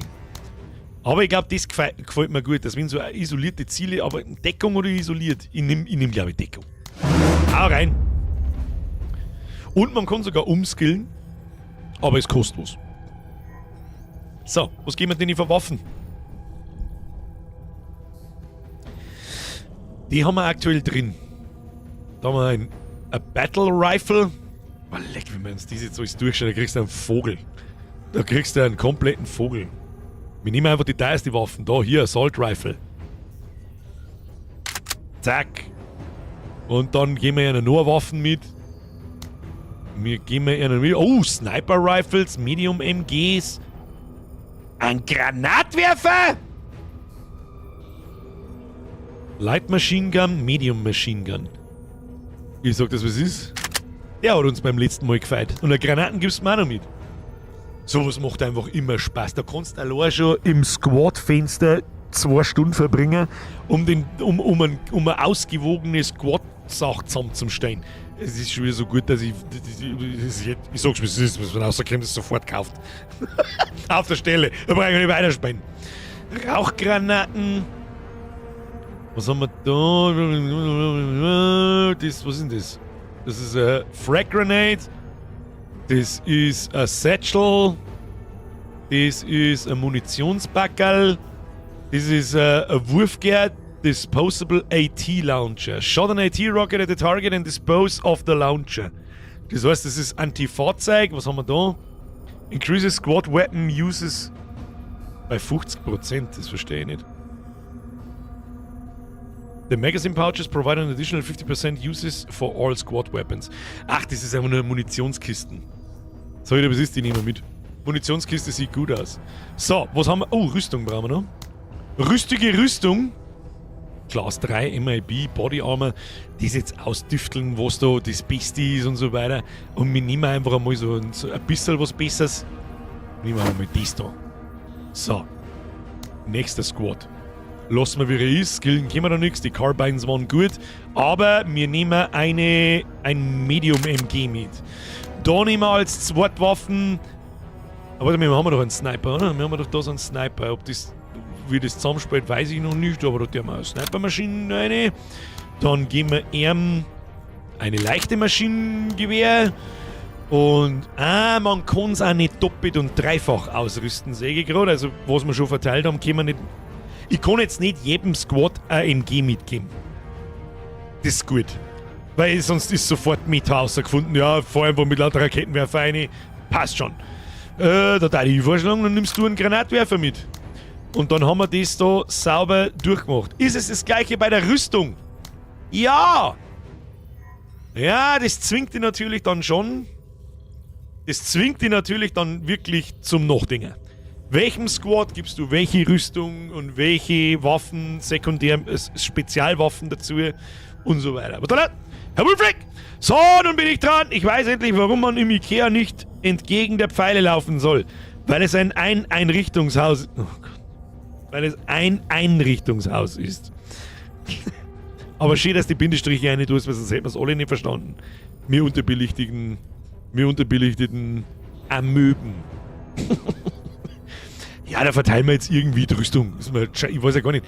Aber ich glaube, das gefällt mir gut. Das sind so isolierte Ziele, aber Deckung oder isoliert? Ich nehm, glaube ich, Deckung. Hau rein. Und man kann sogar umskillen, aber es kostet was. So, was geben wir denn für Waffen? Die haben wir aktuell drin. Da haben wir ein Battle Rifle. Oh, leck, wenn wir uns das jetzt alles durchschauen, da kriegst du einen Vogel. Da kriegst du einen kompletten Vogel. Wir nehmen einfach die teuerste Waffen. Da, hier, Assault Rifle. Zack. Und dann geben wir ihnen noch Waffen mit. Wir geben ihnen mit. Oh, Sniper Rifles, Medium MGs. Ein Granatwerfer! Light Machine Gun, Medium Machine Gun. Ich sag das, was ist. Der hat uns beim letzten Mal gefeiert. Und eine Granaten gibst du mir auch noch mit. Sowas macht einfach immer Spaß. Da kannst du allein schon im Squad-Fenster 2 Stunden verbringen, um ein ausgewogene Squad-Sache zusammenzustellen. Es ist schon wieder so gut, dass ich sag's, wie es ist, was man rauskommt, ist sofort kauft. Auf der Stelle. Da brauche ich nicht weiterspielen. Rauchgranaten. Was haben wir da? Das, was ist denn das? Das ist ein Frag Grenade. Das ist ein Satchel. Das ist ein Munitionspackerl. Das ist ein Wurfgewehr. Disposable AT Launcher. Shot an AT rocket at the target and dispose of the launcher. Das heißt, das ist Anti-Fahrzeug. Was haben wir da? Increases Squad Weapon Uses bei 50%. Das verstehe ich nicht. The magazine pouches provide an additional 50% uses for all squad weapons. Ach, das ist einfach nur Munitionskisten. Sag ich dir, was ist, die nehmen wir mit. Munitionskiste sieht gut aus. So, was haben wir? Oh, Rüstung brauchen wir noch. Rüstige Rüstung. Class 3, MIB, Body Armor, das jetzt ausdüfteln, was da das Beste ist und so weiter. Und wir nehmen einfach einmal so ein bisschen was Besseres. Nehmen wir einmal das da. So. Nächster Squad. Lassen wir, wie er ist. Skillen können wir da nichts. Die Carbines waren gut. Aber wir nehmen ein Medium MG mit. Da nehmen wir als Zweitwaffen. Aber warte mal, wir haben doch einen Sniper, oder? Wir haben doch da so einen Sniper. Ob das, wie das zusammenspielt, weiß ich noch nicht. Aber da tun wir eine Snipermaschine rein. Dann geben wir ihm eine leichte Maschinengewehr. Und man kann es auch nicht doppelt und dreifach ausrüsten, sehe ich gerade. Also, was wir schon verteilt haben, können wir nicht. Ich kann jetzt nicht jedem Squad ein MG mitgeben. Das ist gut. Weil sonst ist sofort Meta rausgefunden. Ja, vor allem mit lauter Raketenwerfer rein. Passt schon. Da darf ich vorschlagen, dann nimmst du einen Granatwerfer mit. Und dann haben wir das da sauber durchgemacht. Ist es das gleiche bei der Rüstung? Ja! Ja, das zwingt dich natürlich dann schon. Das zwingt dich natürlich dann wirklich zum Nachdenken. Welchem Squad gibst du welche Rüstung und welche Waffen, Sekundär-, Spezialwaffen dazu und so weiter. Aber dann, Herr Wulfric! So, nun bin ich dran. Ich weiß endlich, warum man im Ikea nicht entgegen der Pfeile laufen soll. Weil es ein Ein-Einrichtungshaus. Oh Gott. Weil es ein Einrichtungshaus ist. Aber schön, dass die Bindestriche eine tust, weil sonst hätten wir es alle nicht verstanden. Wir unterbelichteten Amöben. Ja, da verteilen wir jetzt irgendwie die Rüstung. Ich weiß ja gar nicht.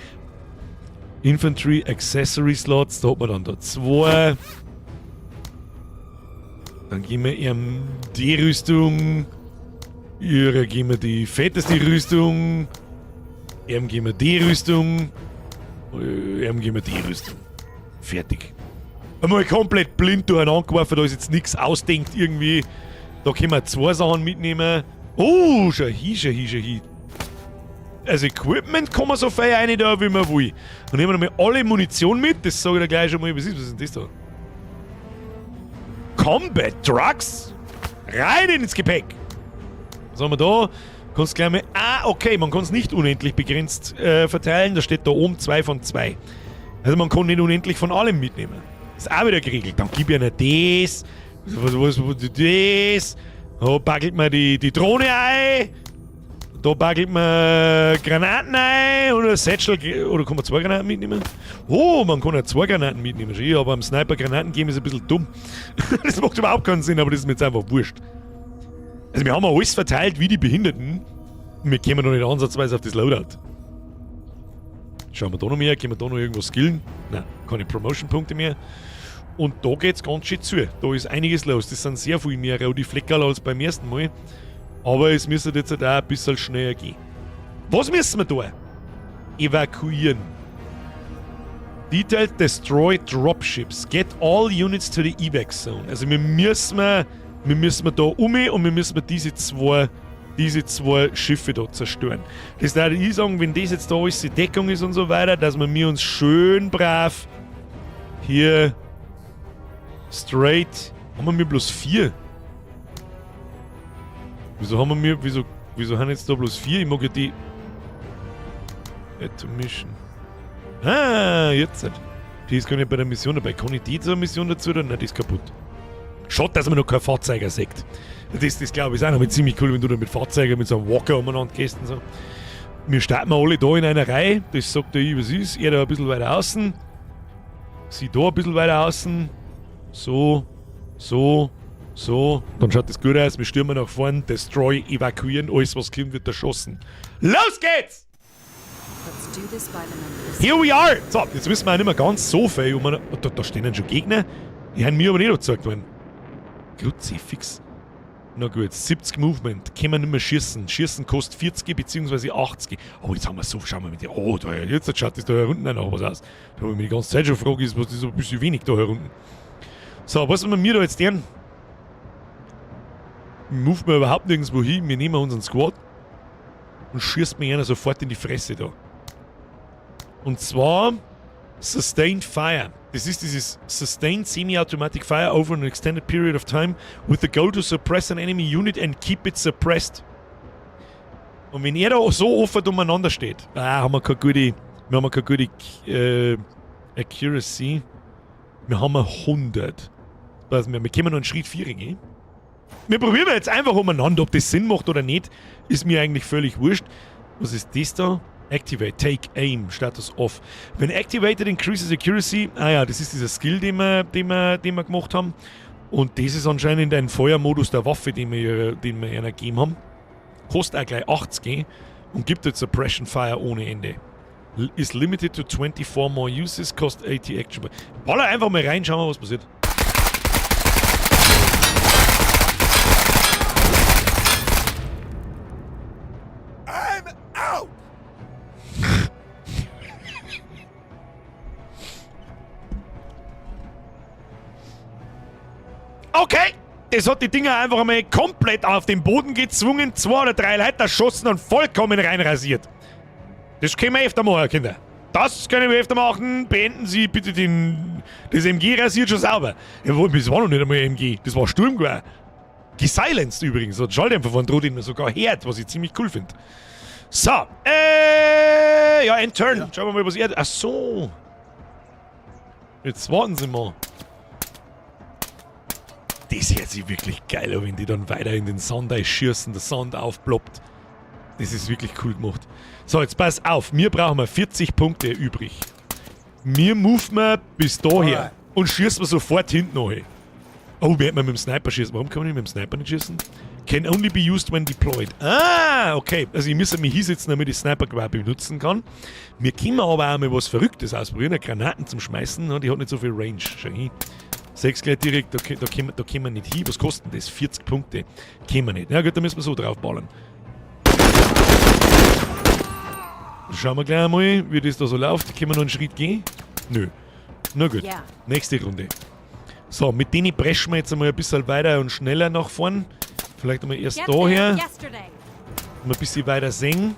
Infantry Accessory Slots, da hat man dann da zwei. Dann geben wir ihm die Rüstung. Ihre geben wir die fetteste Rüstung. Ihm geben wir die Rüstung. Ihm geben wir die Rüstung. Fertig. Einmal komplett blind durcheinander geworfen, da ist jetzt nichts ausdenkt irgendwie. Da können wir zwei Sachen mitnehmen. Oh, schau hin, schau hin, schau hin. Also Equipment kann man so viel rein da, wie man will. Dann nehmen wir nochmal alle Munition mit, das sage ich dir gleich schon mal. Was ist denn das da? Combat Drugs? Rein ins Gepäck! Was haben wir da? Kannst gleich mal. Ah, okay, man kann es nicht unendlich begrenzt verteilen. Da steht da oben 2 von 2. Also man kann nicht unendlich von allem mitnehmen. Ist auch wieder geregelt. Dann gib ich einer das. Was, das. Da packelt man die Drohne ein. Da packelt man Granaten ein. Oder Satchel. Oder kann man 2 Granaten mitnehmen? Oh, man kann ja 2 Granaten mitnehmen. Ja, aber am Sniper Granaten geben ist ein bisschen dumm. Das macht überhaupt keinen Sinn, aber das ist mir jetzt einfach wurscht. Also wir haben alles verteilt wie die Behinderten. Und wir kommen noch nicht ansatzweise auf das Loadout. Schauen wir da noch mehr? Können wir da noch irgendwas skillen? Nein, keine Promotion-Punkte mehr. Und da geht's ganz schön zu. Da ist einiges los. Das sind sehr viel mehr rote Fleckerl als beim ersten Mal. Aber es müsste jetzt halt auch ein bisschen schneller gehen. Was müssen wir da? Evakuieren. Detailed Destroy Dropships. Get all units to the Evac Zone. Also wir müssen da um und wir müssen diese zwei Schiffe da zerstören. Das würde ich sagen, wenn das jetzt da alles die Deckung ist und so weiter, dass wir uns schön brav hier straight. Haben wir bloß 4? Wieso haben wir wieso haben jetzt da bloß 4? Ich mag ja die. Add to Mission. Ah, jetzt. Die ist gar nicht bei der Mission dabei. Kann ich die zur Mission dazu? Oder? Nein, die ist kaputt. Schade, dass man noch kein Fahrzeuger sieht. Das glaube ich, ist auch noch ziemlich cool, wenn du da mit Fahrzeugen, mit so einem Walker umeinander gehst und so. Wir starten alle da in einer Reihe. Das sagt der ich, was ist. Er da ein bisschen weiter außen. Sie da ein bisschen weiter außen. So, so, so. Dann schaut das gut aus. Wir stürmen nach vorn. Destroy, evakuieren. Alles, was kommt, wird erschossen. Los geht's! Let's do this by the numbers. Here we are! So, jetzt wissen wir auch nicht mehr ganz so viel. Da stehen dann schon Gegner. Die haben mir aber nicht gezeigt worden. Kruzifix. Na gut, 70 Movement. Können wir nicht mehr schießen. Schießen kostet 40 bzw. 80. Oh, jetzt haben wir so, schauen wir mit der. Oh, da, jetzt schaut das da herunten auch noch was aus. Da habe ich mich die ganze Zeit schon gefragt, ist was ist so ein bisschen wenig da herunten. So, was haben wir da jetzt denn? Move wir überhaupt nirgendwo hin. Wir nehmen unseren Squad und schießt mir einer sofort in die Fresse da. Und zwar Sustained Fire. Das ist dieses Sustained Semi-Automatic Fire over an extended period of time with the goal to suppress an enemy unit and keep it suppressed. Und wenn er da so offen umeinander steht, haben wir keine gute, wir haben keine gute Accuracy. Wir haben 100. Also wir können noch einen Schritt 4 gehen. Wir probieren jetzt einfach umeinander, ob das Sinn macht oder nicht, ist mir eigentlich völlig wurscht. Was ist das da? Activate, take aim, Status off. When activated, increases accuracy. Ah ja, das ist dieser Skill, den wir gemacht haben. Und das ist anscheinend ein Feuermodus der Waffe, den wir einer gegeben haben. Kostet auch gleich 80 und gibt jetzt Suppression Fire ohne Ende. Is limited to 24 more uses, cost 80 action. Baller einfach mal rein, schauen wir, was passiert. I'm out! Okay, das hat die Dinger einfach einmal komplett auf den Boden gezwungen, 2 oder 3 Leute erschossen und vollkommen reinrasiert. Das können wir öfter machen, Kinder. Das können wir öfter machen. Beenden Sie bitte den... Das MG rasiert schon sauber. Jawohl, das war noch nicht einmal MG. Das war Sturmgewehr. Gesilenced übrigens. Hat Schalldämpfer von droht, den man sogar hört, was ich ziemlich cool finde. So, ja, end turn. Ja. Schauen wir mal, was er... Ach so. Jetzt warten Sie mal. Das hört sich wirklich geil an, wenn die dann weiter in den Sand einschießen, der Sand aufploppt. Das ist wirklich cool gemacht. So, jetzt pass auf. Wir brauchen mal 40 Punkte übrig. Wir moven wir bis daher und schießen wir sofort hinten rein. Oh, wir hätten mit dem Sniper schießen. Warum kann man nicht mit dem Sniper nicht schießen? Can only be used when deployed. Ah, okay. Also ich muss mich hinsetzen, damit ich Sniper-Gewehr benutzen kann. Wir können aber auch mal was Verrücktes ausprobieren. Granaten zum Schmeißen. Die hat nicht so viel Range. Schau hin. 6 gleich direkt, da können wir nicht hin. Was kostet denn das? 40 Punkte. Können wir nicht. Na gut, da müssen wir so draufballern. Schauen wir gleich einmal, wie das da so läuft. Können wir noch einen Schritt gehen? Nö. Na gut. Yeah. Nächste Runde. So, mit denen preschen wir jetzt einmal ein bisschen weiter und schneller nach vorn. Vielleicht einmal erst Get daher. there yesterday. Mal ein bisschen weiter sehen.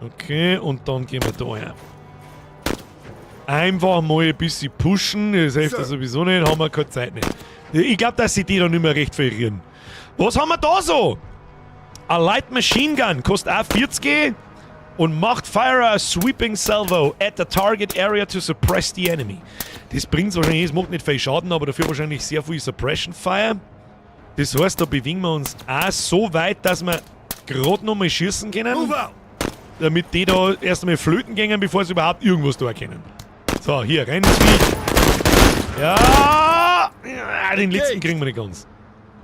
Okay, und dann gehen wir da her. Einfach mal ein bisschen pushen. Das hilft ja sowieso nicht, haben wir keine Zeit nicht. Ich glaube, dass sie die da nicht mehr recht verirren. Was haben wir da so? A Light Machine Gun kostet auch 40 und macht Fire a Sweeping Salvo at the target area to suppress the enemy. Das bringt wahrscheinlich, es macht nicht viel Schaden, aber dafür wahrscheinlich sehr viel Suppression Fire. Das heißt, da bewegen wir uns auch so weit, dass wir gerade noch mal schießen können. Move out. Damit die da erst einmal flöten gehen, bevor sie überhaupt irgendwas da erkennen. So, hier, rein ins Viech. Ja, ja, den letzten kriegen wir nicht ganz.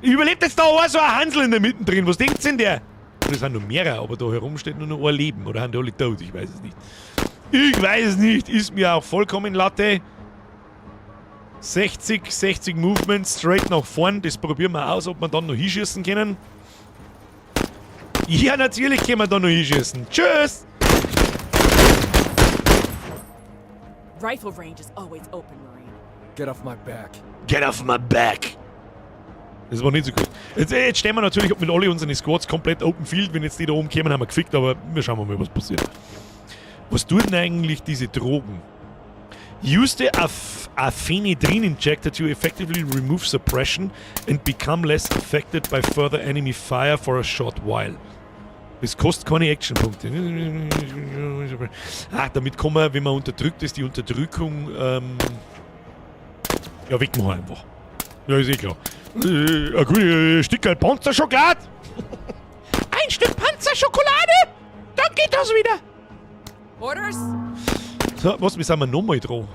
Überlebt jetzt da auch so ein Hansel in der Mitte drin. Was denkt denn der? Das sind noch mehrere, aber da herum steht nur noch ein Leben. Oder haben die alle tot? Ich weiß es nicht. Ich weiß es nicht. Ist mir auch vollkommen Latte. 60, 60 Movement, straight nach vorn. Das probieren wir aus, ob wir dann noch hinschießen können. Ja, natürlich können wir da noch hinschießen. Tschüss! Rifle range is always open, Marine. Get off my back. Get off my back! Das war nicht so gut. Jetzt stehen wir natürlich mit alle unseren Squads komplett open field. Wenn jetzt die da oben kommen, haben wir gefickt, aber wir schauen mal, was passiert. Was tun denn eigentlich diese Drogen? Use the Orphenadrine Injector to effectively remove suppression and become less affected by further enemy fire for a short while. Das kostet keine Actionpunkte. Ah, damit kann man, wenn man unterdrückt ist, die Unterdrückung ja, wegmachen einfach. Ja, ist eh klar. Ein gutes Stück Panzerschokolade. Ein Stück Panzerschokolade! Dann geht das wieder! Orders? So, was, wir sind wir nochmal dran?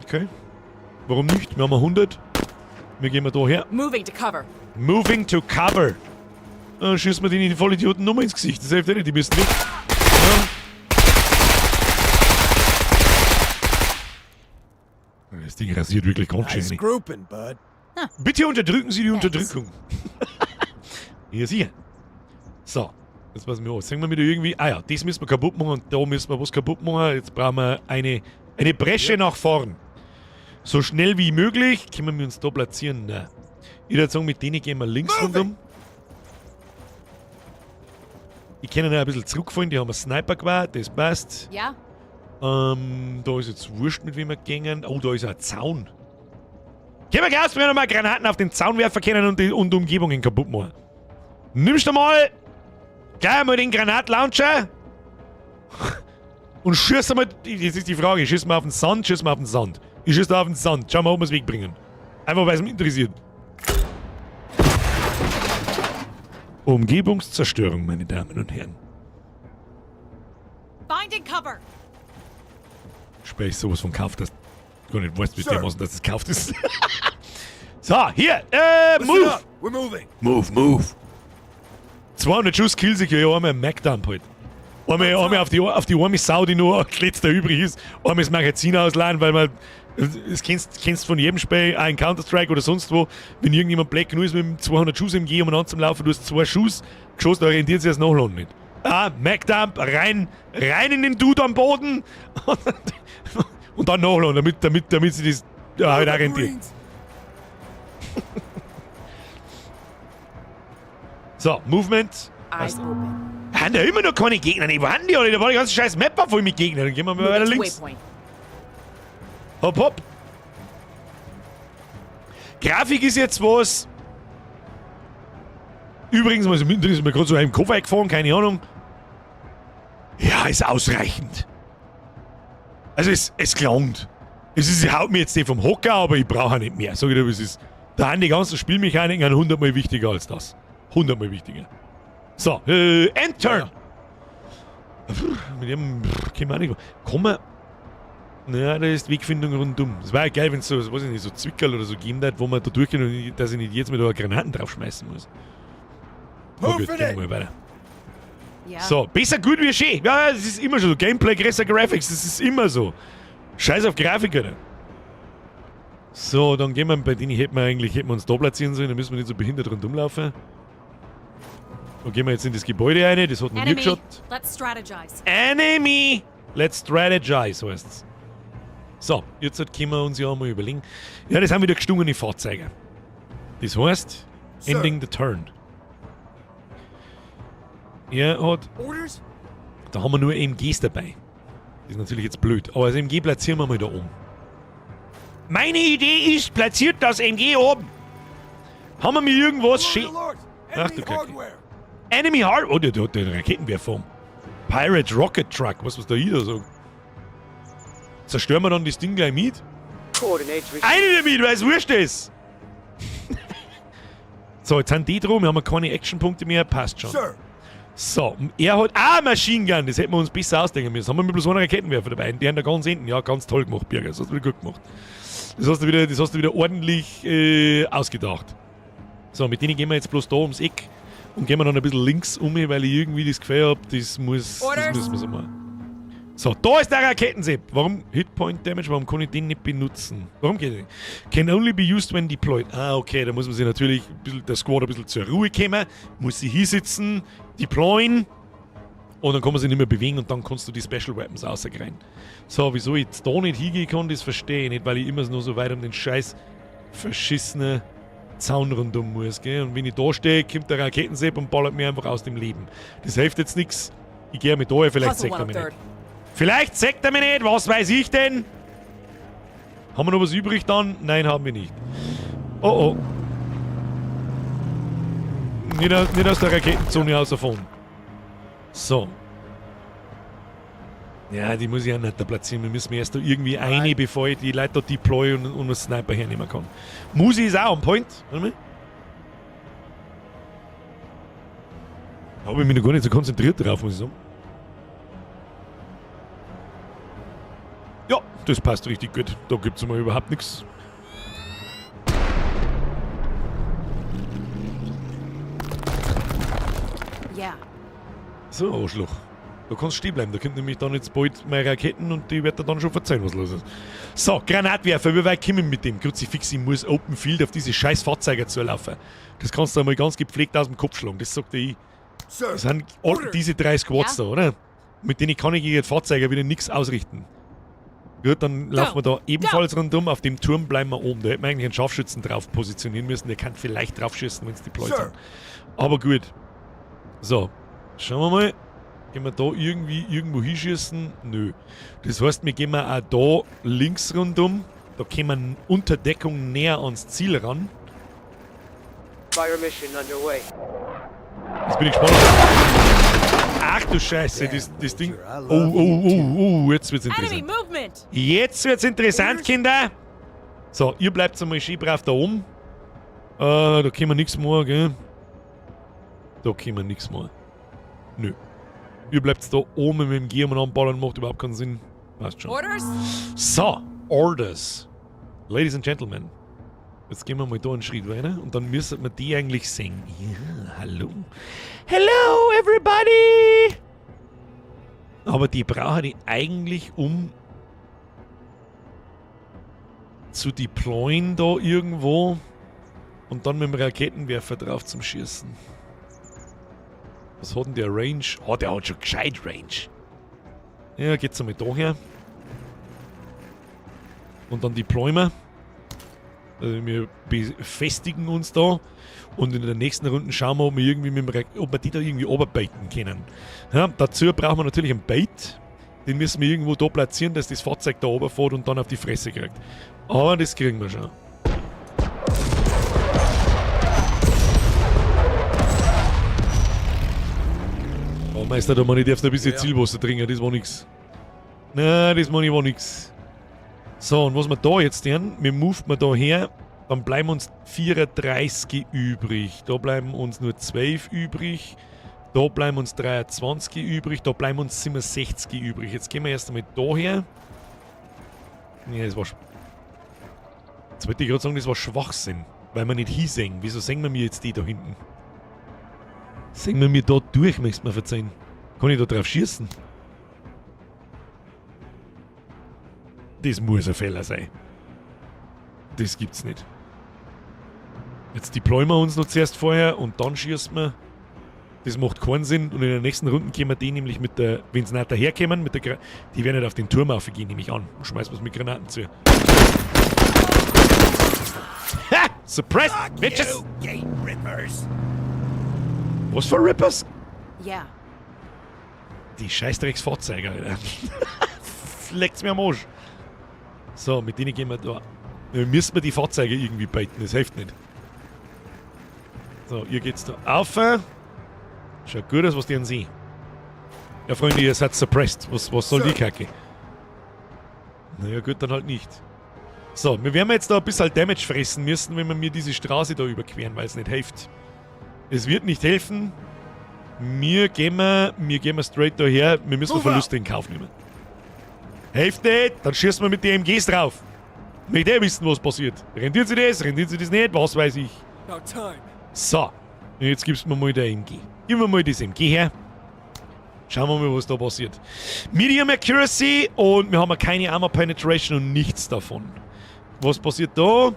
Okay. Warum nicht? Wir haben 100. Wir gehen mal da her. Moving to cover. Moving to cover. Dann schießen wir denen die Vollidioten nochmal ins Gesicht. Das hilft eh nicht, die müssen weg. Ja. Das Ding rasiert wirklich ganz schön. Nice grouping, bud. Bitte unterdrücken Sie die Unterdrückung. Ja, sicher. So, jetzt passen wir auf. Sehen wir wieder irgendwie. Ah ja, das müssen wir kaputt machen und da müssen wir was kaputt machen. Jetzt brauchen wir eine Bresche nach vorn. So schnell wie möglich. Können wir uns da platzieren? Nein. Ich würde sagen, mit denen gehen wir links rundum. Ich kann noch ein bisschen zurückfallen, die haben einen Sniper gehabt, das passt. Yeah? Da ist jetzt wurscht, mit wem wir gehen. Oh, da ist ein Zaun. Gehen wir gleich, wir nochmal Granaten auf den Zaun werfen können und die und Umgebungen kaputt machen. Nimmst du mal gleich mal den Granatlauncher und schieß einmal. Jetzt ist die Frage, schießen wir auf den Sand, schießen wir auf den Sand. Ich schieße auf den Sand. Schauen wir, ob wir es wegbringen. Einfach, weil es mich interessiert. Umgebungszerstörung, meine Damen und Herren. Finding cover. Sprech sowas von kauft, dass du gar nicht weißt, wie Sir. dermaßen, dass es gekauft ist. So, hier, Listen move! up. We're moving. Move, move. 200 Schuss kills sich ja einmal im Magdump halt. Einmal auf die arme Sau, die nur als letzter übrig ist, einmal das Magazin ausladen, weil man, das kennst von jedem Spiel, auch in Counter-Strike oder sonst wo, wenn irgendjemand black genug ist mit dem 200 Schuss MG umeinander zum Laufen, du hast zwei Schuss geschossen, da rentiert sich das Nachladen nicht. Ah, Magdump, rein in den Dude am Boden und dann nachladen, damit sie das ja, halt auch rentiert. Marines. So, Movement. Eyes open. Haben da immer noch keine Gegner? Nee, wo haben die alle? Da war die ganze scheiß Map voll mit Gegnern. Dann gehen wir mal weiter Moving to links. waypoint. Hopp, hopp. Grafik ist jetzt was. Übrigens, also mittendrin ist mir gerade so einem Kopf eingefahren, keine Ahnung. Ja, ist ausreichend. Also es klangt. Es ist, haut mir jetzt nicht vom Hocker, aber ich brauche auch nicht mehr. Sag ich dir, wie es ist. Da sind die ganzen Spielmechaniken 100-mal wichtiger als das. 100-mal wichtiger. So, End Turn. Puh, mit dem können wir auch nicht. Kann man. Naja, da ist Wegfindung rundum. Es war ja geil, wenn es so, weiß ich nicht, so Zwickerl oder so gegeben hat, wo man da durchgehen und dass ich nicht jetzt mit da Granaten draufschmeißen muss. Na gut, Moving gehen wir it. mal weiter. Yeah. So, besser gut wie schön. Ja, das ist immer schon so. Gameplay, größer Graphics, das ist immer so. Scheiß auf Grafik, Alter. So, dann gehen wir bei denen hätten wir eigentlich, hätten wir uns da platzieren sollen, dann müssen wir nicht so behindert rundum laufen. Dann gehen wir jetzt in das Gebäude rein, das hat noch nie Enemy. geschaut. Let's strategize. Enemy! Let's strategize, heißt's. So, jetzt können wir uns ja mal überlegen. Ja, das sind wieder gestungene Fahrzeuge. Das heißt, Sir. ending the turn. Er hat. Orders? Da haben wir nur MGs dabei. Das ist natürlich jetzt blöd. Aber das MG platzieren wir mal da oben. Meine Idee ist, platziert das MG oben. Haben wir mir irgendwas schön. Alert! Ach Enemy du Kacke. hardware! Enemy Hard. Oh, der hat den Raketenwerfer um. Pirate Rocket Truck. Was da ich da so? Zerstören wir dann das Ding gleich mit? Coordinates received. Eine damit, weil es wurscht ist. So, jetzt sind die drum. Wir haben keine Actionpunkte mehr. Passt schon. Sir! So, er hat auch Machine Gun. Das hätten wir uns besser ausdenken müssen. Haben wir mit bloß einen Raketenwerfer dabei. Und die haben da ganz hinten. Ja, ganz toll gemacht, Birger. Das hast du wieder gut gemacht. Das hast du wieder ordentlich ausgedacht. So, mit denen gehen wir jetzt bloß da ums Eck und gehen wir dann ein bisschen links um, weil ich irgendwie das Gefühl habe, das Orders. müssen wir so machen. So, da ist der Raketensepp. Warum Hitpoint Damage? Warum kann ich den nicht benutzen? Warum geht der nicht? Can only be used when deployed. Ah, okay, da muss man sich natürlich ein bisschen, der Squad ein bisschen zur Ruhe kommen, muss sie hier sitzen, deployen und dann kann man sich nicht mehr bewegen und dann kannst du die Special Weapons rauskriegen. So, wieso ich jetzt da nicht hingehen kann, das verstehe ich nicht, weil ich immer nur so weit um den scheiß verschissenen Zaun rundum muss, gell? Und wenn ich da stehe, kommt der Raketensepp und ballert mir einfach aus dem Leben. Das hilft jetzt nichts. Ich gehe mit da, vielleicht Puzzle sagt er mich 103rd. nicht. Vielleicht sagt er mich nicht, was weiß ich denn? Haben wir noch was übrig dann? Nein, haben wir nicht. Oh oh. Nicht aus der Raketenzone rausfahren. So. Ja, die muss ich auch nicht da platzieren. Wir müssen erst da irgendwie eine, bevor ich die Leute da deploy und einen Sniper hernehmen kann. Musi ist auch on point. Warte mal. Da habe ich mich noch gar nicht so konzentriert drauf, muss ich sagen. Ja, das passt richtig gut. Da gibt es mal überhaupt nichts. Yeah. So, Arschloch. Da kannst du stehen bleiben. Da kommt nämlich dann jetzt bald meine Raketen und die wird dir dann schon verzeihen, was los ist. So, Granatwerfer, wie weit kommen wir mit dem? Kruzifix, ich muss Open Field auf diese scheiß Fahrzeuge zulaufen. Das kannst du einmal ganz gepflegt aus dem Kopf schlagen, das sagt ich. Sir! Das sind all diese drei Squads Ja. da, oder? Mit denen kann ich gegen die Fahrzeuge wieder nichts ausrichten. Gut, dann laufen wir da ebenfalls rundum. Auf dem Turm bleiben wir oben. Da hätten wir eigentlich einen Scharfschützen drauf positionieren müssen. Der kann vielleicht drauf schießen, wenn es deployed Sir. sind. Aber gut. So, schauen wir mal. Gehen wir da irgendwie irgendwo hinschießen? Nö. Das heißt, wir gehen auch da links rundum. Da kommen wir unter Deckung näher ans Ziel ran. Fire mission underway. Jetzt bin ich gespannt. Ach du Scheiße, das Ding. Oh, oh, oh, oh, jetzt wird's Enemy interessant. movement! Jetzt wird's interessant, Kinder. So, ihr bleibt einmal schön brav da oben. Da können wir nichts mehr, gell? Da können wir nichts mehr. Nö. Ihr bleibt da oben mit dem Gear anballern, macht überhaupt keinen Sinn. Passt schon. Orders? So, Orders. Ladies and Gentlemen. Jetzt gehen wir mal da einen Schritt weiter und dann müssen wir die eigentlich sehen. Ja, hallo. Hello, everybody! Aber die brauchen die eigentlich, um zu deployen da irgendwo und dann mit dem Raketenwerfer drauf zum Schießen. Was hat denn der Range? Oh, der hat schon gescheit Range. Ja, geht's einmal da her. Und dann deployen wir. Also wir befestigen uns da und in der nächsten Runde schauen wir, ob wir, irgendwie mit dem ob wir die da irgendwie oberbaiten können. Ja, dazu brauchen wir natürlich einen Bait. Den müssen wir irgendwo da platzieren, dass das Fahrzeug da runterfährt und dann auf die Fresse kriegt. Aber das kriegen wir schon. Oh Meister, da meine ich darfst ein bisschen Zielwasser trinken, das war nix. Nein, das meine ich war nix. So, und was wir da jetzt tun, wir moven wir da her, dann bleiben uns 34 übrig. Da bleiben uns nur 12 übrig. Da bleiben uns 23 übrig. Da bleiben uns 67 übrig. Jetzt gehen wir erst einmal da her. Ja, das war. Jetzt wollte ich gerade sagen, das war Schwachsinn. Weil wir nicht hinsehen. Wieso sehen wir mir jetzt die da hinten? Sehen wir mir da durch, möchtest du mir verzeihen. Kann ich da drauf schießen? Das muss ein Fehler sein. Das gibt's nicht. Jetzt deployen wir uns noch zuerst vorher und dann schießen wir. Das macht keinen Sinn. Und in der nächsten Runde können wir die nämlich mit der, wenn sie nicht daherkommen, mit der Gra die werden nicht auf den Turm aufgehen, nehme ich an. Und schmeißen wir's mit Granaten zu. Ha! Suppressed, Fuck bitches! you, gate rippers. Was für Rippers? Yeah. Die Scheißdrecksfahrzeuge, Alter. Leckt's mir am Arsch. So, mit denen gehen wir da. Wir müssen wir die Fahrzeuge irgendwie baiten, das hilft nicht. So, ihr geht's da auf. Schaut gut aus, was die an sie. Ja, Freunde, ihr seid suppressed. Was soll die Kacke? Naja, gut, dann halt nicht. So, wir werden jetzt da ein bisschen Damage fressen müssen, wenn wir mir diese Straße da überqueren, weil es nicht hilft. Es wird nicht helfen. Wir gehen straight daher. Wir müssen Move Verluste in Kauf nehmen. Hilft nicht, dann schießen wir mit den MGs drauf. Möchte eh wissen, was passiert. Rentiert sich das, rentiert sich das nicht, was weiß ich. About time. So, und jetzt gibst du mir mal der MG. Gib mir mal das MG her. Schauen wir mal, was da passiert. Medium Accuracy und wir haben keine Armor Penetration und nichts davon. Was passiert da?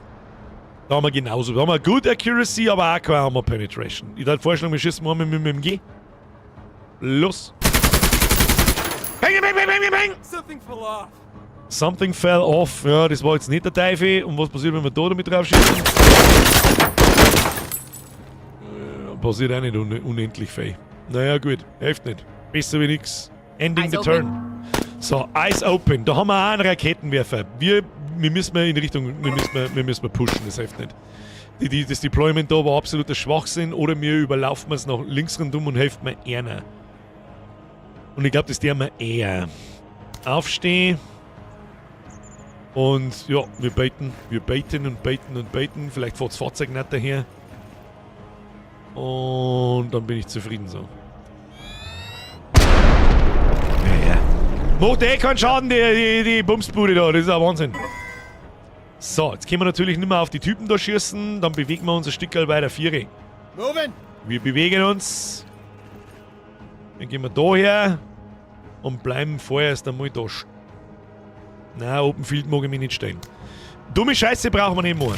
Da haben wir genauso. Da haben wir Good Accuracy, aber auch keine Armor Penetration. Ich würde vorschlagen, wir schießen mal mit dem MG. Los. Bang, bang, bang, bang, bang! Something fell off. Something fell off. Ja, das war jetzt nicht der Teufel. Und was passiert, wenn wir da damit drauf schießen? Passiert auch nicht un unendlich viel. Naja, gut. Hilft nicht. Besser wie nix. Ending Eyes the open. turn. So, Eyes open. Da haben wir auch einen Raketenwerfer. Wir müssen in Richtung, wir müssen pushen, das hilft nicht. Das Deployment da war absoluter Schwachsinn oder wir überlaufen es nach links rundum und helfen mir einer. Und ich glaube, das der wir eher. Aufstehen. Und ja, wir baiten, wir baiten und baiten und baiten. Vielleicht fährt das Fahrzeug nicht daher. Und dann bin ich zufrieden so. Ja. Macht eh keinen Schaden, die Bumsbude da. Das ist ein Wahnsinn. So, jetzt können wir natürlich nicht mehr auf die Typen da schießen. Dann bewegen wir uns ein Stück weiter Viere. Moving. Wir bewegen uns. Dann gehen wir da her und bleiben vorerst einmal da. Na, Open Field mag ich mich nicht stellen. Dumme Scheiße brauchen wir nicht mehr.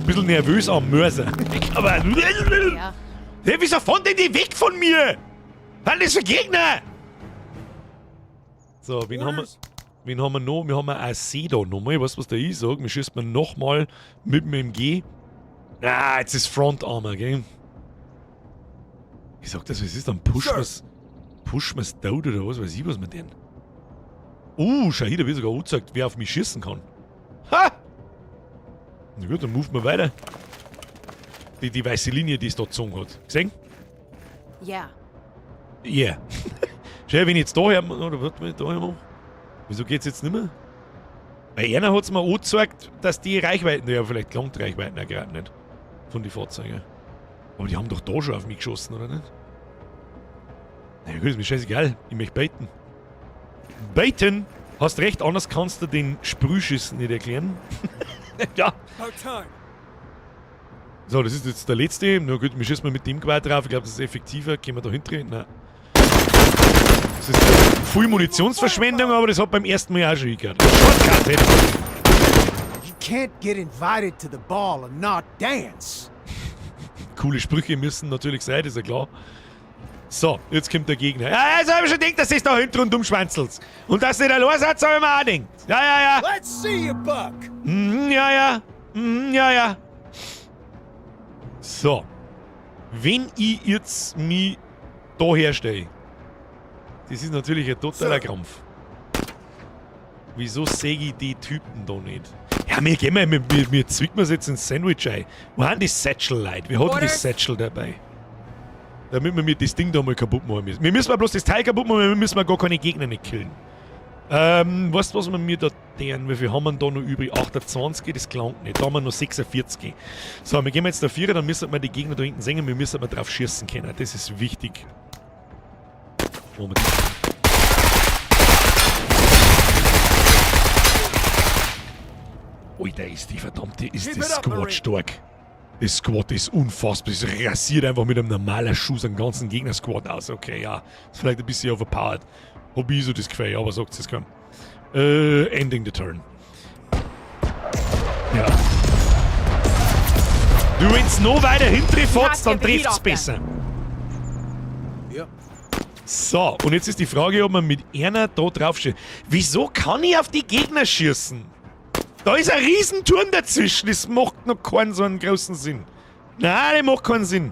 Bisschen nervös am Mörser. Aber. Yeah. Hey, wieso fahren denn die weg von mir? Was ist für Gegner? So, wen haben wir? Wen haben wir noch? Wir haben ein AC da nochmal. Weißt du, was der ich sag? Wir schießen nochmal mit dem MG. Ah, jetzt ist Front Armor, gell? Ich sag das, was ist dann? Push wir's. Push wir's tot oder was weiß ich, was mit denen. Schau hier, da wird sogar angezeigt, wer auf mich schießen kann. Ha! Na gut, dann moven wir weiter. Die weiße Linie, die es da gezogen hat. Gesehen? Yeah. Yeah. Schau, wenn ich jetzt da her. Oder was, wenn ich da her mache? Wieso geht's jetzt nicht mehr? Weil einer hat's mir angezeigt, dass die Reichweiten, ja, vielleicht gelangt Reichweiten auch gerade nicht. Von den Fahrzeugen. Aber die haben doch da schon auf mich geschossen, oder nicht? Na ja, gut, ist mir scheißegal. Ich möchte baiten. Baiten! Hast recht, anders kannst du den Sprühschüssen nicht erklären. Ja. About time. So, das ist jetzt der letzte. Na gut, wir schießen mal mit dem Gewehr drauf. Ich glaube, das ist effektiver. Können wir da hintreten? Nein. Das ist viel Munitionsverschwendung, aber das hat beim ersten Mal auch schon hingehört. Shortcut, hätte You can't get invited to the ball and not dance. Coole Sprüche müssen natürlich sein, das ist ja klar. So, jetzt kommt der Gegner. Ja, also hab ich schon gedacht, dass das da hinten rundum schwanzelt. Und dass nicht allein seid, hab ich mir auch gedacht. Ja. Let's see you buck. Ja. Ja. So. Wenn ich jetzt mich da herstelle, das ist natürlich ein totaler So. Krampf. Wieso sehe ich die Typen da nicht? Ja, wir gehen mal, wir zwicken uns jetzt ein Sandwich ein. Wo haben die Satchel-Leute? Wir haben die Orders. Satchel dabei. Damit wir mir das Ding da mal kaputt machen müssen. Wir müssen mal bloß das Teil kaputt machen, wir müssen mal gar keine Gegner nicht killen. Weißt du, was wir mir da deren? Wie viel haben wir denn da noch übrig? 28, das gelangt nicht. Da haben wir noch 46. So, wir gehen jetzt da vier, dann müssen wir die Gegner da hinten sehen, wir müssen wir drauf schießen können. Das ist wichtig. Moment. Alter, ist die verdammte, ist Keep das it up, Squad Marine. stark. Das Squad ist unfassbar. Das rasiert einfach mit einem normalen Schuss einen ganzen Gegner-Squad aus. Okay, ja. Ist vielleicht ein bisschen overpowered. Hab ich so das Gefühl, aber sagt es kaum. Ending the turn. Ja. Du, wenn's noch weiter hinten fährst, dann trifft's besser. So, und jetzt ist die Frage, ob man mit einer da drauf schießt. Wieso kann ich auf die Gegner schießen? Da ist ein Riesenturm dazwischen. Das macht noch keinen so einen großen Sinn. Nein, das macht keinen Sinn.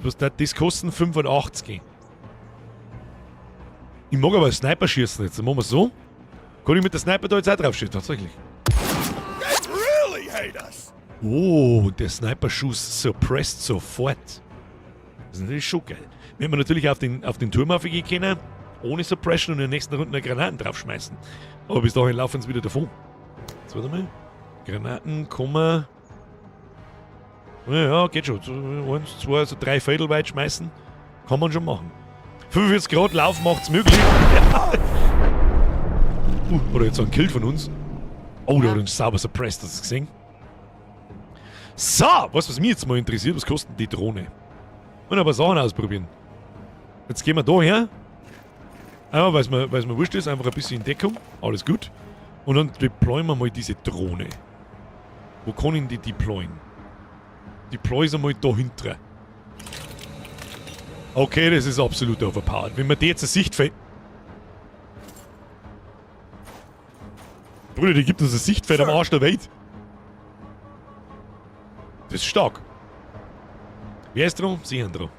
Was hat das kosten? 85. Ich mag aber Sniper schießen jetzt. Dann machen wir so. Kann ich mit der Sniper da jetzt auch drauf schießen? Tatsächlich. They really hate us. Oh, der Sniper-Schuss suppressed sofort. Das ist natürlich schon geil. Wenn wir natürlich auf den Turm aufgehen können, ohne Suppression und in der nächsten Runde Granaten draufschmeißen. Aber bis dahin laufen sie wieder davon. Jetzt warte mal. Granaten kommen. Ja, geht schon. So, 1, 2, so 3 Viertel weit schmeißen. Kann man schon machen. 45 Grad Lauf macht's möglich. Oder jetzt so ein Kill von uns. Oh, der hat uns sauber suppressed, hast du das gesehen? So, was mich jetzt mal interessiert, was kostet die Drohne? Und ein paar Sachen ausprobieren. Jetzt gehen wir da her. Einfach, weil's mir wurscht ist, einfach ein bisschen in Deckung. Alles gut. Und dann deployen wir mal diese Drohne. Wo kann ich die deployen? Deploy sie mal da hinten. Okay, das ist absolut overpowered. Wenn man die jetzt ein Sichtfeld... Bruder, die gibt uns ein Sichtfeld am Arsch der Welt. Das ist stark. Wer ist dran? Sie sind dran.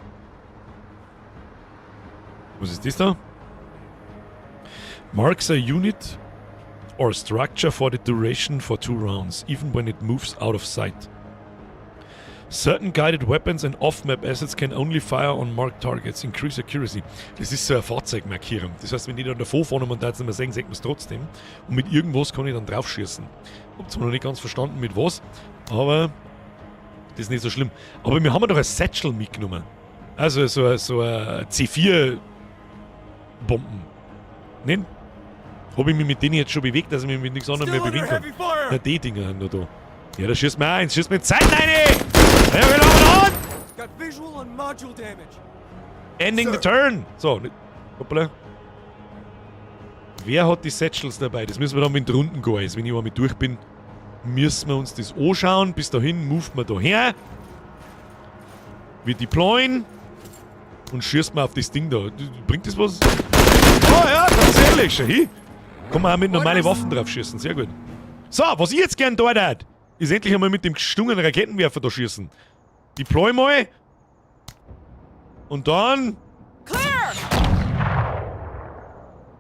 Was ist das da? Marks a unit or structure for the duration for 2 rounds, even when it moves out of sight. Certain guided weapons and off-map assets can only fire on marked targets. Increase accuracy. Das ist so eine Fahrzeugmarkierung. Das heißt, wenn die dann davor fahren und man da jetzt nicht mehr sehen, sieht man es trotzdem. Und mit irgendwas kann ich dann drauf schießen. Hab zwar noch nicht ganz verstanden mit was, aber das ist nicht so schlimm. Aber wir haben doch ein Satchel mitgenommen. Also so ein C4-Bomben. Nein? Hab ich mich mit denen jetzt schon bewegt, dass ich mich mit nichts anderem mehr bewegen kann? Na, die Dinger sind noch da. Ja, da schießt mir eins, schießt mir Zeit rein! Ja, wir laufen an! Got visual on module damage. Ending the turn! So, hoppala. Wer hat die Satchels dabei? Das müssen wir dann mit Runden gehen. Also, wenn ich einmal durch bin, müssen wir uns das anschauen. Bis dahin moven wir da her. Wir deployen. Und schießen wir auf das Ding da. Bringt das was? Oh ja, tatsächlich. Schau hin. Kann man auch mit normalen Waffen drauf schießen. Sehr gut. So, was ich jetzt gern da hätte, ist endlich einmal mit dem gestungenen Raketenwerfer da schießen. Deploy mal. Und dann... Clear!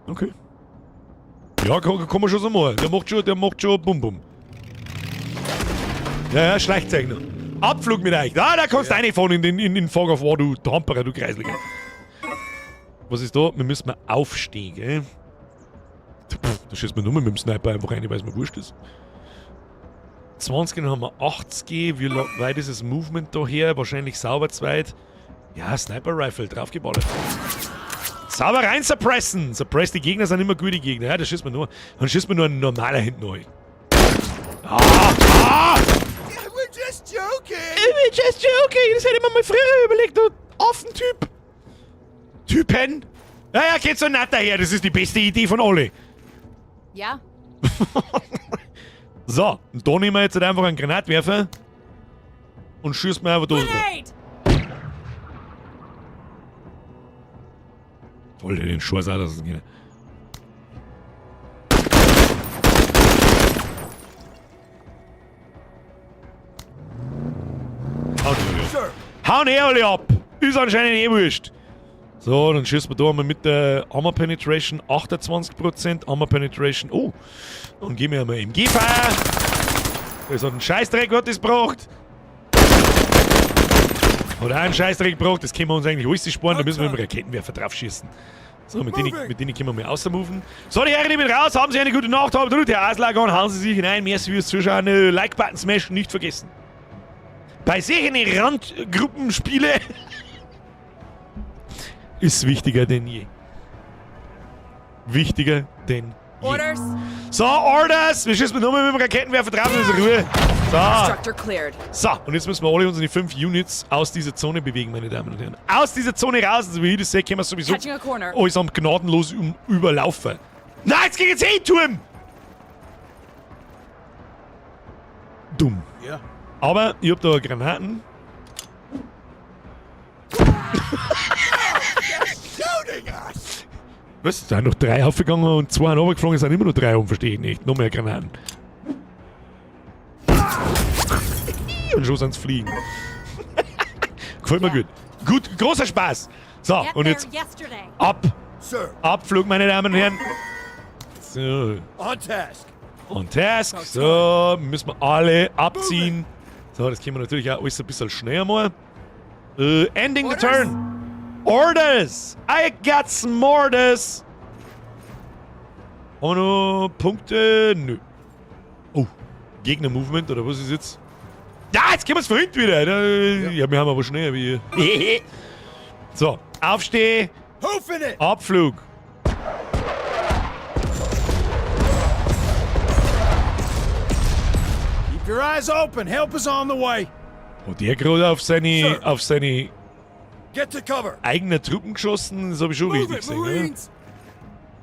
Okay. Ja, kann man schon so machen. Der macht schon Bum Bum. Ja, ja, Schleichzeichner. Abflug mit euch. Ah, da kannst du reinfahren in den Fog of War, du Tamperer, du Kreisliger. Was ist da? Wir müssen mal aufstehen, gell? Pff, da schießt man nur mit dem Sniper einfach rein, weil es mir wurscht ist. 20, dann haben wir 80. Wie weit ist das Movement da her? Wahrscheinlich sauber zu weit. Ja, Sniper Rifle, draufgeballert. Sauber rein suppressen! Suppress, die Gegner sind immer gute Gegner. Ja, da schießt man nur. Dann schießt man nur ein normaler hinten rein. Ah! Ah! Yeah, we're just joking. We're just joking! Das hätte ich mir mal früher überlegt, du Affentyp! Typen! Ja, ja, geht so nett daher, das ist die beste Idee von alle. Ja. So, und da nehmen wir jetzt halt einfach einen Granatwerfer und schießen wir einfach durch. Voll den Schuss auch, dass es geht. Hauen eh alle ab! Ist anscheinend eh wurscht. So, dann schießen wir da einmal mit der Armor Penetration 28%, Armor Penetration, oh, dann geben wir einmal MG Fire. Das hat einen Scheißdreck, hat das gebracht. Hat auch einen Scheißdreck gebracht, das können wir uns eigentlich alles sparen, da müssen wir mit dem Raketenwerfer drauf schießen. So, mit denen können wir mal außermoven. So, die Herren, ich bin raus, haben Sie eine gute Nacht, haben Sie Herr Aslagon, hauen Sie sich hinein, merci fürs Zuschauen, Like-Button smashen, nicht vergessen. Bei solchen Randgruppenspiele ist wichtiger denn je. Wichtiger denn je. Orders. So, Orders! Wir schießen nochmal mit dem Raketenwerfer drauf in unsere Ruhe. So. Structure cleared. So, und jetzt müssen wir alle unsere 5 Units aus dieser Zone bewegen, meine Damen und Herren. Aus dieser Zone raus, also wie ich das sehe, können wir sowieso Catching a corner. alles am gnadenlos überlaufen. Nein, jetzt geht jetzt eh Turm! Dumm. Ja. Aber ich hab da Granaten. Was? Da sind noch 3 aufgegangen und 2 sind runtergeflogen, es sind immer noch 3 oben, verstehe ich nicht. Noch mehr Granaten. Und schon sind's fliegen. Gefällt mir gut. Gut, großer Spaß. So, Get und there jetzt yesterday. ab. Sir. Abflug, meine Damen und Herren. So. On task. On task. So, müssen wir alle abziehen. So, das können wir natürlich auch alles ein bisschen schneller machen. Ending the Orders? turn. Orders! I got some orders! Haben wir noch Punkte? Nö. Oh, Gegner-Movement oder was ist jetzt? Ja, jetzt können wir's von hinten wieder. Ja, wir haben aber schneller wie ihr. So, aufsteh. Hoofing it! Abflug. Keep your eyes open. Help is on the way. Hat der gerade Sir. auf seine Get to cover. eigenen Truppen geschossen? Das hab ich schon Move richtig it, gesehen, oder? Marines!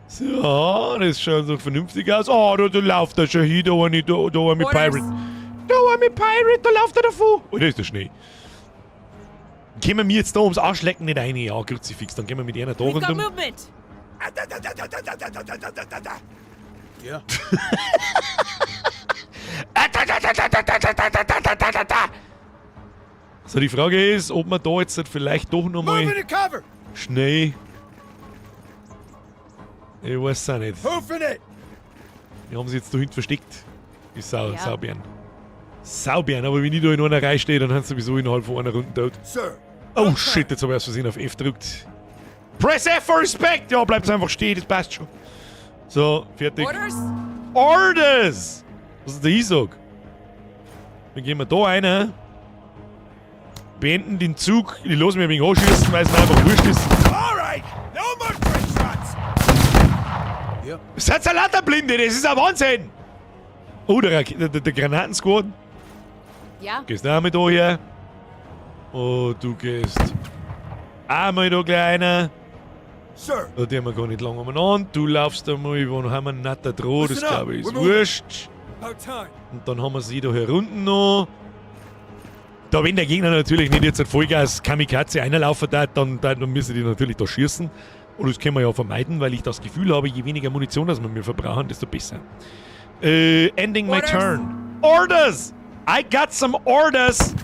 So, das schaut so vernünftig aus. Oh, da läuft er schon hin, da eine, da, da eine Orders. Pirate. Da eine Pirate, da läuft er davon. Oh, da ist der Schnee. Gehen wir jetzt da ums Arschlecken nicht rein? Ja, Kruzifix, dann gehen wir mit einer da We've got rundum. movement. Yeah. So, die Frage ist, ob man da jetzt halt vielleicht doch nochmal Moving to cover. schnell. Ich weiß auch nicht. Hoofing it. Die haben sie jetzt da hinten versteckt. Die Ja. Saubären. Saubären, aber wenn ich da in einer Reihe stehe, dann haben sie sowieso innerhalb von einer Runde tot. Sir. Oh shit, jetzt habe ich aus Versehen auf F gedrückt. Press F for Respect! Ja, bleibt einfach stehen, das passt schon. So, fertig. Orders? Orders! Was ist der ich sag? Dann gehen wir da rein. Beenden den Zug. Ich lasse mich ein wenig anschießen, weil es mir einfach wurscht ist. All right. No more trick shots. Yeah. Seid ihr lauter Blinde, das ist ein Wahnsinn! Oh, der Granatensquad. Yeah? Gehst auch mal da her. Oh, du gehst einmal da gleich rein. Sir. Da tun wir gar nicht lange umeinander. Du laufst einmal, wo haben wir nicht da dran, das Listen up, glaube ich ist we're moving. wurscht. About time. Und dann haben wir sie da hier unten noch. Da, wenn der Gegner natürlich nicht jetzt ein Vollgas Kamikaze einlaufen darf, dann müssen die natürlich da schießen. Und das können wir ja vermeiden, weil ich das Gefühl habe, je weniger Munition, das wir mir verbrauchen, desto besser. Ending my Orders. turn. Orders! I got some orders!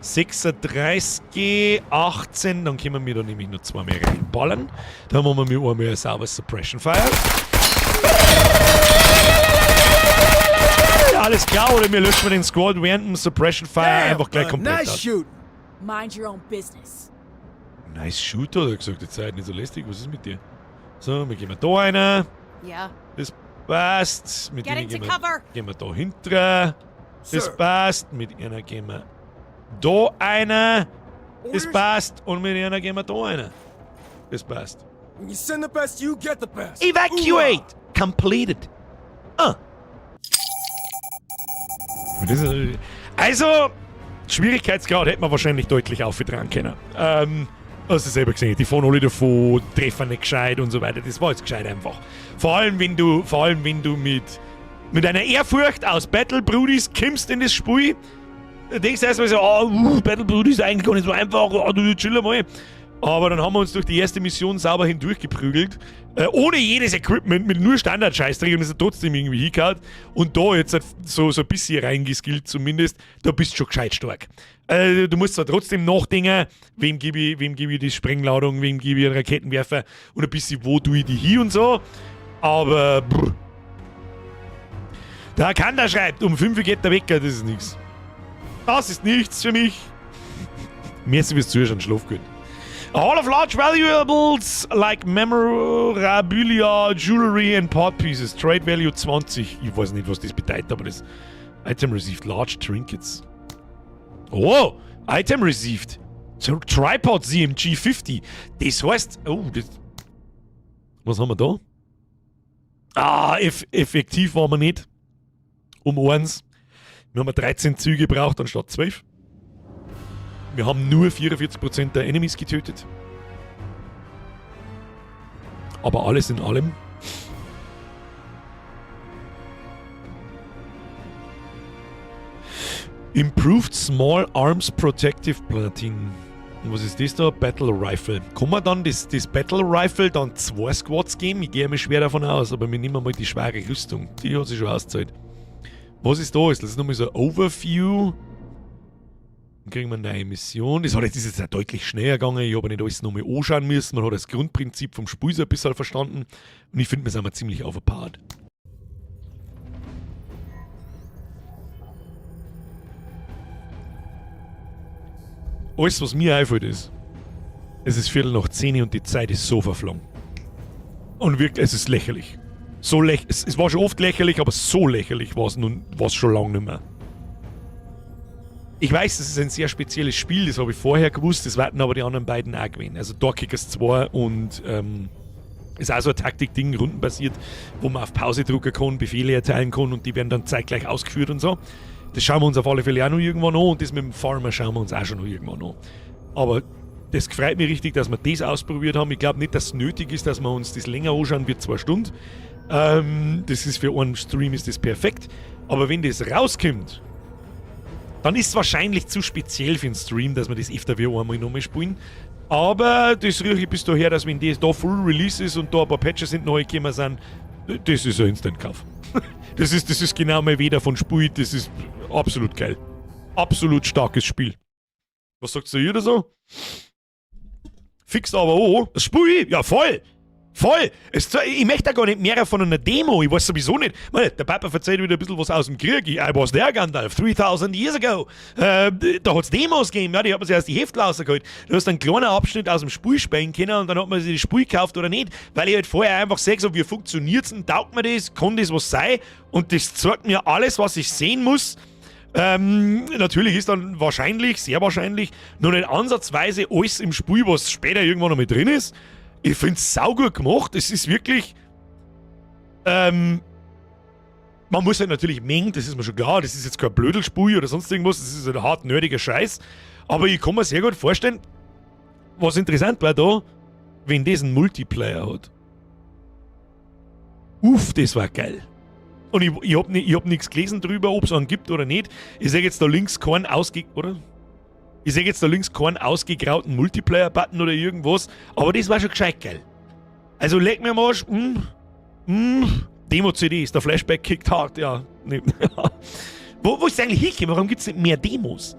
36, 18, dann können wir da nämlich noch zwei mehr reinballern. Dann machen wir einmal ein sauberes Suppression Fire. Alles klar, oder wir löschen den Squad während dem Suppression Fire Damn, einfach gleich komplett Nice aus. shoot. Mind your own business. Nice shoot, hat er gesagt. Jetzt seid nicht so lästig. Was ist mit dir? So, wir gehen da rein. Yeah. Das passt. Mit Getting denen to cover. gehen wir da hinten. Das Sir. passt. Mit einer gehen wir da einer. Das Orders? passt. Und mit einer gehen wir da einer. Das passt. When you send the best, you get the best. Evacuate! Completed. Ah. Das ist, also, Schwierigkeitsgrad hätte man wahrscheinlich deutlich aufgetragen können. Hast du selber gesehen, die fahren alle davon, treffen nicht gescheit und so weiter. Das war jetzt gescheit einfach. Vor allem, wenn du, vor allem, wenn du mit einer Ehrfurcht aus Battle Brudis kommst in das Spiel, da denkst du erstmal so, oh, Battle Brudis ist eigentlich gar nicht so einfach, oh, du chill mal. Aber dann haben wir uns durch die erste Mission sauber hindurchgeprügelt. Ohne jedes Equipment, mit nur Standard-Scheißdreck und es hat trotzdem irgendwie hingehauen. Und da jetzt halt so ein bisschen reingeskillt zumindest, da bist du schon gescheit stark. Du musst zwar trotzdem nachdenken, wem gebe ich die Sprengladung, wem gebe ich einen Raketenwerfer und ein bisschen, wo tue ich die hin und so. Aber, brr. Der Kanda schreibt, um 5 Uhr geht der Wecker, das ist nix. Das ist nichts für mich. Merci fürs Zuschauen, schlaf gut. A haul of large valuables like memorabilia, jewelry and pot pieces. Trade value 20. Ich weiß nicht, was das bedeutet, aber das Item received large trinkets. Oh, Item received. Tripod CMG 50. Das heißt, oh, das. Was haben wir da? Ah, effektiv waren wir nicht. Um eins. Wir haben 13 Züge gebraucht anstatt 12. Wir haben nur 44% der Enemies getötet. Aber alles in allem. Improved Small Arms Protective Plating. Und was ist das da? Battle Rifle. Kann man dann das Battle Rifle dann 2 Squads geben? Ich gehe mir schwer davon aus, aber wir nehmen mal die schwere Rüstung. Die hat sich schon ausgezahlt. Was ist da? Ist das nochmal so ein Overview? Dann kriegen wir eine neue Mission. Das ist jetzt auch deutlich schneller gegangen. Ich habe nicht alles nochmal anschauen müssen. Man hat das Grundprinzip vom Spiel so ein bisschen verstanden. Und ich finde, wir sind mal ziemlich overpowered. Alles, was mir einfällt, ist, es ist 10:15 und die Zeit ist so verflogen. Und wirklich, es ist lächerlich. So es war schon oft lächerlich, aber so lächerlich war es nun, war's schon lange nicht mehr. Ich weiß, es ist ein sehr spezielles Spiel, das habe ich vorher gewusst, das werden aber die anderen beiden auch gewinnen. Also Doorkickers 2 und ist auch so ein Taktik-Ding, rundenbasiert, wo man auf Pause drücken kann, Befehle erteilen kann und die werden dann zeitgleich ausgeführt und so. Das schauen wir uns auf alle Fälle auch noch irgendwann an und das mit dem Farmer schauen wir uns auch schon noch irgendwann an. Aber das freut mich richtig, dass wir das ausprobiert haben. Ich glaub nicht, dass es nötig ist, dass wir uns das länger anschauen wie 2 Stunden. Das ist für einen Stream ist das perfekt. Aber wenn das rauskommt, dann ist es wahrscheinlich zu speziell für einen Stream, dass wir das öfter wie einmal nochmal spielen. Aber das rieche ich bis daher, dass wenn das da Full Release ist und da ein paar Patches sind neu gekommen sind, das ist ein Instant-Kauf. Das ist genau mal wieder von Spiel, das ist absolut geil. Absolut starkes Spiel. Was sagt ihr da so? Fix aber auch. Das Spiel? Ja, voll! Voll! Ich möchte da gar nicht mehr von einer Demo, ich weiß sowieso nicht. Meine, der Papa erzählt wieder ein bisschen was aus dem Krieg. I was there, Gandalf, 3000 years ago. Da hat's Demos gegeben, ja, die hat man sich aus die Hefte rausgeholt. Du hast einen kleinen Abschnitt aus dem Spiel spielen können und dann hat man sich das Spiel gekauft oder nicht, weil ich halt vorher einfach sehe, so, wie funktioniert's denn, taugt mir das, kann das was sein? Und das zeigt mir alles, was ich sehen muss. Natürlich ist dann wahrscheinlich, sehr wahrscheinlich, noch nicht ansatzweise alles im Spiel, was später irgendwann noch mit drin ist. Ich find's saugut gemacht. Es ist wirklich. Man muss halt natürlich mengen, das ist mir schon klar. Das ist jetzt kein Blödelspiel oder sonst irgendwas. Das ist ein hart nerdiger Scheiß. Aber ich kann mir sehr gut vorstellen, was interessant war da, wenn das einen Multiplayer hat. Uff, das war geil. Und ich hab nix gelesen drüber, ob's einen gibt oder nicht. Ich seh jetzt da links keinen ausge-, oder? Ich seh jetzt da links keinen ausgegrauten Multiplayer-Button oder irgendwas, aber das war schon gescheit geil. Also leck mir mal, Demo-C D ist der Flashback kickt hart, ja. Nee. Wo ist eigentlich hingekommen? Warum gibt's nicht mehr Demos?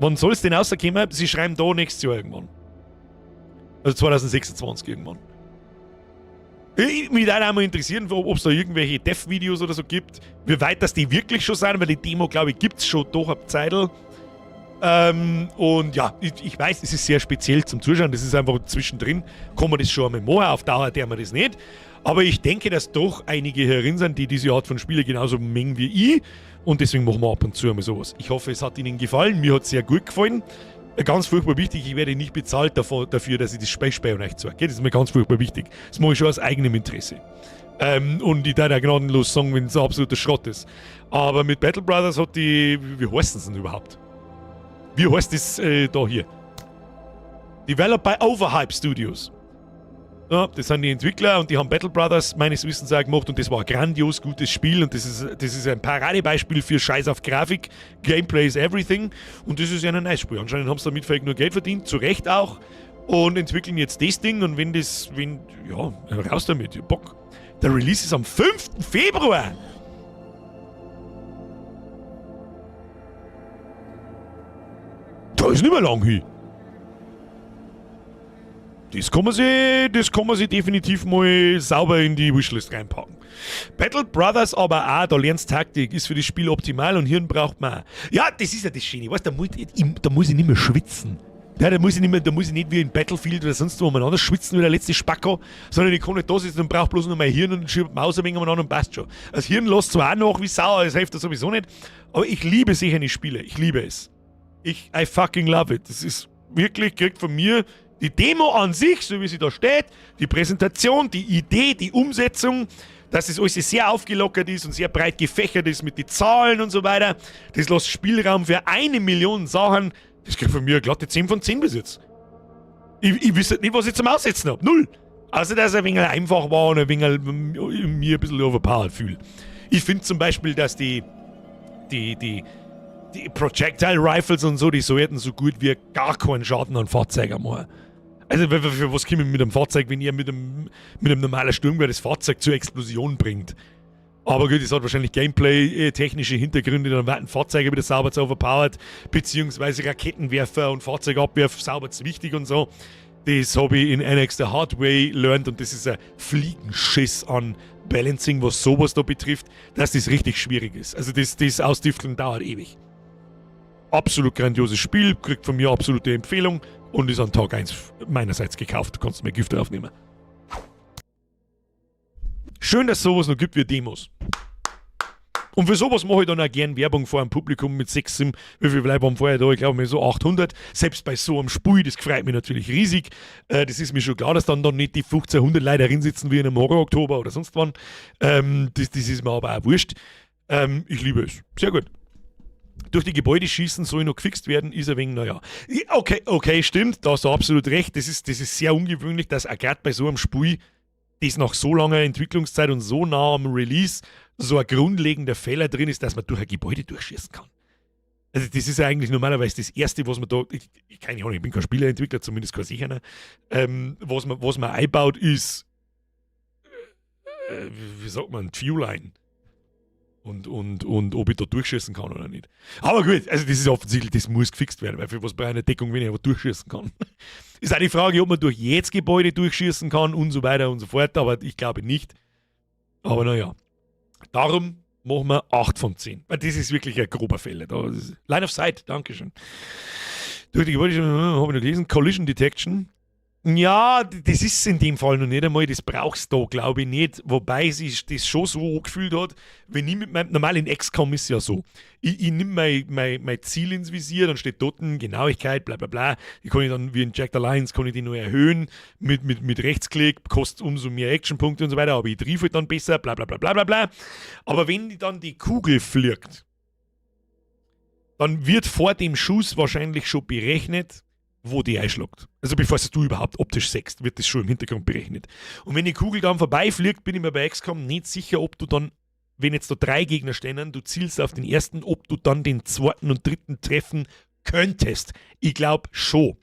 Wann soll's denn rauskommen? Sie schreiben da nächstes Jahr irgendwann. Also 2026 irgendwann. Mich würde auch mal interessieren, ob's da irgendwelche Dev-Videos oder so gibt. Wie weit das die wirklich schon sind, weil die Demo, glaub ich, gibt's schon doch ab Zeitl. Und ja, ich weiß, es ist sehr speziell zum Zuschauen, das ist einfach zwischendrin, kann man das schon einmal machen, auf Dauer der man das nicht. Aber ich denke, dass doch einige herin sind, die diese Art von Spiele genauso mengen wie ich. Und deswegen machen wir ab und zu einmal sowas. Ich hoffe, es hat Ihnen gefallen. Mir hat's sehr gut gefallen. Ganz furchtbar wichtig, ich werde nicht bezahlt dafür, dass ich das Spiel spiele und euch zeige. Das ist mir ganz furchtbar wichtig. Das mache ich schon aus eigenem Interesse. Und ich darf auch gnadenlos sagen, wenn es ein absoluter Schrott ist. Aber mit Battle Brothers hat die... Wie heißt das denn überhaupt? Wie heißt das da hier? Developed by Overhype Studios. Ja, das sind die Entwickler und die haben Battle Brothers meines Wissens auch gemacht und das war ein grandios gutes Spiel und das ist ein Paradebeispiel für Scheiß auf Grafik, Gameplay is everything und das ist ja ein nice Spiel. Anscheinend haben sie damit vielleicht nur Geld verdient, zu Recht auch, und entwickeln jetzt das Ding und wenn das, wenn, ja, raus damit, ja, Bock. Der Release ist am 5. Februar! Da ist nicht mehr lang hin. Das kann man sich definitiv mal sauber in die Wishlist reinpacken. Battle Brothers aber auch, da lernst Taktik, ist für das Spiel optimal und Hirn braucht man auch. Ja, das ist ja das Schöne, weißt, da muss ich nicht mehr schwitzen. Ja, da muss ich nicht mehr, da muss ich nicht wie in Battlefield oder sonst wo umeinander schwitzen wie der letzte Spacko, sondern ich kann nicht da sitzen und brauch bloß nur mein Hirn und schieb die Maus ein wenig umeinander und passt schon. Das Hirn lässt zwar auch nach wie Sau, das hilft da sowieso nicht, aber ich liebe sicher die Spiele, ich liebe es. I fucking love it. Das ist wirklich, kriegt von mir die Demo an sich, so wie sie da steht, die Präsentation, die Idee, die Umsetzung, dass das alles sehr aufgelockert ist und sehr breit gefächert ist mit den Zahlen und so weiter. Das lässt Spielraum für 1 Million Sachen. Das kriegt von mir eine glatte 10 von 10 bis jetzt. Ich wüsste nicht, was ich zum Aussetzen hab. 0. Also, dass er ein wenig einfach war und ein wenig mir ein bisschen overpowered fühle. Ich find zum Beispiel, dass Die Projectile Rifles und so, die sollten so gut wie gar keinen Schaden an Fahrzeugen machen. Also, für was komme ich mit einem Fahrzeug, wenn ihr mit einem normalen Sturmgewehr das Fahrzeug zur Explosion bringt? Aber gut, es hat wahrscheinlich Gameplay-technische Hintergründe, dann werden Fahrzeuge wieder sauber zu overpowered, beziehungsweise Raketenwerfer und Fahrzeugabwehr sauber zu wichtig und so. Das habe ich in Annex the Hard Way learned und das ist ein Fliegenschiss an Balancing, was sowas da betrifft, dass das richtig schwierig ist. Also das Ausdüfteln dauert ewig. Absolut grandioses Spiel, kriegt von mir absolute Empfehlung und ist an Tag 1 meinerseits gekauft. Du kannst mir Gift draufnehmen. Schön, dass es sowas noch gibt wie Demos. Und für sowas mache ich dann auch gern Werbung vor einem Publikum mit 6, 7, wie viel Leute waren vorher da? Ich glaube, so 800. Selbst bei so einem Spiel, das freut mich natürlich riesig. Das ist mir schon klar, dass dann nicht die 1500 Leute drin sitzen wie in einem Horror-Oktober oder sonst wann. Das ist mir aber auch wurscht. Ich liebe es. Sehr gut. Durch die Gebäude schießen soll noch gefixt werden, ist ein wenig, naja. Okay, stimmt, da hast du absolut recht. Das ist sehr ungewöhnlich, dass auch gerade bei so einem Spiel das nach so langer Entwicklungszeit und so nah am Release so ein grundlegender Fehler drin ist, dass man durch ein Gebäude durchschießen kann. Also das ist ja eigentlich normalerweise das Erste, was man da, ich, keine Ahnung, ich bin kein Spieleentwickler, zumindest kein sicherer, was man einbaut, ist, wie sagt man, Viewline. Und ob ich da durchschießen kann oder nicht. Aber gut, also das ist offensichtlich, das muss gefixt werden, weil für was brauche ich eine Deckung, wenn ich aber durchschießen kann? Ist auch die Frage, ob man durch jedes Gebäude durchschießen kann und so weiter und so fort, aber ich glaube nicht. Aber naja. Darum machen wir 8 von 10. Weil das ist wirklich ein grober Fehler. Da ist Line of Sight, Dankeschön. Durch die Gebäude, habe ich noch gelesen, Collision Detection. Ja, das ist in dem Fall noch nicht einmal, das brauchst du da, glaube ich, nicht. Wobei sich das schon so angefühlt hat, wenn ich mit meinem, normal in XCOM ist ja so, ich nehme mein Ziel ins Visier, dann steht dort Genauigkeit, bla bla bla. Die kann ich dann, wie in Jagged Alliance, kann ich die nur erhöhen mit Rechtsklick, kostet umso mehr Actionpunkte und so weiter, aber ich treffe halt dann besser, bla bla bla bla bla bla. Aber wenn dann die Kugel fliegt, dann wird vor dem Schuss wahrscheinlich schon berechnet, wo die einschlägt. Also bevor es du überhaupt optisch siehst, wird das schon im Hintergrund berechnet. Und wenn die Kugel dann vorbeifliegt, bin ich mir bei XCOM nicht sicher, ob du dann, wenn jetzt da drei Gegner stehen, du zielst auf den ersten, ob du dann den zweiten und dritten treffen könntest. Ich glaube schon.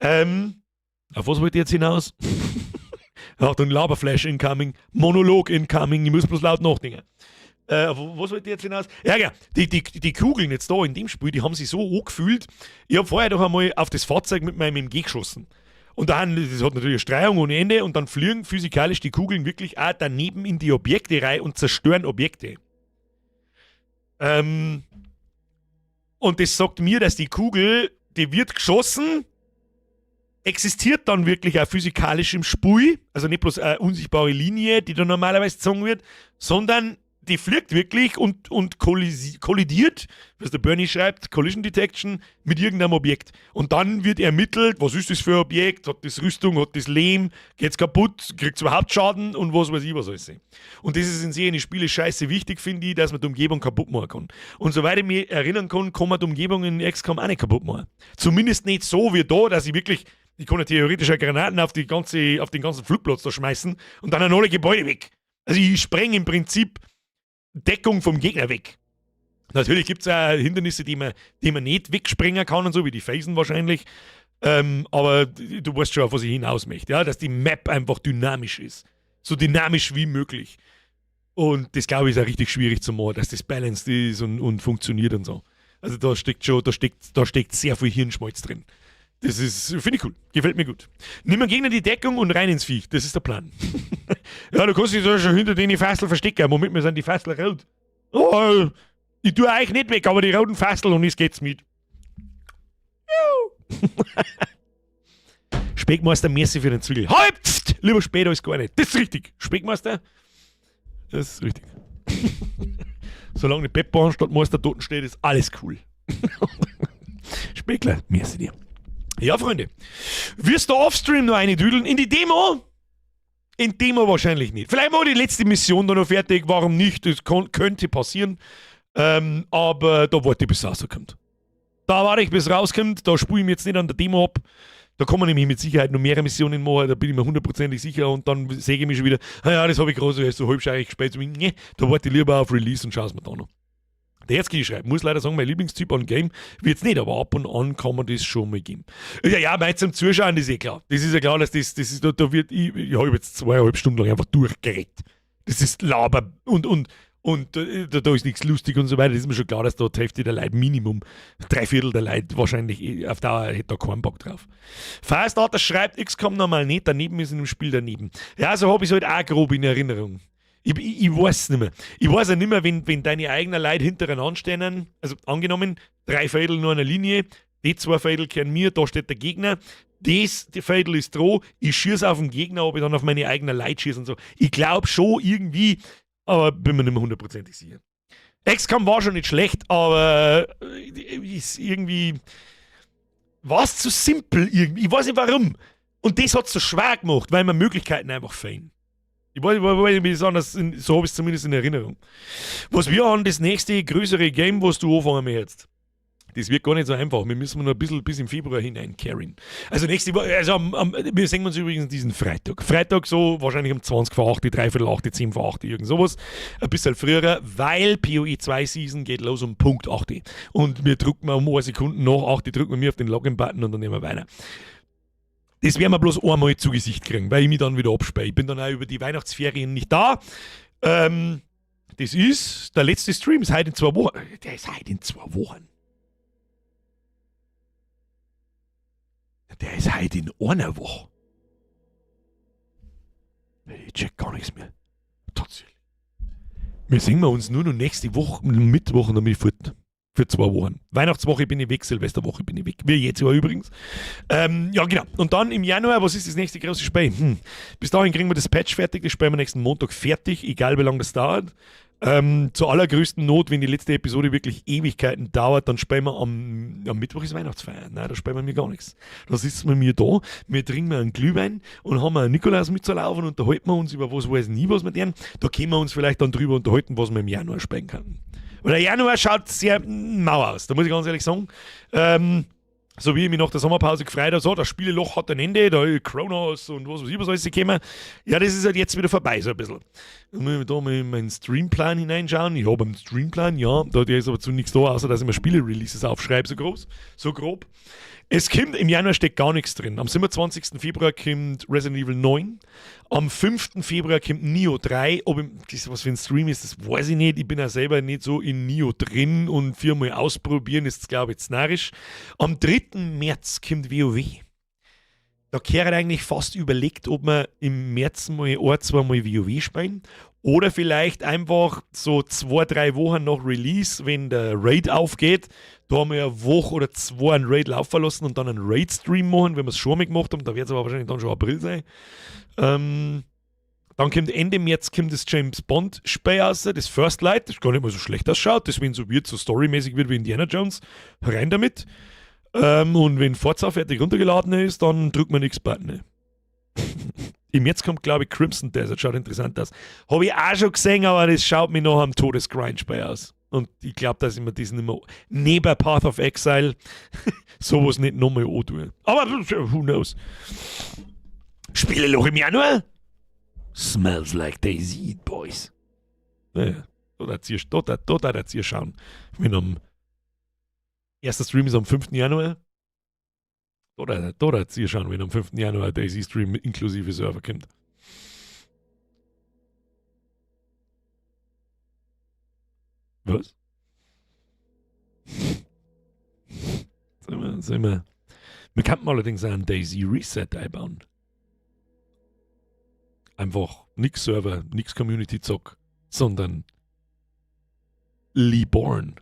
Auf was wollt ihr jetzt hinaus? Achtung, Laberflash incoming, Monolog incoming, ich muss bloß laut nachdenken. Auf was wollte ich jetzt hinaus? Ja, genau. Die Kugeln jetzt da in dem Spiel, die haben sich so angefühlt. Ich habe vorher doch einmal auf das Fahrzeug mit meinem MG geschossen. Und dann, das hat natürlich eine Streuung ohne Ende und dann fliegen physikalisch die Kugeln wirklich auch daneben in die Objekte rein und zerstören Objekte. Und das sagt mir, dass die Kugel, die wird geschossen, existiert dann wirklich auch physikalisch im Spiel, also nicht bloß eine unsichtbare Linie, die da normalerweise gezogen wird, sondern die fliegt wirklich und kollidiert, was der Bernie schreibt, Collision Detection, mit irgendeinem Objekt. Und dann wird ermittelt, was ist das für ein Objekt, hat das Rüstung, hat das Lehm, geht's kaputt, kriegt's überhaupt Schaden und was weiß ich was alles. Und das ist in solchen Spielen scheiße wichtig, finde ich, dass man die Umgebung kaputt machen kann. Und soweit ich mich erinnern kann, kann man die Umgebung in XCOM auch nicht kaputt machen. Zumindest nicht so wie da, dass ich wirklich, ich kann ja theoretisch auch Granaten auf den ganzen Flugplatz da schmeißen und dann alle Gebäude weg. Also ich spreng im Prinzip Deckung vom Gegner weg. Natürlich gibt es auch Hindernisse, die man nicht wegsprengen kann und so, wie die Felsen wahrscheinlich. Aber du weißt schon, auf was ich hinaus möchte, ja? Dass die Map einfach dynamisch ist. So dynamisch wie möglich. Und das, glaube ich, ist auch richtig schwierig zu machen, dass das balanced ist und funktioniert und so. Also da steckt schon, da steckt sehr viel Hirnschmalz drin. Das ist, finde ich cool. Gefällt mir gut. Nimm dem Gegner die Deckung und rein ins Viech. Das ist der Plan. Ja, du kannst dich da schon hinter den Fassel verstecken. Moment, mir sind die Fassel rot. Oh, ich tue euch nicht weg, aber die roten Fassel und es geht's mit. Juhu. Speckmeister, merci für den Zwiegel. Halt! Pft, lieber später als gar nicht. Das ist richtig. Speckmeister, das ist richtig. Solange die Pepper anstatt Meister dort steht, ist alles cool. Speckler, merci dir. Ja, Freunde. Wirst du offstream noch eine düdeln? In die Demo? In Demo wahrscheinlich nicht. Vielleicht mal die letzte Mission da noch fertig. Warum nicht? Das könnte passieren. Aber da warte ich, bis es rauskommt. Da warte ich, bis es rauskommt. Da spule ich mir jetzt nicht an der Demo ab. Da kann man nämlich mit Sicherheit noch mehrere Missionen machen, da bin ich mir hundertprozentig sicher und dann sehe ich mich schon wieder, ah ja, das habe ich gerade so halbscheirig gespielt. So, nee, da warte ich lieber auf Release und schaue es mir da noch. Der Herzki schreibt, muss leider sagen, mein Lieblingstyp an Game wird's nicht, aber ab und an kann man das schon mal geben. Ja, ja, mei, zum Zuschauen ist eh klar. Das ist ja klar, dass das ist, da wird, ich habe jetzt 2,5 Stunden lang einfach durchgeredet. Das ist Laber und da ist nichts lustig und so weiter. Das ist mir schon klar, dass da die Hälfte der Leute, Minimum 3/4 der Leute wahrscheinlich auf Dauer hätte da keinen Bock drauf. Firestarter schreibt, XCOM normal nicht, daneben ist in dem Spiel daneben. Ja, so habe ich es halt auch grob in Erinnerung. Ich weiß nicht mehr. Ich weiß ja nicht mehr, wenn deine eigenen Leute hintereinander stehen, also angenommen, drei Feidel nur eine Linie, die zwei Feidel kehren mir, da steht der Gegner, die Feidel ist droh, ich schieße auf den Gegner, ob ich dann auf meine eigenen Leute schieße und so. Ich glaube schon irgendwie, aber bin mir nicht mehr hundertprozentig sicher. XCOM war schon nicht schlecht, aber ist irgendwie war es zu simpel irgendwie. Ich weiß nicht, warum. Und das hat es so schwer gemacht, weil mir Möglichkeiten einfach fehlen. Ich weiß nicht, wie ich anders, so habe ich es zumindest in Erinnerung. Was wir an das nächste größere Game, was du anfangen möchtest? Das wird gar nicht so einfach. Wir müssen noch ein bisschen bis im Februar hinein carryen. Also nächste Woche, also wir sehen uns übrigens diesen Freitag. Freitag so wahrscheinlich um 20 vor 8, dreiviertel 8, 10 vor 8, irgend sowas. Ein bisschen früher, weil PoE 2 Season geht los um Punkt 8. Und wir drücken um eine Sekunde nach 8, drücken wir auf den Login-Button und dann nehmen wir weiter. Das werden wir bloß einmal zu Gesicht kriegen, weil ich mich dann wieder absperre. Ich bin dann auch über die Weihnachtsferien nicht da. Das ist, der letzte Stream ist heute in 2 Wochen. Der ist heute in 2 Wochen. Der ist heute in einer Woche. Ich check gar nichts mehr. Tatsächlich. Wir sehen wir uns nur noch nächste Woche, Mittwoch, und dann bin ich fort. Für 2 Wochen. Weihnachtswoche bin ich weg, Silvesterwoche bin ich weg. Wie jetzt ja übrigens. Ja, genau. Und dann im Januar, was ist das nächste große Spiel? Bis dahin kriegen wir das Patch fertig. Das spielen wir nächsten Montag fertig, egal wie lange das dauert. Zur allergrößten Not, wenn die letzte Episode wirklich Ewigkeiten dauert, dann spielen wir am Mittwoch ist Weihnachtsfeier. Nein, da spielen wir mir gar nichts. Da sitzen wir mir da, wir trinken einen Glühwein und haben einen Nikolaus mitzulaufen und unterhalten wir uns über was weiß nie, was wir tun. Da können wir uns vielleicht dann drüber unterhalten, was wir im Januar spielen können. Und der Januar schaut sehr mau aus, da muss ich ganz ehrlich sagen. So wie ich mich nach der Sommerpause gefreut habe, so, das Spieleloch hat ein Ende, da ist Chronos und was weiß ich, was alles gekommen. Ja, das ist halt jetzt wieder vorbei, so ein bisschen. Dann muss ich da mal in meinen Streamplan hineinschauen. Ich habe einen Streamplan, ja, da ist aber zu nichts da, außer dass ich mir Spiele-Releases aufschreibe, so groß, so grob. Es kommt, im Januar steckt gar nichts drin. Am 27. Februar kommt Resident Evil 9. Am 5. Februar kommt Nioh 3. Ob ich, das was für ein Stream ist, das weiß ich nicht. Ich bin ja selber nicht so in Nioh drin und viermal ausprobieren ist, glaube ich, jetzt narrisch. Am 3. März kommt WoW. Da gehört eigentlich fast überlegt, ob wir im März mal ein, zwei Mal WoW spielen oder vielleicht einfach so 2, 3 Wochen nach Release, wenn der Raid aufgeht, da haben wir eine Woche oder zwei einen Raid laufen lassen und dann einen Raid-Stream machen, wenn wir es schon mal gemacht haben. Da wird es aber wahrscheinlich dann schon April sein. Dann kommt Ende März kommt das James Bond Spiel raus, das First Light, das gar nicht mal so schlecht ausschaut. Das, wenn so wird, so storymäßig wird wie Indiana Jones, rein damit. Und wenn Forza fertig runtergeladen ist, dann drückt man X-Button. Im März kommt, glaube ich, Crimson Desert, schaut interessant aus. Habe ich auch schon gesehen, aber das schaut mir nach einem Todesgrind-Spiel aus. Und ich glaube, dass ich mir das nicht mehr neben Path of Exile sowas nicht nochmal antue. Aber who knows. Spieleloch im Januar? Smells like DayZ, boys. Naja, da da schauen. Wenn am erster Stream ist am 5. Januar. Da da schauen, wenn am 5. Januar DayZ Stream inklusive Server kommt. Was? Sollen wir könnten allerdings auch einen DayZ Reset einbauen. Einfach nix Server, nix Community Zock, sondern Lee Bourne.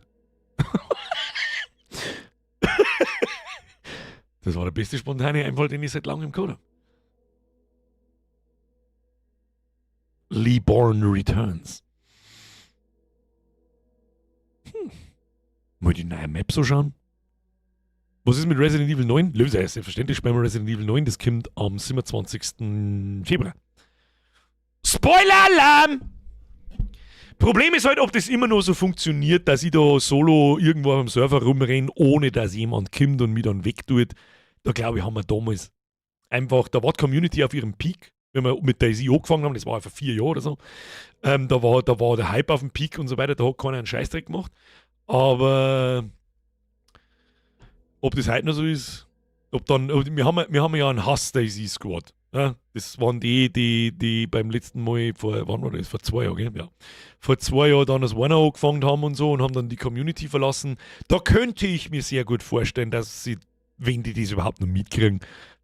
Das war der beste spontane Einfall, den ich seit langem gehabt habe. Lee Bourne Returns. Mal die neue Map so schauen. Was ist mit Resident Evil 9? Löse, ja, selbstverständlich spielen wir Resident Evil 9. Das kommt am 27. Februar. Spoiler-Alarm! Problem ist halt, ob das immer noch so funktioniert, dass ich da solo irgendwo auf dem Server rumrenne, ohne dass jemand kommt und mich dann wegtut. Da, glaube ich, haben wir damals einfach, da war die Community auf ihrem Peak, wenn wir mit DayZ angefangen haben, das war vor 4 Jahren oder so, da war der Hype auf dem Peak und so weiter, da hat keiner einen Scheißdreck gemacht. Aber ob das heute noch so ist, ob dann, ob, wir haben ja einen Hass DayZ Squad. Ja, das waren die, die beim letzten Mal, vor, wann war das? Vor 2 Jahren, gell? Ja. Vor 2 Jahren dann das Warner angefangen haben und so und haben dann die Community verlassen. Da könnte ich mir sehr gut vorstellen, dass sie, wenn die das überhaupt noch mitkriegen,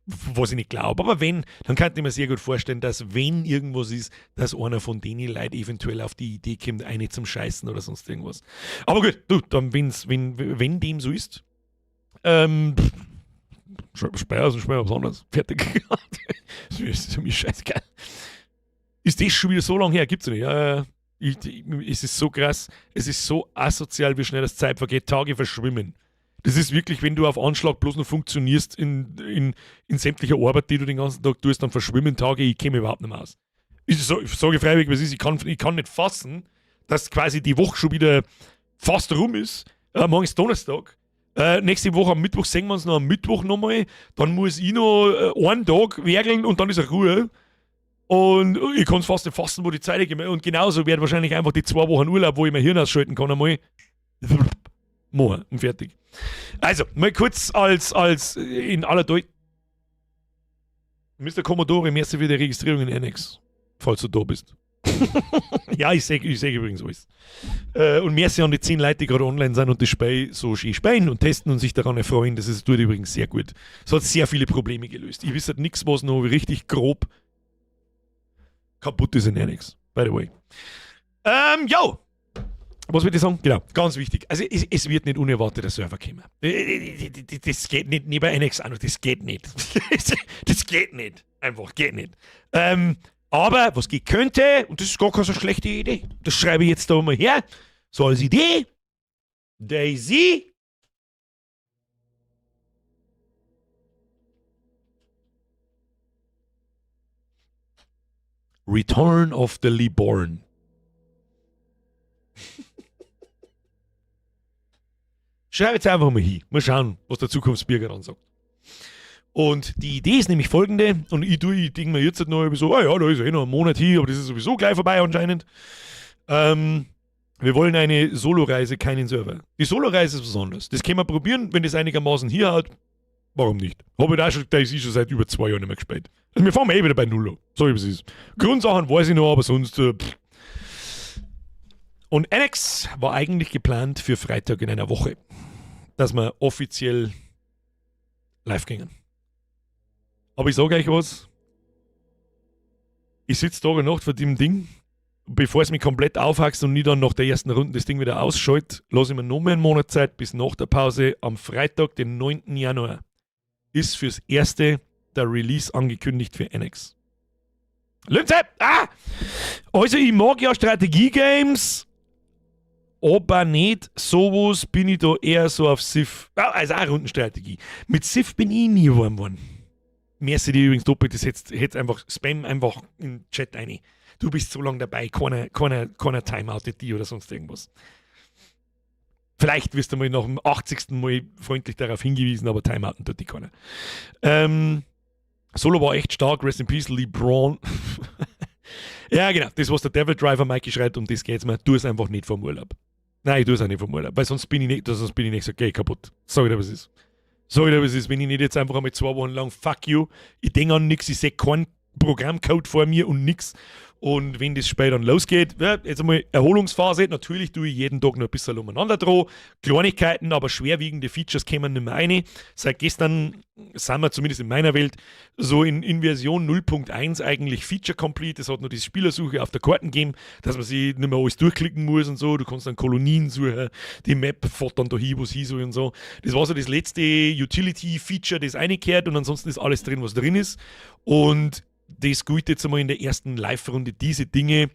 was ich nicht glaube, aber wenn, dann könnte ich mir sehr gut vorstellen, dass wenn irgendwas ist, dass einer von denen Leuten eventuell auf die Idee kommt, eine zum Scheißen oder sonst irgendwas. Aber gut, du, dann wenn dem so ist, Speyer und Speyer was anderes. Fertig. Das ist mir scheißegal. Ist das schon wieder so lange her? Gibt's ja nicht. Ja, ja. Es ist so krass, es ist so asozial, wie schnell das Zeit vergeht. Tage verschwimmen. Das ist wirklich, wenn du auf Anschlag bloß noch funktionierst in sämtlicher Arbeit, die du den ganzen Tag tust, dann verschwimmen Tage, ich käme überhaupt nicht mehr aus. Ich sage freiwillig, was ist, ich kann nicht fassen, dass quasi die Woche schon wieder fast rum ist. Morgen ist Donnerstag. Nächste Woche am Mittwoch sehen wir uns noch am Mittwoch nochmal. Dann muss ich noch einen Tag werkeln und dann ist Ruhe. Und ich kann's fast nicht fassen, wo die Zeit geht. Und genauso wird wahrscheinlich einfach die 2 Wochen Urlaub, wo ich mein Hirn ausschalten kann, einmal machen und fertig. Also, mal kurz als in aller Deutsch. Mister Commodore, merci für die Registrierung in Annex, falls du da bist. Ja, ich seh übrigens alles. Und merci an die 10 Leute, die gerade online sind und das Spiel so schön spielen und testen und sich daran erfreuen. Das tut übrigens sehr gut. Es hat sehr viele Probleme gelöst. Ich wüsste halt nix, was noch richtig grob kaputt ist in Annex. By the way. Jo! Was würde ich sagen? Genau, ganz wichtig. Also es wird nicht unerwarteter Server kommen. Das geht nicht, neben Annex auch noch, das geht nicht. Das geht nicht. Einfach, geht nicht. Aber was geht könnte, und das ist gar keine so schlechte Idee, das schreibe ich jetzt da mal her, so als Idee, DayZ Return of the Reborn. Schreib jetzt einfach mal hin. Mal schauen, was der Zukunftsbürger dann sagt. Und die Idee ist nämlich folgende, und ich denk mir jetzt noch so, ah ja, da ist ja eh noch ein Monat hin, aber das ist sowieso gleich vorbei anscheinend. Wir wollen eine Solo-Reise, keinen Server. Die Solo-Reise ist besonders. Das können wir probieren, wenn das einigermaßen hier hat. Warum nicht? Hab ich da schon, da ist ich schon seit über 2 Jahren nicht mehr gespielt. Also wir fahren eh wieder bei Null an. So wie es ist. Grundsachen weiß ich noch, aber sonst pff. Und Annex war eigentlich geplant für Freitag in einer Woche, dass wir offiziell live gingen. Aber ich sag euch was, ich sitz Tag und Nacht vor dem Ding, bevor es mich komplett aufhackst und nie dann nach der ersten Runde das Ding wieder ausschalte, lass ich mir noch mehr einen Monat Zeit bis nach der Pause am Freitag, den 9. Januar, ist fürs erste der Release angekündigt für Annex. Linze! Ah! Also ich mag ja Strategie-Games, aber nicht sowas bin ich da eher so auf Civ. Ah, also auch Rundenstrategie. Mit Civ bin ich nie warm geworden. Merci dir übrigens doppelt, das hättest einfach Spam einfach in den Chat rein. Du bist so lange dabei, keiner Timeoutet die oder sonst irgendwas. Vielleicht wirst du mal nach dem 80. Mal freundlich darauf hingewiesen, aber Timeouten tut die keiner. Solo war echt stark, Rest in Peace, LeBron. Ja, genau, das, was der Devil Driver Mikey schreibt, um das geht's mir. Tu es einfach nicht vorm Urlaub. Nein, ich tue es auch nicht vorm Urlaub, weil sonst bin ich nicht, sonst bin ich nicht so, okay, kaputt. Sag ich dir, was ist. Sag ich dir, was ist, wenn ich nicht jetzt einfach einmal 2 Wochen lang, fuck you, ich denk an nix, ich seh keinen Programmcode vor mir und nix. Und wenn das Spiel dann losgeht, ja, jetzt einmal Erholungsphase, natürlich tue ich jeden Tag noch ein bisschen umeinander droh, Kleinigkeiten, aber schwerwiegende Features kommen nicht mehr rein. Seit gestern sind wir zumindest in meiner Welt so in Version 0.1 eigentlich Feature Complete. Es hat nur die Spielersuche auf der Karte gegeben, dass man sich nicht mehr alles durchklicken muss und so. Du kannst dann Kolonien suchen, die Map fährt dann da hin, wo es hin soll und so. Das war so das letzte Utility-Feature, das reingekehrt, und ansonsten ist alles drin, was drin ist. Und das gilt jetzt einmal in der ersten Live-Runde, diese Dinge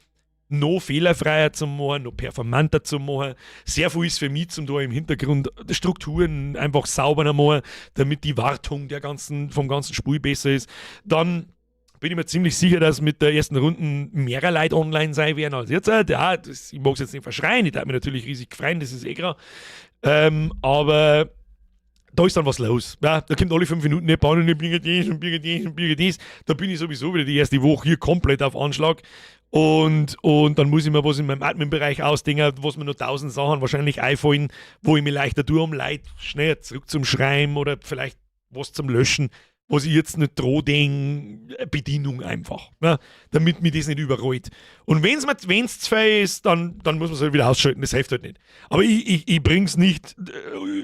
noch fehlerfreier zu machen, noch performanter zu machen. Sehr viel ist für mich zum da im Hintergrund Strukturen einfach sauberer machen, damit die Wartung vom ganzen Spiel besser ist. Dann bin ich mir ziemlich sicher, dass mit der ersten Runde mehr Leute online sein werden als jetzt. Ja, das, ich mag's jetzt nicht verschreien, ich darf mich natürlich riesig freuen, das ist eh klar. Aber da ist dann was los. Ja, da kommt alle 5 Minuten nicht bauen und Birgit dies und Birgit dies und Birgit dies. Da bin ich sowieso wieder die erste Woche hier komplett auf Anschlag. Und dann muss ich mir was in meinem Admin-Bereich ausdenken, was mir noch tausend Sachen wahrscheinlich einfallen, wo ich mich leichter tue, um Leute schnell zurück zum Schreiben oder vielleicht was zum Löschen, was ich jetzt nicht droh denk, Bedienung einfach, ne? Damit mir das nicht überrollt. Und wenn es zu viel ist, dann muss man es halt wieder ausschalten, das hilft halt nicht. Aber ich bring's nicht,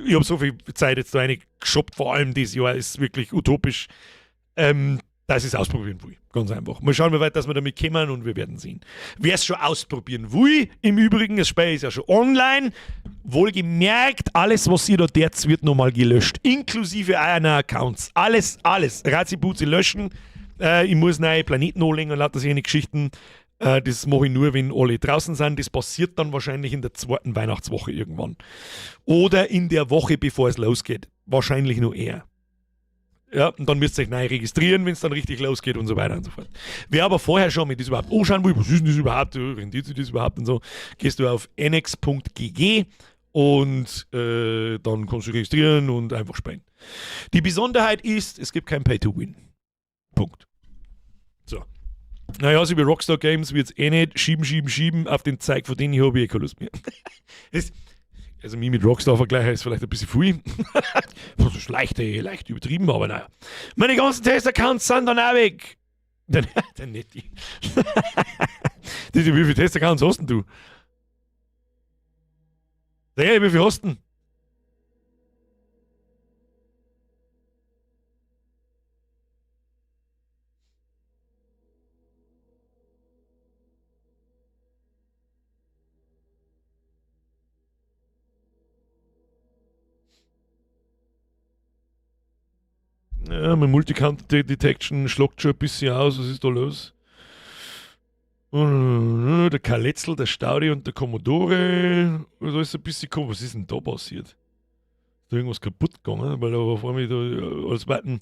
ich habe so viel Zeit jetzt da reingeshoppt, vor allem dieses Jahr ist wirklich utopisch, dass ich es ausprobieren will. Ganz einfach. Mal schauen, wie weit dass wir damit kommen und wir werden sehen. Wer es schon ausprobieren will, im Übrigen, das Spiel ist ja schon online. Wohlgemerkt, alles, was ihr da tut, wird nochmal gelöscht. Inklusive eurer Accounts. Alles, alles. Ratzi-Buzi löschen. Ich muss neue Planeten anlegen und lauter solche Geschichten. Das mache ich nur, wenn alle draußen sind. Das passiert dann wahrscheinlich in der zweiten Weihnachtswoche irgendwann. Oder in der Woche, bevor es losgeht. Wahrscheinlich nur eher. Ja, und dann müsst ihr euch neu registrieren, wenn es dann richtig losgeht und so weiter und so fort. Wer aber vorher schon mit das überhaupt anschauen will, was ist denn das überhaupt, rentiert sich das überhaupt und so, gehst du auf nx.gg und dann kannst du registrieren und einfach spielen. Die Besonderheit ist, es gibt kein Pay-to-Win. Punkt. So. Naja, so wie Rockstar Games wird's eh nicht. Schieben, schieben, schieben. Auf den Zeig von denen habe ich eh keine Lust mehr. Das, also mich mit Rockstar vergleichen ist vielleicht ein bisschen viel. Das ist leicht übertrieben, aber naja. Meine ganzen Test-Accounts sind dann auch weg. Der Netti. Wie viele Test-Accounts hast denn du? Sag, wie viel hast du denn? Ja, mein Multicount Detection schlagt schon ein bisschen aus. Was ist da los? Der Kaletzel, der Staudi und der Commodore. Da ist ein bisschen komisch. Was ist denn da passiert? Ist da irgendwas kaputt gegangen? Weil da auf einmal da als Weiten.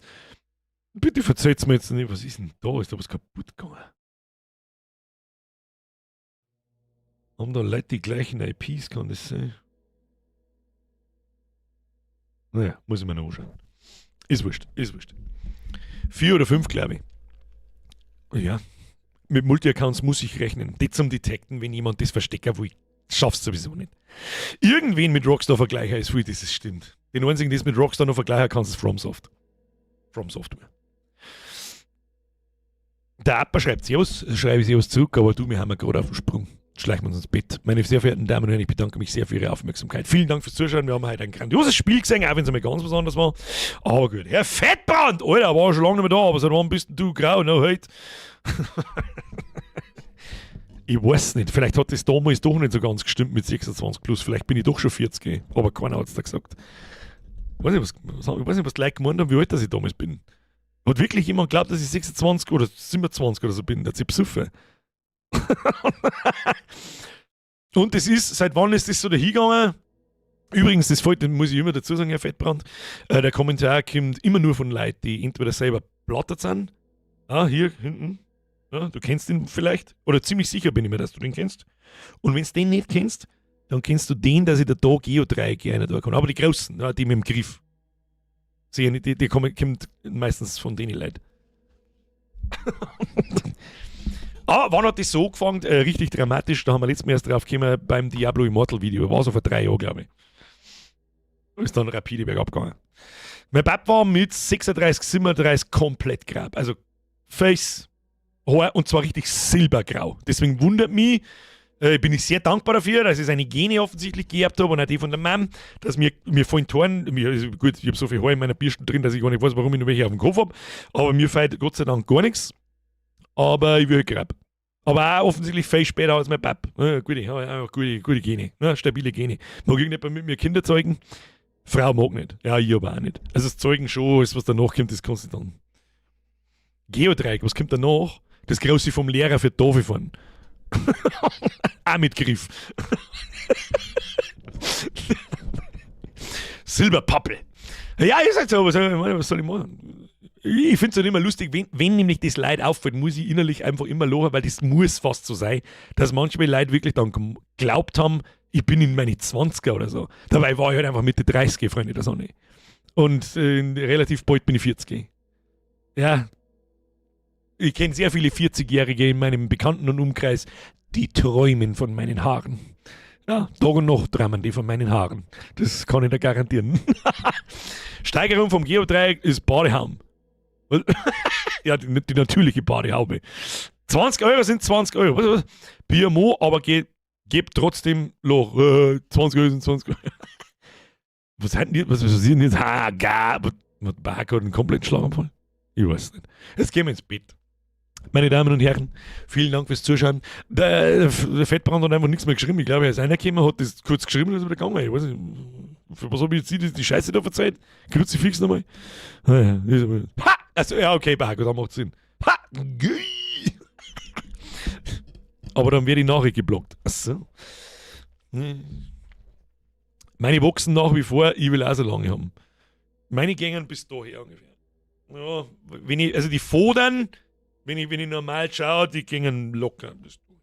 Bitte verzeiht's mir jetzt nicht. Was ist denn da? Ist da was kaputt gegangen? Haben da Leute die gleichen IPs, kann das sein? Naja, muss ich mir noch anschauen. Ist wurscht, ist wurscht. 4 oder 5, glaube ich. Ja, mit Multi-Accounts muss ich rechnen. Die zum Detecten, wenn jemand das verstecken will, schaff's sowieso nicht. Irgendwen mit Rockstar vergleichen ist viel, das ist stimmt. Den einzigen, den es mit Rockstar noch vergleichen kannst, ist FromSoft. From Software. Der Appa schreibt Servus, schreibe ich Servus zurück, aber du, wir haben ja gerade auf dem Sprung. Schleichen wir uns ins Bett. Meine sehr verehrten Damen und Herren, ich bedanke mich sehr für Ihre Aufmerksamkeit. Vielen Dank fürs Zuschauen. Wir haben heute ein grandioses Spiel gesehen, auch wenn es einmal ganz was anderes war. Aber gut. Herr Fettbrand! Alter, war schon lange nicht mehr da, aber seit wann bist denn du grau? No, heute. Ich weiß nicht. Vielleicht hat das damals doch nicht so ganz gestimmt mit 26 plus. Vielleicht bin ich doch schon 40. Aber keiner hat's da gesagt. Ich weiß nicht, was die Leute gemeint haben, wie alt dass ich damals bin. Hat wirklich jemand geglaubt, dass ich 26 oder 27 oder so bin? Der hat sich besoffen. Und das ist, seit wann ist das so dahingegangen? Übrigens, das fällt, muss ich immer dazu sagen, Herr Fettbrand, der Kommentar kommt immer nur von Leuten, die entweder selber plattert sind. Ah, hier hinten. Ja, du kennst ihn vielleicht. Oder ziemlich sicher bin ich mir, dass du den kennst. Und wenn du den nicht kennst, dann kennst du den, dass ich da Geodreieck einer da kann. Aber die Großen, ja, die mit dem Griff. Sicher nicht, die kommen meistens von denen Leuten. Ah, wann hat das so angefangen? Richtig dramatisch, da haben wir letztes Mal erst drauf gekommen beim Diablo Immortal Video. War so vor 3 Jahren, glaube ich. Ist dann rapide bergab gegangen. Mein Pap war mit 36, 37 komplett grab. Also Face, Haar und zwar richtig silbergrau. Deswegen wundert mich, bin ich sehr dankbar dafür, dass ich seine Gene offensichtlich geerbt habe und auch die von der Mom, dass mir fallen Toren, mir, also gut, ich hab so viel Haar in meiner Bürste drin, dass ich gar nicht weiß, warum ich noch welche auf dem Kopf hab, aber mir fällt Gott sei Dank gar nichts. Aber ich will grab. Aber auch offensichtlich viel später als mein Pap. Ja, gute, ja, einfach gute Gene, ne, stabile Gene. Mag irgendjemand mit mir Kinder zeugen? Frau mag nicht. Ja, ich aber auch nicht. Also das Zeugen schon, alles was danach kommt, das kannst du dann. Geodreieck, was kommt danach? Das Große vom Lehrer für Tafel fahren. Auch mit Griff. Silberpappel. Ja, ist halt so, was soll ich machen? Ich find's halt immer lustig, wenn nämlich das Leid auffällt, muss ich innerlich einfach immer lachen, weil das muss fast so sein, dass manchmal Leute wirklich dann geglaubt haben, ich bin in meine 20er oder so. Dabei war ich halt einfach Mitte 30, Freunde der Sonne. Und relativ bald bin ich 40. Ja. Ich kenne sehr viele 40-Jährige in meinem Bekannten- und Umkreis, die träumen von meinen Haaren. Ja, Tag und Nacht träumen die von meinen Haaren. Das kann ich dir garantieren. Steigerung vom Geodreieck ist Badehaum. Ja, die natürliche Badehaube. 20 Euro sind 20 Euro. Was, was? Bier Mo, aber gebt trotzdem Loch. 20 Euro sind 20 Euro. Was hat denn die, was ist denn jetzt? Ha, ga, was, Barker hat einen kompletten Schlaganfall? Ich weiß nicht. Jetzt gehen wir ins Bett. Meine Damen und Herren, vielen Dank fürs Zuschauen. Der Fettbrand hat einfach nichts mehr geschrieben. Ich glaube, er ist reingekommen, hat das kurz geschrieben und ist wieder gegangen. Ich weiß nicht, für was habe ich jetzt die Scheiße da verzeiht? Kruzifix nochmal. Ah, ja, ist aber- Ha! Also, ja, okay, Barker, da macht Sinn. Ha! Gui! Aber dann wird die Nachricht geblockt. Ach so. Meine wachsen nach wie vor, ich will auch so lange haben. Meine gängen bis daher ungefähr. Ja, wenn ich, also die Fodern, wenn ich normal schaue, die gingen locker bis daher.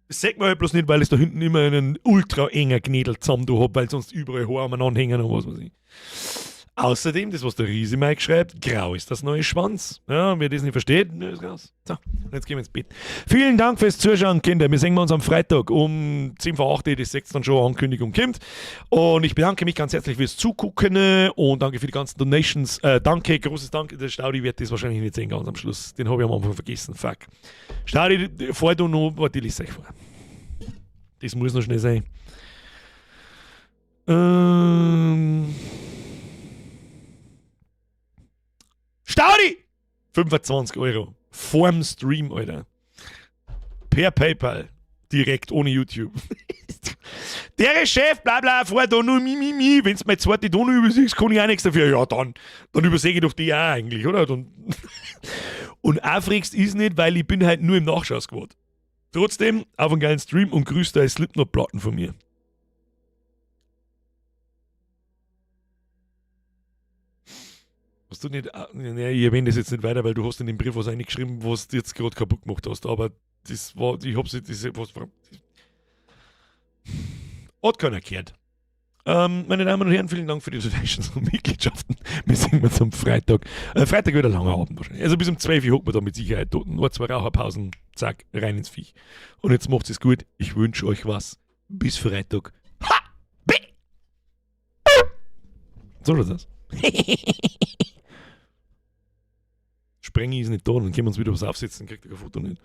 Das sagt man halt bloß nicht, weil ich da hinten immer einen ultra enger Knädel zusammen da hab, weil sonst überall Haare aneinander hängen und was weiß ich. Außerdem, das, was der Riese Mike schreibt, grau ist das neue Schwanz. Ja, wer das nicht versteht, ne, ist raus. So, und jetzt gehen wir ins Bett. Vielen Dank fürs Zuschauen, Kinder. Wir sehen uns am Freitag um 10 vor 8, das sechste dann schon Ankündigung kommt. Und ich bedanke mich ganz herzlich fürs Zugucken und danke für die ganzen Donations. Danke, großes Dank. Der Staudi wird das wahrscheinlich nicht sehen ganz am Schluss. Den habe ich am Anfang vergessen. Fuck. Staudi, fahr du noch, warte, ich lese euch vor. Das muss noch schnell sein. Staudi! 25 Euro. Vorm Stream, Alter. Per PayPal. Direkt, ohne YouTube. Der Chef, bla bla, fahr da nur mi, mi, mi. Wenn's meine zweite Donau übersiehst, kann ich auch nichts dafür. Ja, dann übersehe ich doch die auch eigentlich, oder? Dann und aufregst ist nicht, weil ich bin halt nur im Nachschau-Squad. Trotzdem, auf einen geilen Stream und grüßt deine Slipknot-Platten von mir. Was du nicht, ah, nee, ich erwähne das jetzt nicht weiter, weil du hast in dem Brief was reingeschrieben, was du jetzt gerade kaputt gemacht hast, aber das war, ich hab's nicht, das, was war, hat keiner gehört. Meine Damen und Herren, vielen Dank für die Donations und Mitgliedschaften. Wir sehen uns am Freitag. Freitag wird ein langer Abend wahrscheinlich. Also bis um 12 Uhr hockt man da mit Sicherheit dort. Nur 2 Raucherpausen, zack, rein ins Viech. Und jetzt macht's es gut. Ich wünsche euch was. Bis Freitag. Ha! B! So schaut's aus. Sprengi ist nicht da, dann können wir uns wieder was aufsetzen, kriegt er kein Foto nicht.